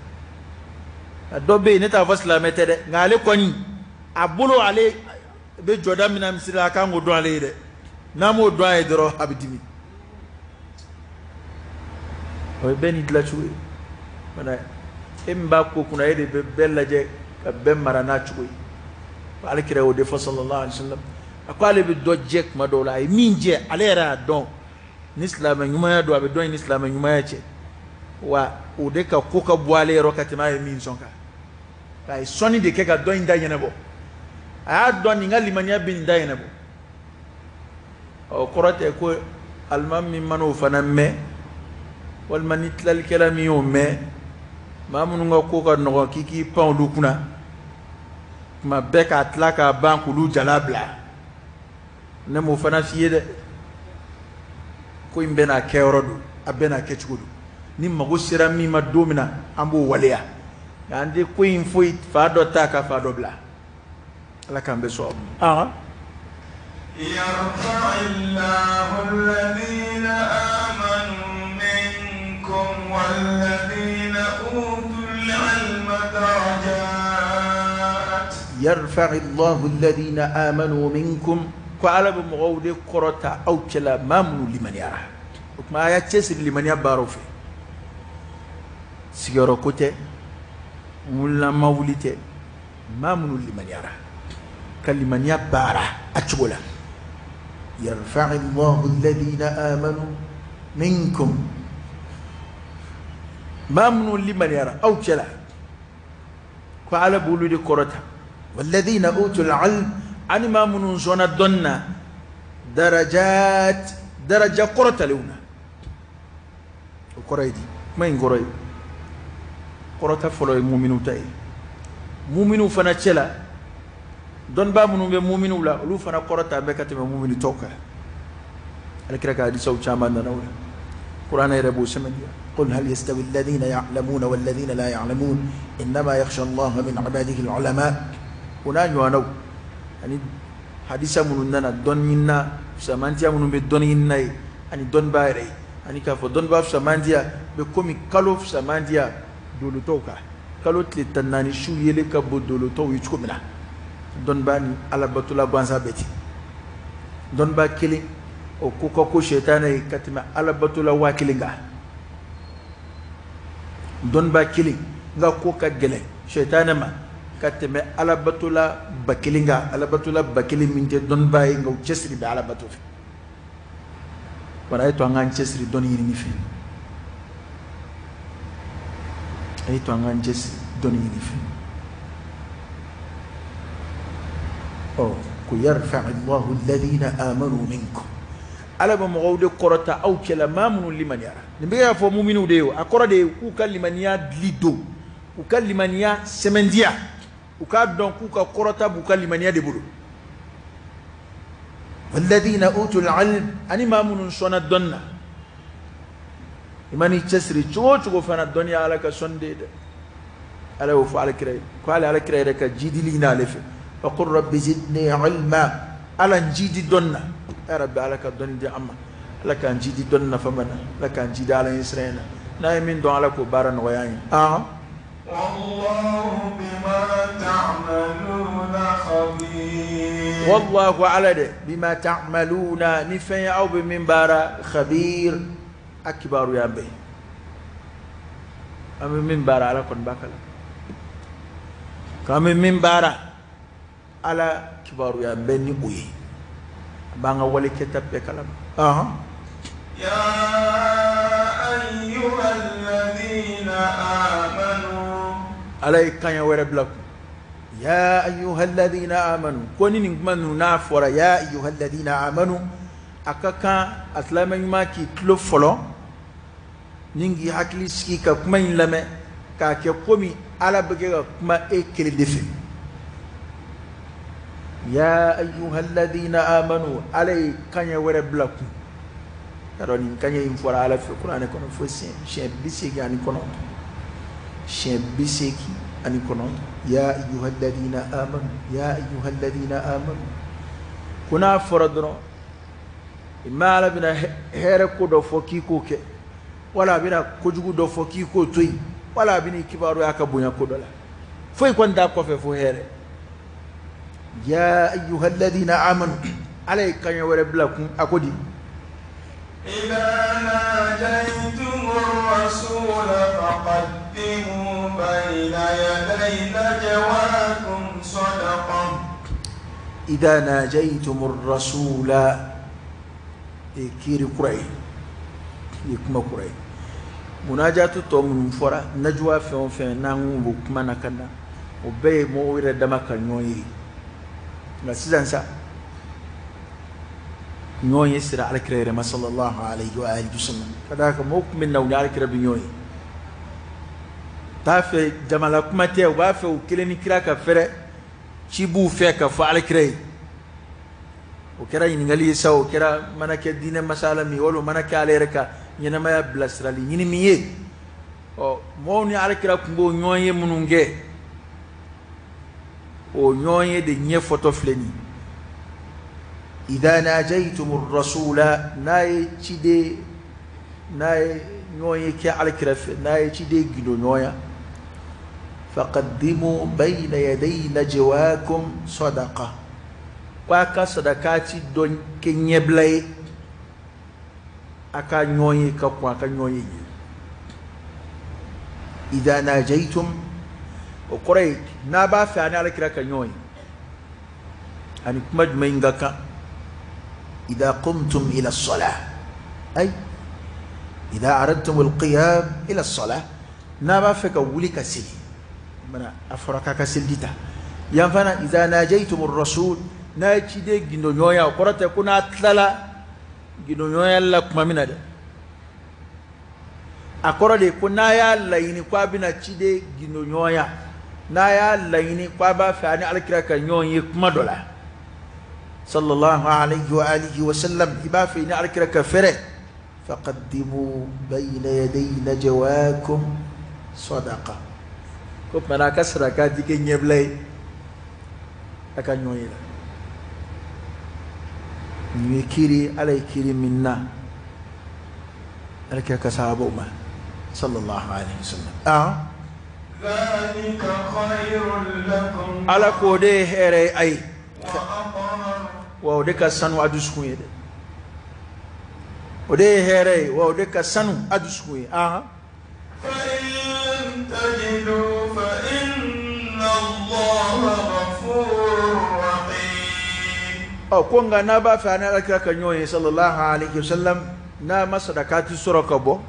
A dɔ bɛ yen, ne t'a fɔ silamɛ tɛ dɛ, nka ale kɔni a bolo ale bɛ jɔda min na misiri la, a kan k'o dɔn ale ye dɛ. N'a m'o dɔn a ye dɔrɔn, a bɛ dimi. O ye bɛɛ n'i dilancogo ye. Wala e min b'a ko kunna, e de bɛ bɛɛ lajɛ ka bɛɛ mara n'a cogo ye. Ale kira y'o de fɔ sallallahu alaihi wasallam, a ko ale bɛ dɔ jɛ kuma dɔw la, a ye min jɛ ale yɛrɛ y'a dɔn ni silamɛ ɲumanya don, a bɛ dɔn ni silamɛ ɲumanya cɛ, wa o de ka ko ka bɔ ale yɔrɔ ka tɛmɛ a ye min sɔn kan. A ye sɔnni de kɛ ka dɔ in da ɲɛnabɔ, a y'a dɔn nin ka limaniya bɛ nin da ɲɛnabɔ. Ɔ kɔrɔ tɛ ko alimami min man'o fana mɛn, walima ni tilalikɛla min y'o mɛn, maa minnu ka ko ka nɔgɔn k'i k'i pan olu kunna tuma bɛɛ k'a tila k'a ban k'olu jala bila, ne m'o fana f'i ye dɛ. Ko in bɛɛ n'a kɛyɔrɔ don, a bɛɛ n'a kɛcogo don. Ni mago sera min ma don min na, an b'o waleya, nka an tɛ ko in foyi fa dɔ ta ka fa dɔ bila. Ala k'an bɛ sɔn. Yarfa'illahu alladhina amanu minkum walladhina utul ilma darajat. Yarfa'illahu alladhina amanu minkum, ko Ala bɛ mɔgɔw de kɔrɔta aw cɛla maa minnu limaniyara. O tuma a y'a cɛsiri limaniya baaraw fɛ. Sigiyɔrɔ ko tɛ, wulila ma wuli tɛ, maa minnu limaniyara ka limaniya baara a cogo la. Yarfa'illahu alladhina amanu minkum, maa minnu limaniyara aw cɛla, ko Ala b'olu de kɔrɔta. Walladhina utul ilm, ani maa minnu sɔnna dɔnni na, darajat, daraja kɔrɔtalenw na. O kɔrɔ ye di? Kuma in kɔrɔ ye, kɔrɔta fɔlɔ ye muminu ta ye. Muminu fana cɛ la, Dɔnnibaa minnu bɛ muminiw la, olu fana kɔrɔta bɛ ka tɛmɛ mumini tɔw kan. Alakira ka hadisaw caman nana o la. Kuranɛ yɛrɛ b'o sɛmɛntiya. Qul hal yastawi alladhina ya'lamuna walladhina la ya'lamun innama yakhsha Allaha min ibadihi al-ulama. O n'a ɲɔgɔnnaw ani hadisa minnu nana dɔnni ɲinina, fisamantiya minnu bɛ dɔnni ɲinina ye ani dɔnnibaa yɛrɛ ye, ani k'a fɔ dɔnnibaa fisamantiya bɛ komi kalo fisamantiya dolotɔw kan. Kalo tile 14 su yelen ka bon dolotɔw ye cogo min na, dɔnnibaa ni alabatola gansan bɛɛ ten. Dɔnnibaa kelen o ko ka ko sɛtanɛ ye ka tɛmɛ alabatola 1000 kan. Dɔnnibaa kelen nka ko ka gɛlɛn sɛtanɛ ma ka tɛmɛ alabatola 1000 kan. Alabatola 1000 min tɛ dɔnnibaa ye, nka u cɛsiri bɛ alabato fɛ. Wala a ye to an k'an cɛsiri dɔnni ɲinini fɛ. A ye to an k'an cɛsiri dɔnni ɲini fɛ. Ɔ ko yarfa Allahu alladhina amanu minkum, Ala bɛ mɔgɔw de kɔrɔta aw cɛla, maa minnu limaniyara. Nin bɛ k'a fɔ muminiw de ye o, a kɔrɔ de ye k'u ka limaniya dili don, u ka limaniya sɛmɛntiya, u k'a dɔn k'u ka kɔrɔta b'u ka limaniya de bolo. Walladhina utul ilm, ani maa minnu sɔnna dɔnni na. I man'i cɛsiri cogo o cogo fana, dɔnniya Ala ka sɔnni de ye dɛ. Ala y'o fɔ Alakira ye ko ale Alakira yɛrɛ ka jidili ɲini ale fɛ. Wa qul rabbi zidni ilma, Ala n jidi dɔnni na. Ya Rabbi, Ala ka dɔnni di an ma, Ala k'an jidi dɔnni nafama na, Ala k'an jidi Ala ɲɛsiranɲɛ na. N'a ye min dɔn, Ala k'o baara nɔgɔya an ye. Wallahu bima ta'maluna khabir. Wallahu, Ala dɛ, bima ta'maluna, ni fɛn ye aw bɛ min baara, khabir, a kibaruya bɛɛ. An bɛ min baara, Ala kɔni b'a kalama. K'an bɛ min baara, Ala kibaruya bɛɛ ni o ye. A b'an ka wale kɛta bɛɛ kalama. Ya ayyuha alladhina amanu. Ala ye kaɲɛ wɛrɛ bila kun. Ya ayyuha alladhina amanu, ko ni nin kuma ninnu n'a fɔra, ya ayyuha alladhina amanu, a ka kan a silamɛ ɲuman k'i tulo fɔlɔ ni k'i hakili sigi ka kuma in lamɛn k'a kɛ komi Ala bɛ kɛ ka kuma e kelen de fɛ. Ya ayyuha alladhina amanu, Ala ye kaɲɛ wɛrɛ bila kun. Y'a nin kaɲɛ in fɔra Ala fɛ kuranɛ kɔnɔ fo siɲɛ 89, siɲɛ 89. Ya ayyuha alladhina amanu, ya ayyuha alladhina amanu, ko n'a fɔra dɔrɔn, ima Ala bɛna hɛrɛ ko dɔ fɔ k'i k'o kɛ, wala a bɛna kojugu dɔ fɔ k'i k'o to yen, wala a bɛna i kibaruya ka bonya ko dɔ la, foyi kɔni t'a kɔfɛ fo hɛrɛ. Ya ayyuha alladhina amanu, Ala ye kaɲɛ wɛrɛ bila kun, a ko di. Idha najaytumur rasula faqaddimu bayna yaday najwakum sadaqah. Idha najaytumur rasula, e kiiri kura ye, ye kuma kura ye. Munajatu tɔ minnu fɔra, najwa fɛn o fɛn n'an ko b'o kuma na ka na, o bɛɛ ye mɔgɔw yɛrɛ dama ka ɲɔgɔn ye. Nka sisan sa, ɲɔgɔn ye sira Alakira yɛrɛ ma sallallahu alayhi wa alihi wa sallam, ka d'a kan mɔgɔw tun bɛ na u ni Alakira bɛ ɲɔgɔn ye. T'a fɛ jamala kuma tɛ, u b'a fɛ u kelen ni kira ka fɛrɛ, ci b'u fɛ ka fɔ Alakira ye. O kɛra ɲininkali ye sa, o kɛra mana kɛ diinɛ masala min ye, walima mana kɛ ale yɛrɛ ka ɲɛnamaya bilasirali ɲini min ye. Ɔ mɔgɔw ni Alakira tun b'o ɲɔgɔn ye minnu kɛ, o ɲɔgɔn ye de ɲɛfɔtɔ filɛ nin ye. Idha najaytumur rasula, n'a ye ciden, n'a ye ɲɔgɔn ye kɛ Alakira fɛ, n'a ye ciden gindo ɲɔgɔnya, faqaddimu bayna yaday najwakum sadaqa, k'a ka sadakati dɔ kɛ ɲɛbila ye a ka ɲɔgɔn ye ka kɔn a ka ɲɔgɔn ye ɲɛ. Idha najaytum, o kɔrɔ ye n'a b'a fɛ ani Alakira ka ɲɔgɔn ye, ani kuma jumɛn in ka kan. Idha qumtum ila as-salah, ay idha aradtum al-qiyam ila as-salah, n'a b'a fɛ ka wuli ka seli, mana a fɔra k'a ka seliji ta. Yan fana idha najaytum ar-rasul, n'a ye ciden gindo ɲɔgɔnya, o kɔrɔ tɛ ko n'a tilala gindo ɲɔgɔnya la tuma min na dɛ, a kɔrɔ de ko n'a y'a laɲini ko a bɛna ciden gindo ɲɔgɔnya, N'a y'a laɲini ko a b'a fɛ a ni alakira ka ɲɔgɔn ye kuma dɔ la, sallallahu alayhi wa alihi wa sallam, i b'a fɛ i ni alakira ka fɛrɛ, faqaddimu bayna yaday najwakum sadaqa. Ko tuma na a ka saraka di kɛ ɲɛbila ye a ka ɲɔgɔn ye la. Nin ye kiri, ala ye kiri min na alakira ka sahabaw ma, sallallahu alayhi wa sallam. Ala k'o de ye hɛrɛ ye a ye, wa o de ka sanu a dusukun ye dɛ. O de ye hɛrɛ ye, wa o de ka sanu a dusukun ye. Ɔ ko nka n'a b'a fɛ a ni alakira ka ɲɔgɔn ye, sallallahu alayhi wa sallam, n'a ma sadakati sɔrɔ ka bɔ,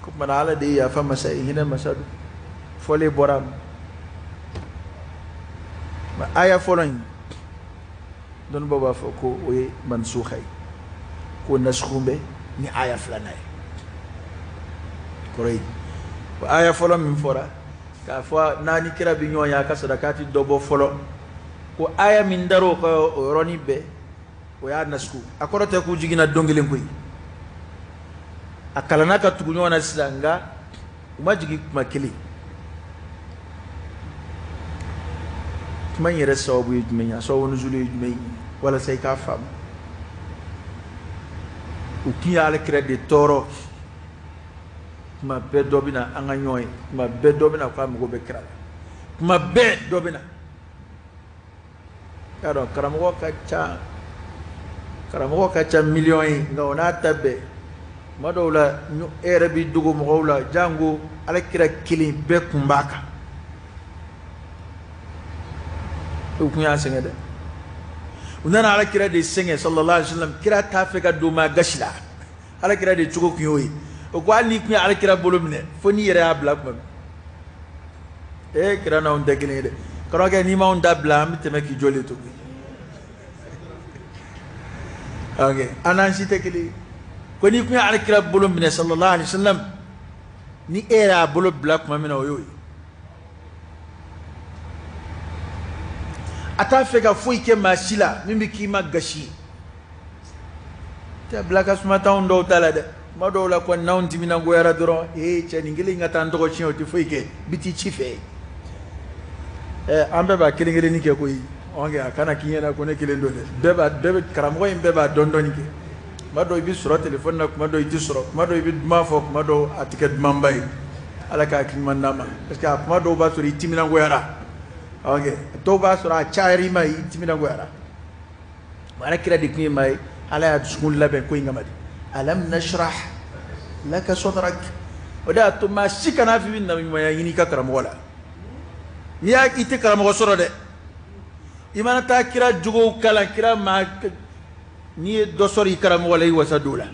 ko tuma na ala de ye yafa masa ye, hinɛ masa don. Fɔlen bɔra a ma. Aya fɔlɔ in, dɔnnibaw b'a fɔ ko o ye mansuha ye, ko nasukun bɛ ni aya filanan ye. Kɔrɔ ye, aya fɔlɔ min fɔra k'a fɔ n'a ni kira bɛ ɲɔgɔn ye a ka sadakati dɔ bɔ fɔlɔ, ko aya min dar'o kan o yɔrɔnin bɛɛ, o y'a nasuku. A kɔrɔ tɛ k'u jiginna don kelen koyi, a kalanna ka tugu ɲɔgɔn na sisan, nka u ma jigin kuma kelen. Kuma in yɛrɛ sababu ye jumɛn ye, a sababu nuzulu ye jumɛn ye, walasa i k'a faamu. U tun ye alakira de tɔɔrɔ, kuma bɛɛ dɔ bɛ na an ka ɲɔgɔn ye, kuma bɛɛ dɔ bɛ na k'a mago bɛ kira la, kuma bɛɛ dɔ bɛ na. Y'a dɔn karamɔgɔ ka ca, karamɔgɔ ka ca miliyɔn ye, nka o n'a ta bɛɛ, tuma dɔw la e yɛrɛ b'i dogo mɔgɔw la, jango alakira kelen bɛɛ kun b'a kan. U kun y'a sɛgɛn dɛ, u nana alakira de sɛgɛn, sallallahu alaihi wa sallam. Kira t'a fɛ ka don maa gasi la, alakira de cogo kun y'o ye. O ko hali n'i kun ye alakira bolo minɛ, fo n'i yɛrɛ y'a bila kuma min. Ee kira n'anw tɛ kelen ye dɛ, karamɔgɔkɛ, n'i m'anw da bila, an bɛ tɛmɛ k'i jɔlen to. Ok, an n'an si tɛ kelen ye. Ko n'i kun ye alakira bolo minɛ, sallallahu alaihi wa sallam, ni e yɛrɛ y'a bolo bila kuma min na, o y'o ye. A t'a fɛ ka foyi kɛ maa si la min bɛ k'i ma gasi ye. Tɛ bila ka suma t'anw dɔw ta la dɛ. Kuma dɔw la kɔni, n'anw timinangoyara dɔrɔn, ee cɛ nin kelen ka taa n tɔgɔ tiɲɛ, o tɛ foyi kɛ, bi t'i ci fɛ. Ɛ an bɛɛ b'a kelen kelenni kɛ koyi. A kana k'i ɲɛna ko ne kelen don dɛ. Bɛɛ b'a, bɛɛ bɛ karamɔgɔ in bɛɛ b'a dɔn dɔɔni kɛ. Kuma dɔw i bɛ sɔrɔ telefɔni na, kuma dɔw i tɛ sɔrɔ, kuma dɔw i bɛ duman fɔ, kuma dɔw a tɛ kɛ dumanba ye. Ala ka hakili ɲuman d'an ma, parce que a kuma dɔw b'a sɔrɔ i timinangoyara. Dɔw b'a sɔrɔ a cayara i ma, i timinangoyara. Ala kira de kun ye maa ye, ala y'a dusukun labɛn ko in kama de. Alam nashrah laka sadrak. O de y'a to maa si kana f'i bɛ nabiɲumanya ɲini i ka karamɔgɔ la. N'i y'a i tɛ karamɔgɔ sɔrɔ dɛ. I mana taa kira jogow kalan, kira maa, n'i ye dɔ sɔrɔ i karamɔgɔ la, i wasa don o la.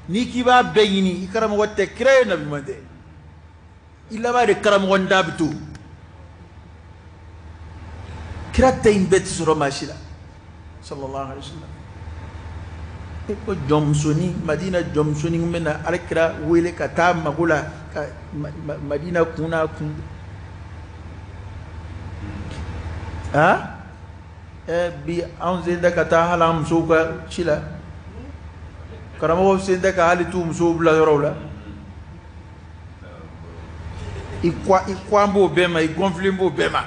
N'i k'i b'a bɛɛ ɲini, i karamɔgɔ tɛ kira ye, nabiɲuman tɛ. I laban de karamɔgɔ n da bɛ to. Kira ta in bɛɛ tɛ sɔrɔ maa si la, sallallahu alaihi wa sallam. E ko jɔnmusonin, Madina jɔnmusonin bɛ na alakira wele ka taa mago la ka Madina kun n'a kun. Bi anw sen tɛ ka taa hali an musow ka ci la, karamɔgɔw sen tɛ ka hali t'u musow bila yɔrɔw la. I ko an b'o bɛɛ ma, i gonflen b'o bɛɛ ma.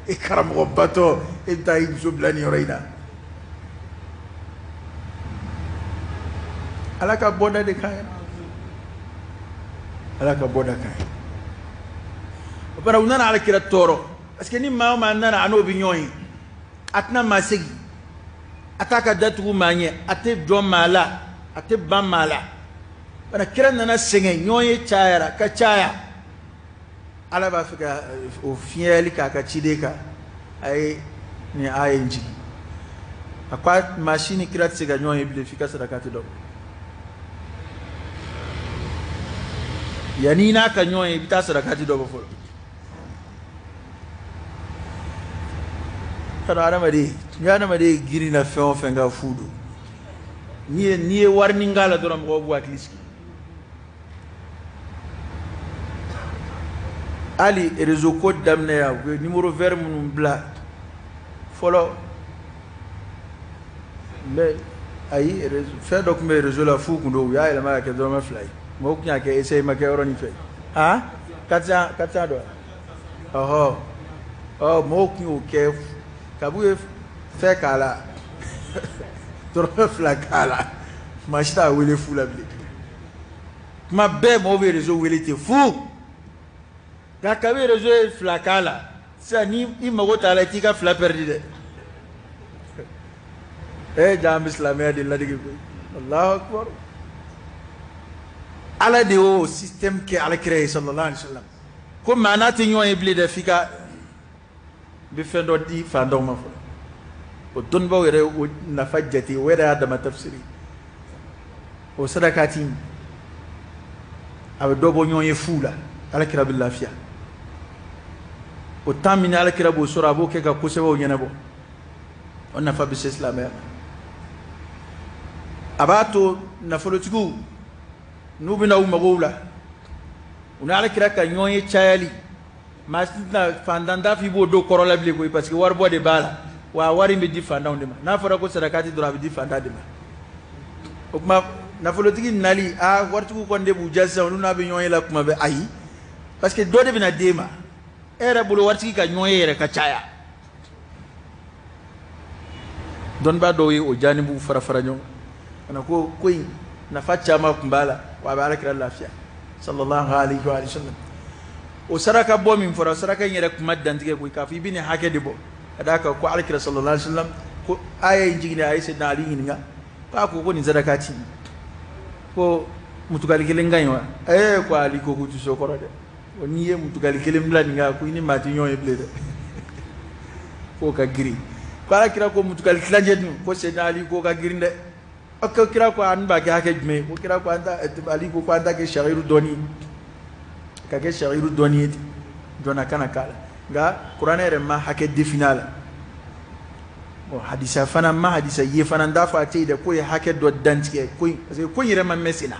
I karamɔgɔbatɔ, e bɛ taa i muso bila nin yɔrɔ in na. Ala ka bɔda de kan ye, ala ka bɔda kan ye. O bara u nana alakira tɔɔrɔ, parce que ni maa o maa nana a n'o bɛ ɲɔgɔn ye, a tɛna maa segin, a t'a ka datugu maa ɲɛ, a tɛ jɔ maa la, a tɛ ban maa la. Bana kira nana sɛgɛn, ɲɔgɔn ye cayara ka caya. Ala b'a fɛ ka o fiɲɛyali k'a ka ciden kan, a ye nin aya in jigin. A ko maa si ni kira tɛ se ka ɲɔgɔn ye bilen f'i ka sarakati dɔ bɔ. Yanni i n'a ka ɲɔgɔn ye, i bɛ taa sarakati dɔ bɔ fɔlɔ. Kada adamaden, ni adamaden girinna fɛn o fɛn kan, fu don. N'i ye wari nin k'a la dɔrɔn, mɔgɔw b'u hakili sigi. Hali réseau ko daminɛ yan, u ye numéro vert minnu bila fɔlɔ, mais ayi, fɛn dɔ tun bɛ réseau la fu kun don, u y'a yɛlɛma ka kɛ dɔrɔmɛ 2 ye. Mɔgɔw tun y'a kɛ essai ma kɛ yɔrɔ nin fɛ. Han, 400 400 dɔ, ɔhɔ, ɔ mɔgɔw tun y'o kɛ kabu ye fɛn k'a la, dɔrɔmɛ 2 k'a la, maa si t'a wele fu la bilen. Kuma bɛɛ mɔgɔw bɛ réseau wele ten fu, nka kabi réseau ye 2 k'a la sisan, ni i mago t'a la, i t'i ka 2 perdu dɛ. Ja an bɛ silamɛya de ladege koyi. Allahu akbar. Ala de y'o système kɛ ala kira ye sallallahu alaihi wasallam, ko maa n'a tɛ ɲɔgɔn ye bilen dɛ, f'i ka bɛ fɛn dɔ di fantanw ma fɔlɔ. O dɔnnibaaw yɛrɛ o nafa jate, o yɛrɛ y'a dama tafsiri. O sadakati a bɛ dɔ bɔ ɲɔgɔn ye fu la, ala kira bɛ lafiya. O temps min ala kira b'o sɔrɔ, a b'o kɛ ka kosɛbɛw ɲɛnabɔ. O nafa bɛ se silamɛya ma. A b'a to nafolotigiw n'u bɛna u magow la, u ni ala kira ka ɲɔgɔn ye cayali, maa si tɛna fantan t'a fɔ i b'o don kɔrɔ la bilen koyi, parce que waribɔ de b'a la, wa wari in bɛ di fantanw de ma. N'a fɔra ko sarakati dɔrɔn, a bɛ di fantan de ma. O tuma nafolotigi nali, aa, waritigiw kɔni de b'u ja sisan, olu n'a bɛ ɲɔgɔn ye la kuma bɛɛ. Ayi, parce que dɔ de bɛna d'e ma, e yɛrɛ bolo waritigi ka ɲɔgɔn ye yɛrɛ ka caya. Dɔnnibaa dɔw ye o janibuw fara fara ɲɔgɔn kan ka na ko ko in nafa caman tun b'a la, wa a bɛ ala kira lafiya sallallahu alaihi wa sallam. O saraka bɔ min fɔra, saraka in yɛrɛ kuma dantigɛ koyi, k'a fɔ i bɛ nin hakɛ de bɔ, ka d'a kan ko ala kira sallallahu alaihi wa sallam ko aya in jiginna, a ye Seydina Ali ɲininka k'a ko nin saraka ti ko mutukali kelen ka ɲi wa? Ee, ko Ali ko k'u tɛ so kɔrɔ dɛ, ko n'i ye mutukali kelen bila nin kan, ko i ni maa tɛ ɲɔgɔn ye bilen dɛ, k'o ka girin. Ko ala kira ko mutukali tilancɛ dun? Ko Seydina Ali k'o ka girin dɛ. Ko kira ko an b'a kɛ hakɛ jumɛn ye? Ko kira ko an ta, Ali ko an ta kɛ shahiru dɔɔni, ka kɛ shahiru dɔɔni ye ten, jɔnna kana k'a la. Nka kuranɛ yɛrɛ ma hakɛ défini a la. Bon, hadisa fana ma hadisa ye fana, n t'a fɔ a tɛ yen dɛ, k'o ye hakɛ dɔ dantigɛ ko in, parce que ko in yɛrɛ ma mɛn sen na,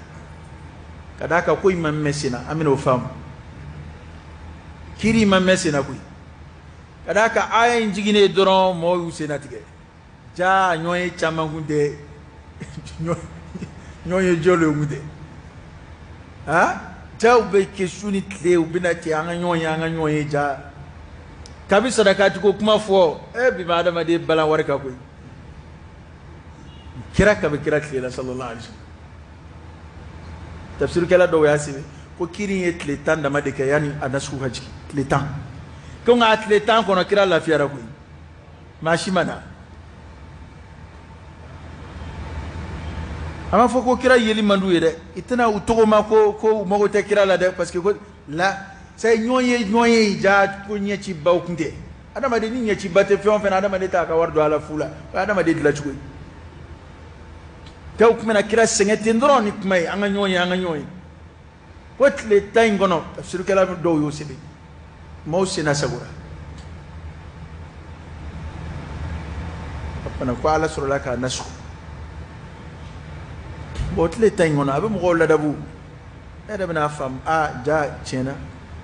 ka d'a kan ko in ma mɛn sen na, an bɛna o faamu. Kiiri ma mɛn sen na koyi, ka d'a kan aya in jiginnen dɔrɔn, mɔgɔw y'u sen latigɛ. Ja ɲɔgɔn ye caman kun tɛ ɲɔgɔn ye jɔlen kun tɛ. Han, jaw bɛ kɛ su ni tile, u bɛna cɛ an ka ɲɔgɔn ye, an ka ɲɔgɔn ye. Ja kabi sarakati ko kuma fɔ, bi ma adamaden balan wari kan koyi. Kira kabi kira tile la sallallahu alaihi wasallam, tafsirikɛla dɔw y'a sɛbɛn ko kiiri ye tile 10 dama de kɛ yanni a nasugu ka jigin, tile 10. Ko nka a tile 10 kɔnɔ, kira lafiyara koyi, maa si ma na. A m'a fɔ ko kira yeli man d'u ye dɛ, i tɛna u tɔgɔ ma ko u mago tɛ kira la dɛ, parce que ko la c'est ɲɔgɔn ye, ɲɔgɔn ye ja ko ɲɛcibaw kun tɛ. Adamaden ni ɲɛciba tɛ fɛn o fɛn na, adamaden t'a ka wari don a la fu la, o ye adamaden dilan cogo ye. Dɔw tun bɛna kira sɛgɛn ten dɔrɔn ni kuma ye, an ka ɲɔgɔn ye, an ka ɲɔgɔn ye. Ko tile 10 in kɔnɔ, tafsirikɛla dɔw y'o sɛbɛn, maaw senna sagora. O fana ko ala sɔrɔla k'a nasugu. Bon, tile 10 in kɔnɔ, a bɛ mɔgɔw ladabu, e yɛrɛ bɛna faamu, a ja tiɲɛna,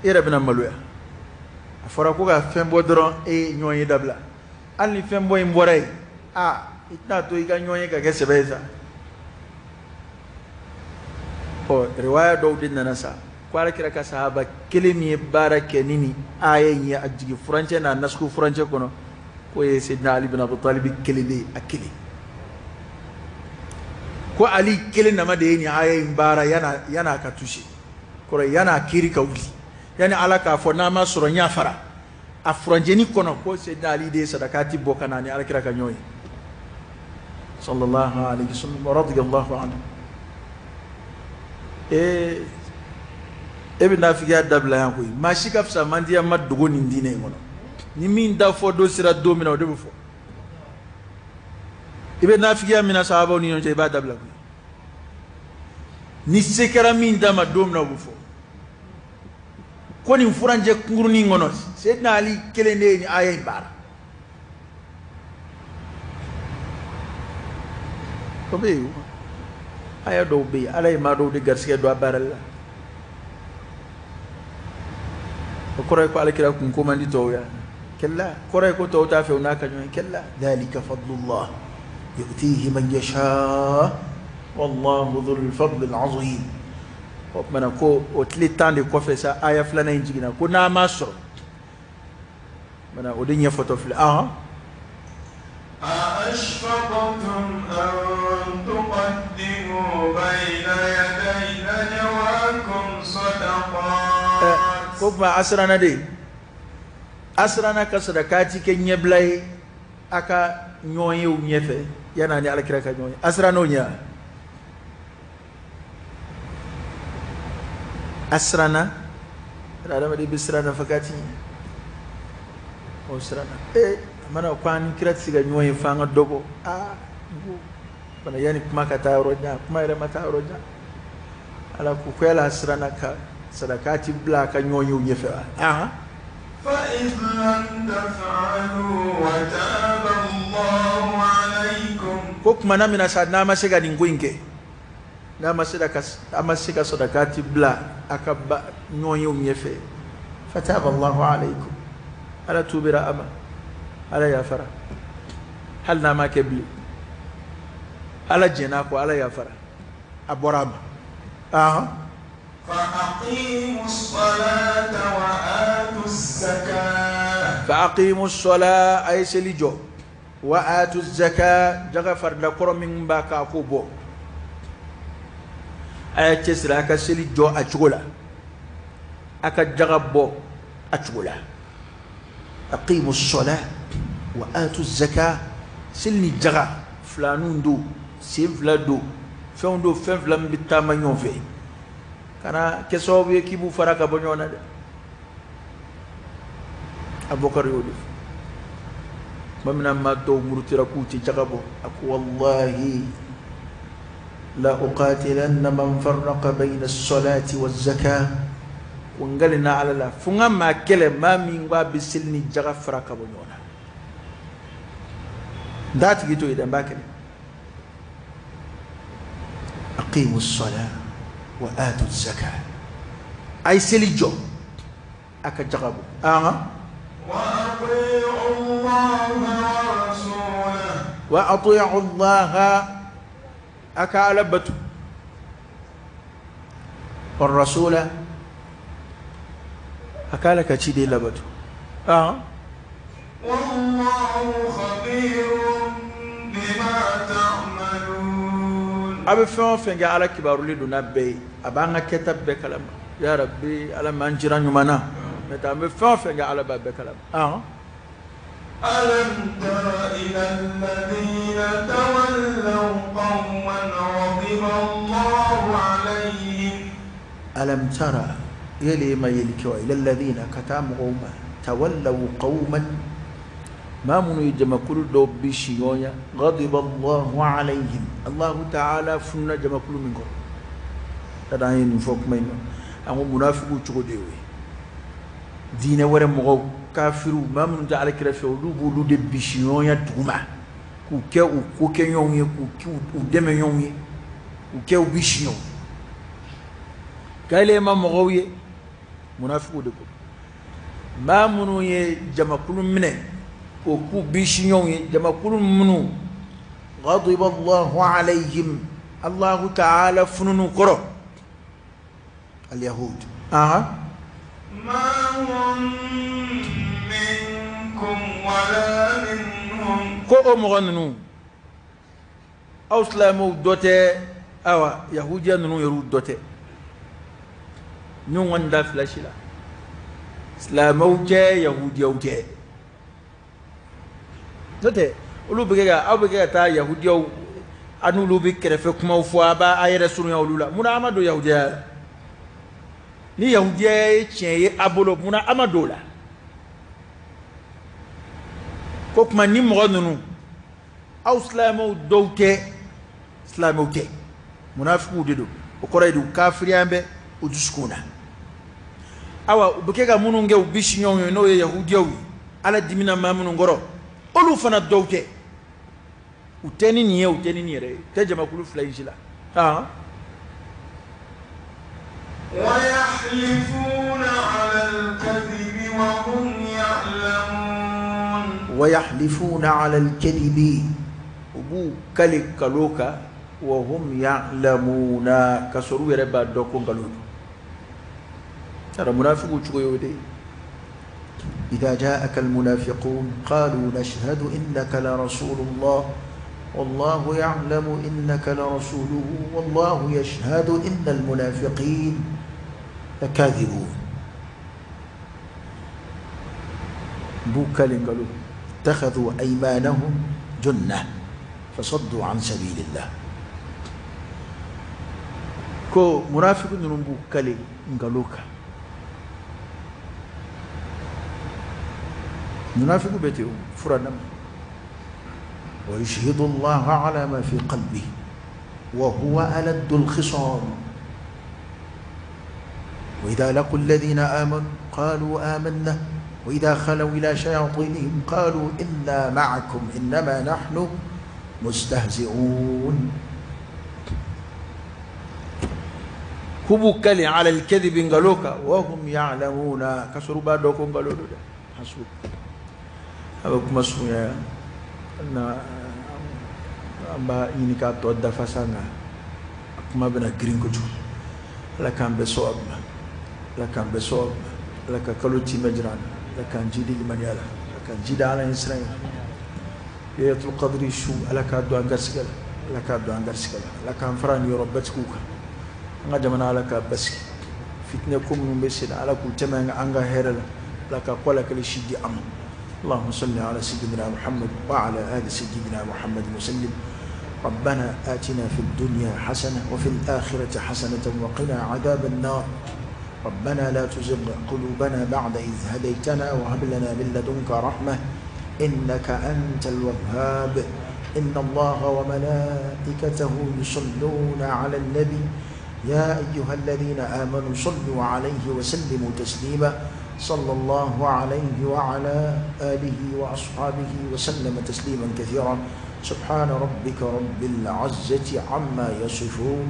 e yɛrɛ bɛna maloya. A fɔra ko ka fɛn bɔ dɔrɔn, e ye ɲɔgɔn ye dabila. Hali ni fɛn bɔ in bɔra yen, a i tɛna to i ka ɲɔgɔn ye ka kɛ sɛbɛ ye sa. Ɔ, riwaya dɔw de nana sa ko ala kira ka sahaba kelen min ye baara kɛ ni nin aya in ye, a jigin furancɛ n'a nasugu furancɛ kɔnɔ, k'o ye Seydina Ali bin Abi Talib kelen de ye, a kelen. Ko Ali kelen nama de ye nin aya in baara yan'a ka toucher, kɔrɔ yan'a kiiri ka wuli, yanni ala k'a fɔ n'a ma sɔrɔ n y'a fara a furancɛni kɔnɔ, ko Seydina Ali de ye sadakati bɔ ka na ni ala kira ka ɲɔgɔn ye sallallahu alaihi wasallam radiyallahu anhu. E bɛ nafigiya dabila yan koyi, maa si ka fisa man di ma dogo nin diinɛ in kɔnɔ. Ni min da fɔ don sera don min na, o de bɛ fɔ. I bɛ nafigiya min na sahabaw ni ɲɔgɔn cɛ, i b'a dabila koyi. Ni se kɛra min da ma don min na, o bɛ fɔ. Ko nin furancɛ kunkurunin kɔnɔ, Seydina Ali kelen de ye nin aya in baara. O bɛ yen, aya dɔw bɛ yen, ala ye maa dɔw de garisɛgɛ don a baarali la. O kɔrɔ ye ko alakira kun ko man di tɔw ye kalla, kɔrɔ ye ko tɔw t'a fɛ u n'a ka ɲɔgɔn ye kalla. Dhalika fadlullah yu'tihi man yasha wallahu dhul fadli al-azim. O tuma ko o tile 10 de kɔfɛ sa aya filanan in jiginna ko n'a ma sɔrɔ mana o de ɲɛfɔtɔ filɛ. Ahan أأشفقتم أن تقدموا بين يدي نجواكم صدقات ko tuma a siranna de, a siranna ka sadakati kɛ ɲɛbila ye a ka ɲɔgɔn yew ɲɛfɛ yan'a ni alakira ka ɲɔgɔn ye, a siranna o ɲɛ, a siranna. Adamaden bɛ siran nafakati ɲɛ, o siranna. A mana ko an ni kira tɛ se ka ɲɔgɔn ye f'an ka dɔ bɔ. Aa n ko bana yanni kuma ka taa yɔrɔ jan, kuma yɛrɛ ma taa yɔrɔ jan. Ala ko ko yala a siranna ka sadakati bila a ka ɲɔgɔn yew ɲɛfɛ wa? Ahan. فإذ لم تفعلوا وتاب الله عليكم ko tuma na min na sa n'a ma se ka nin ko in kɛ, n'a ma se ka a ma se ka sadakati bila a ka ba ɲɔgɔn yew ɲɛfɛ, fataba Allahu alaykum, ala tubira a ma, ala yafara. Hali n'a ma kɛ bilen, ala jɛn'a kɔ, ala yafara, a bɔra a ma. Ahan. فأقيموا الصلاة وآتوا الزكاة fa aqimu sɔla, a ye seli jɔ, wa atu zaka, jaga farida kɔrɔ min b'a kan a k'o bɔ. A y'a cɛsiri a ka seli jɔ a cogo la, a ka jaga bɔ a cogo la. Aqimu sɔla wa atu zaka, seli ni jaga filaninw don, sen fila don, fɛnw don, fɛn fila min bɛ taama ɲɔgɔn fɛ. Kana kɛ sababu ye k'i b'u fara ka bɔ ɲɔgɔn na dɛ. Abubakar y'o de fɔ tuma min na maa dɔw murutira k'u tɛ jaga bɔ, a ko wallahi la uqatilanna man farraqa bayna as-salati waz-zaka, ko n kalenna ala la fo n ka maa kɛlɛ, maa min ko a bɛ seli ni jaga fara ka bɔ ɲɔgɔn na, n t'a tigi to yen dɛ, n b'a kɛlɛ. Aqimu as-salata wa atu az-zaka, a ye seli jɔ, a ka jaga bɔ. Ahan. وأطيعوا الله ورسوله wa ati'u Allah, aka ala batu, wa rasula, aka ala ka ciden labatu. Ahan. والله خبير بما تعملون A bɛ fɛn o fɛn kɛ, ala kibarulen don n'a bɛɛ ye, a b'an ka kɛta bɛɛ kalama. Ya rabbi, ala m'an jira ɲuman na n'o tɛ an bɛ fɛn o fɛn kɛ, ala b'a bɛɛ kalama. Ahan. ألم تر إلى الذين تولوا قوما غضب الله عليهم alam tara, yeli ma yeli kɛ wa, ila alladhina, ka taa mɔgɔw ma, tawallaw qauman, maa minnu ye jamakulu dɔw bi siɲɔgɔnya, ghadiba Allahu alayhim, Allahu ta'ala fununa jamakulu min kɔrɔ. Ka an ye nin fɔ kuma in na, an ko munafigiw cogo de y'o ye. Diinɛ wɛrɛ mɔgɔw, kafiriw, maa minnu tɛ ala kɛrɛfɛ, olu b'olu de bi siɲɔgɔnya duguma k'u kɛ u kokɛɲɔgɔnw ye, k'u kɛ u dɛmɛɲɔgɔnw ye, k'u kɛ u bi siɲɔgɔn k'ale ma mɔgɔw ye. Munafigiw de ko maa minnu ye jamakulu minɛ k'o k'u bi siɲɔgɔnw ye, jamakulu minnu ghadiba Allahu alayhim, Allahu ta'ala fununu kɔrɔ, al-yahud. Ahan. ما هم منكم ولا منهم ko o mɔgɔ ninnu, aw silamɛw dɔ tɛ, awa yahudiya ninnu yɛrɛw dɔ tɛ. Ninnu kɔni da fila si la, silamɛw tɛ, yahudiyaw tɛ. N'o tɛ, olu bɛ kɛ ka aw bɛ kɛ ka taa yahudiyaw, a n'olu bɛ kɛrɛfɛ kumaw fɔ, a b'a a yɛrɛ surunya olu la. Munna a ma don yahudiya la? Ni yahudiya ye tiɲɛ ye a bolo, munna a ma don o la? Ko tuma ni mɔgɔ ninnu, aw silamɛw dɔw tɛ, silamɛw tɛ, munafigiw de don. O kɔrɔ ye di? U kafiriya bɛ u dusukun na. Awa u bɛ kɛ ka minnu kɛ u bi siɲɔgɔnw ye, n'o ye yahudiyaw ye, ala dimina maa minnu kɔrɔ, olu fana dɔw tɛ. U tɛ ni nin ye, u tɛ ni nin yɛrɛ ye, u tɛ jamakulu fila in si la. Han. ويحلفون على الكذب وهم يعلمون. ويحلفون على الكذب u b'u kali nkalon kan وهم يعلمون ka sɔrɔ u yɛrɛ b'a dɔn ko nkalon don. Tara munafiqu cogo y'o de ye. إذا جاءك المنافقون قالوا نشهد إنك لرسول الله والله يعلم إنك لرسوله والله يشهد إن المنافقين لكاذبون. B'u kali nkalon. اتخذوا أيمانهم جنة فصدوا عن سبيل الله. Ko munafiqu ninnu b'u kali nkalon kan. Munafiqu bɛ ten o fura dama. ويشهد الله على ما في قلبه وهو ألد الخصام. وإذا لقوا الذين آمنوا قالوا آمنا وإذا خلوا إلى شياطينهم قالوا إنا معكم إنما نحن مستهزئون. K'u b'u kali على الكذب nkalon kan وهم يعلمون ka sɔrɔ u b'a dɔn ko nkalon don dɛ. Hasbuk. A bɛ kuma surunya na, an b'a ɲini k'a tɔ dafa sa, nka a kuma bɛna girin kojugu. Ala k'an bɛɛ sɔn ma, Ala k'an bɛɛ sɔn ma, Ala ka kalo timɛ jira an na, Ala k'an jidi limaniya la, Ala k'an jidi Ala ɲɛ siran ye. Laylatul Qadri su, Ala k'a don an garisɛgɛ la, Ala k'a don an garisɛgɛ la, Ala k'an fara nin yɔrɔ batigiw kan. An ka jamana, Ala k'a basigi. Fitinɛ ko minnu bɛ sen na, Ala k'u tɛmɛ an ka hɛrɛ la, Ala ka ko Ala kɛlɛ si di an ma. اللهم صل على سيدنا محمد وعلى آل سيدنا محمد وسلم. ربنا آتنا في الدنيا حسنة وفي الآخرة حسنة وقنا عذاب النار. ربنا لا تزغ قلوبنا بعد إذ هديتنا وهب لنا من لدنك رحمة إنك أنت الوهاب. إن الله وملائكته يصلون على النبي يا أيها الذين آمنوا صلوا عليه وسلموا تسليما. صلى الله عليه وعلى آله وأصحابه وسلم تسليما كثيرا. سبحان ربك رب العزة عما يصفون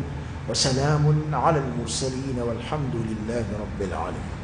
وسلام على المرسلين والحمد لله رب العالمين.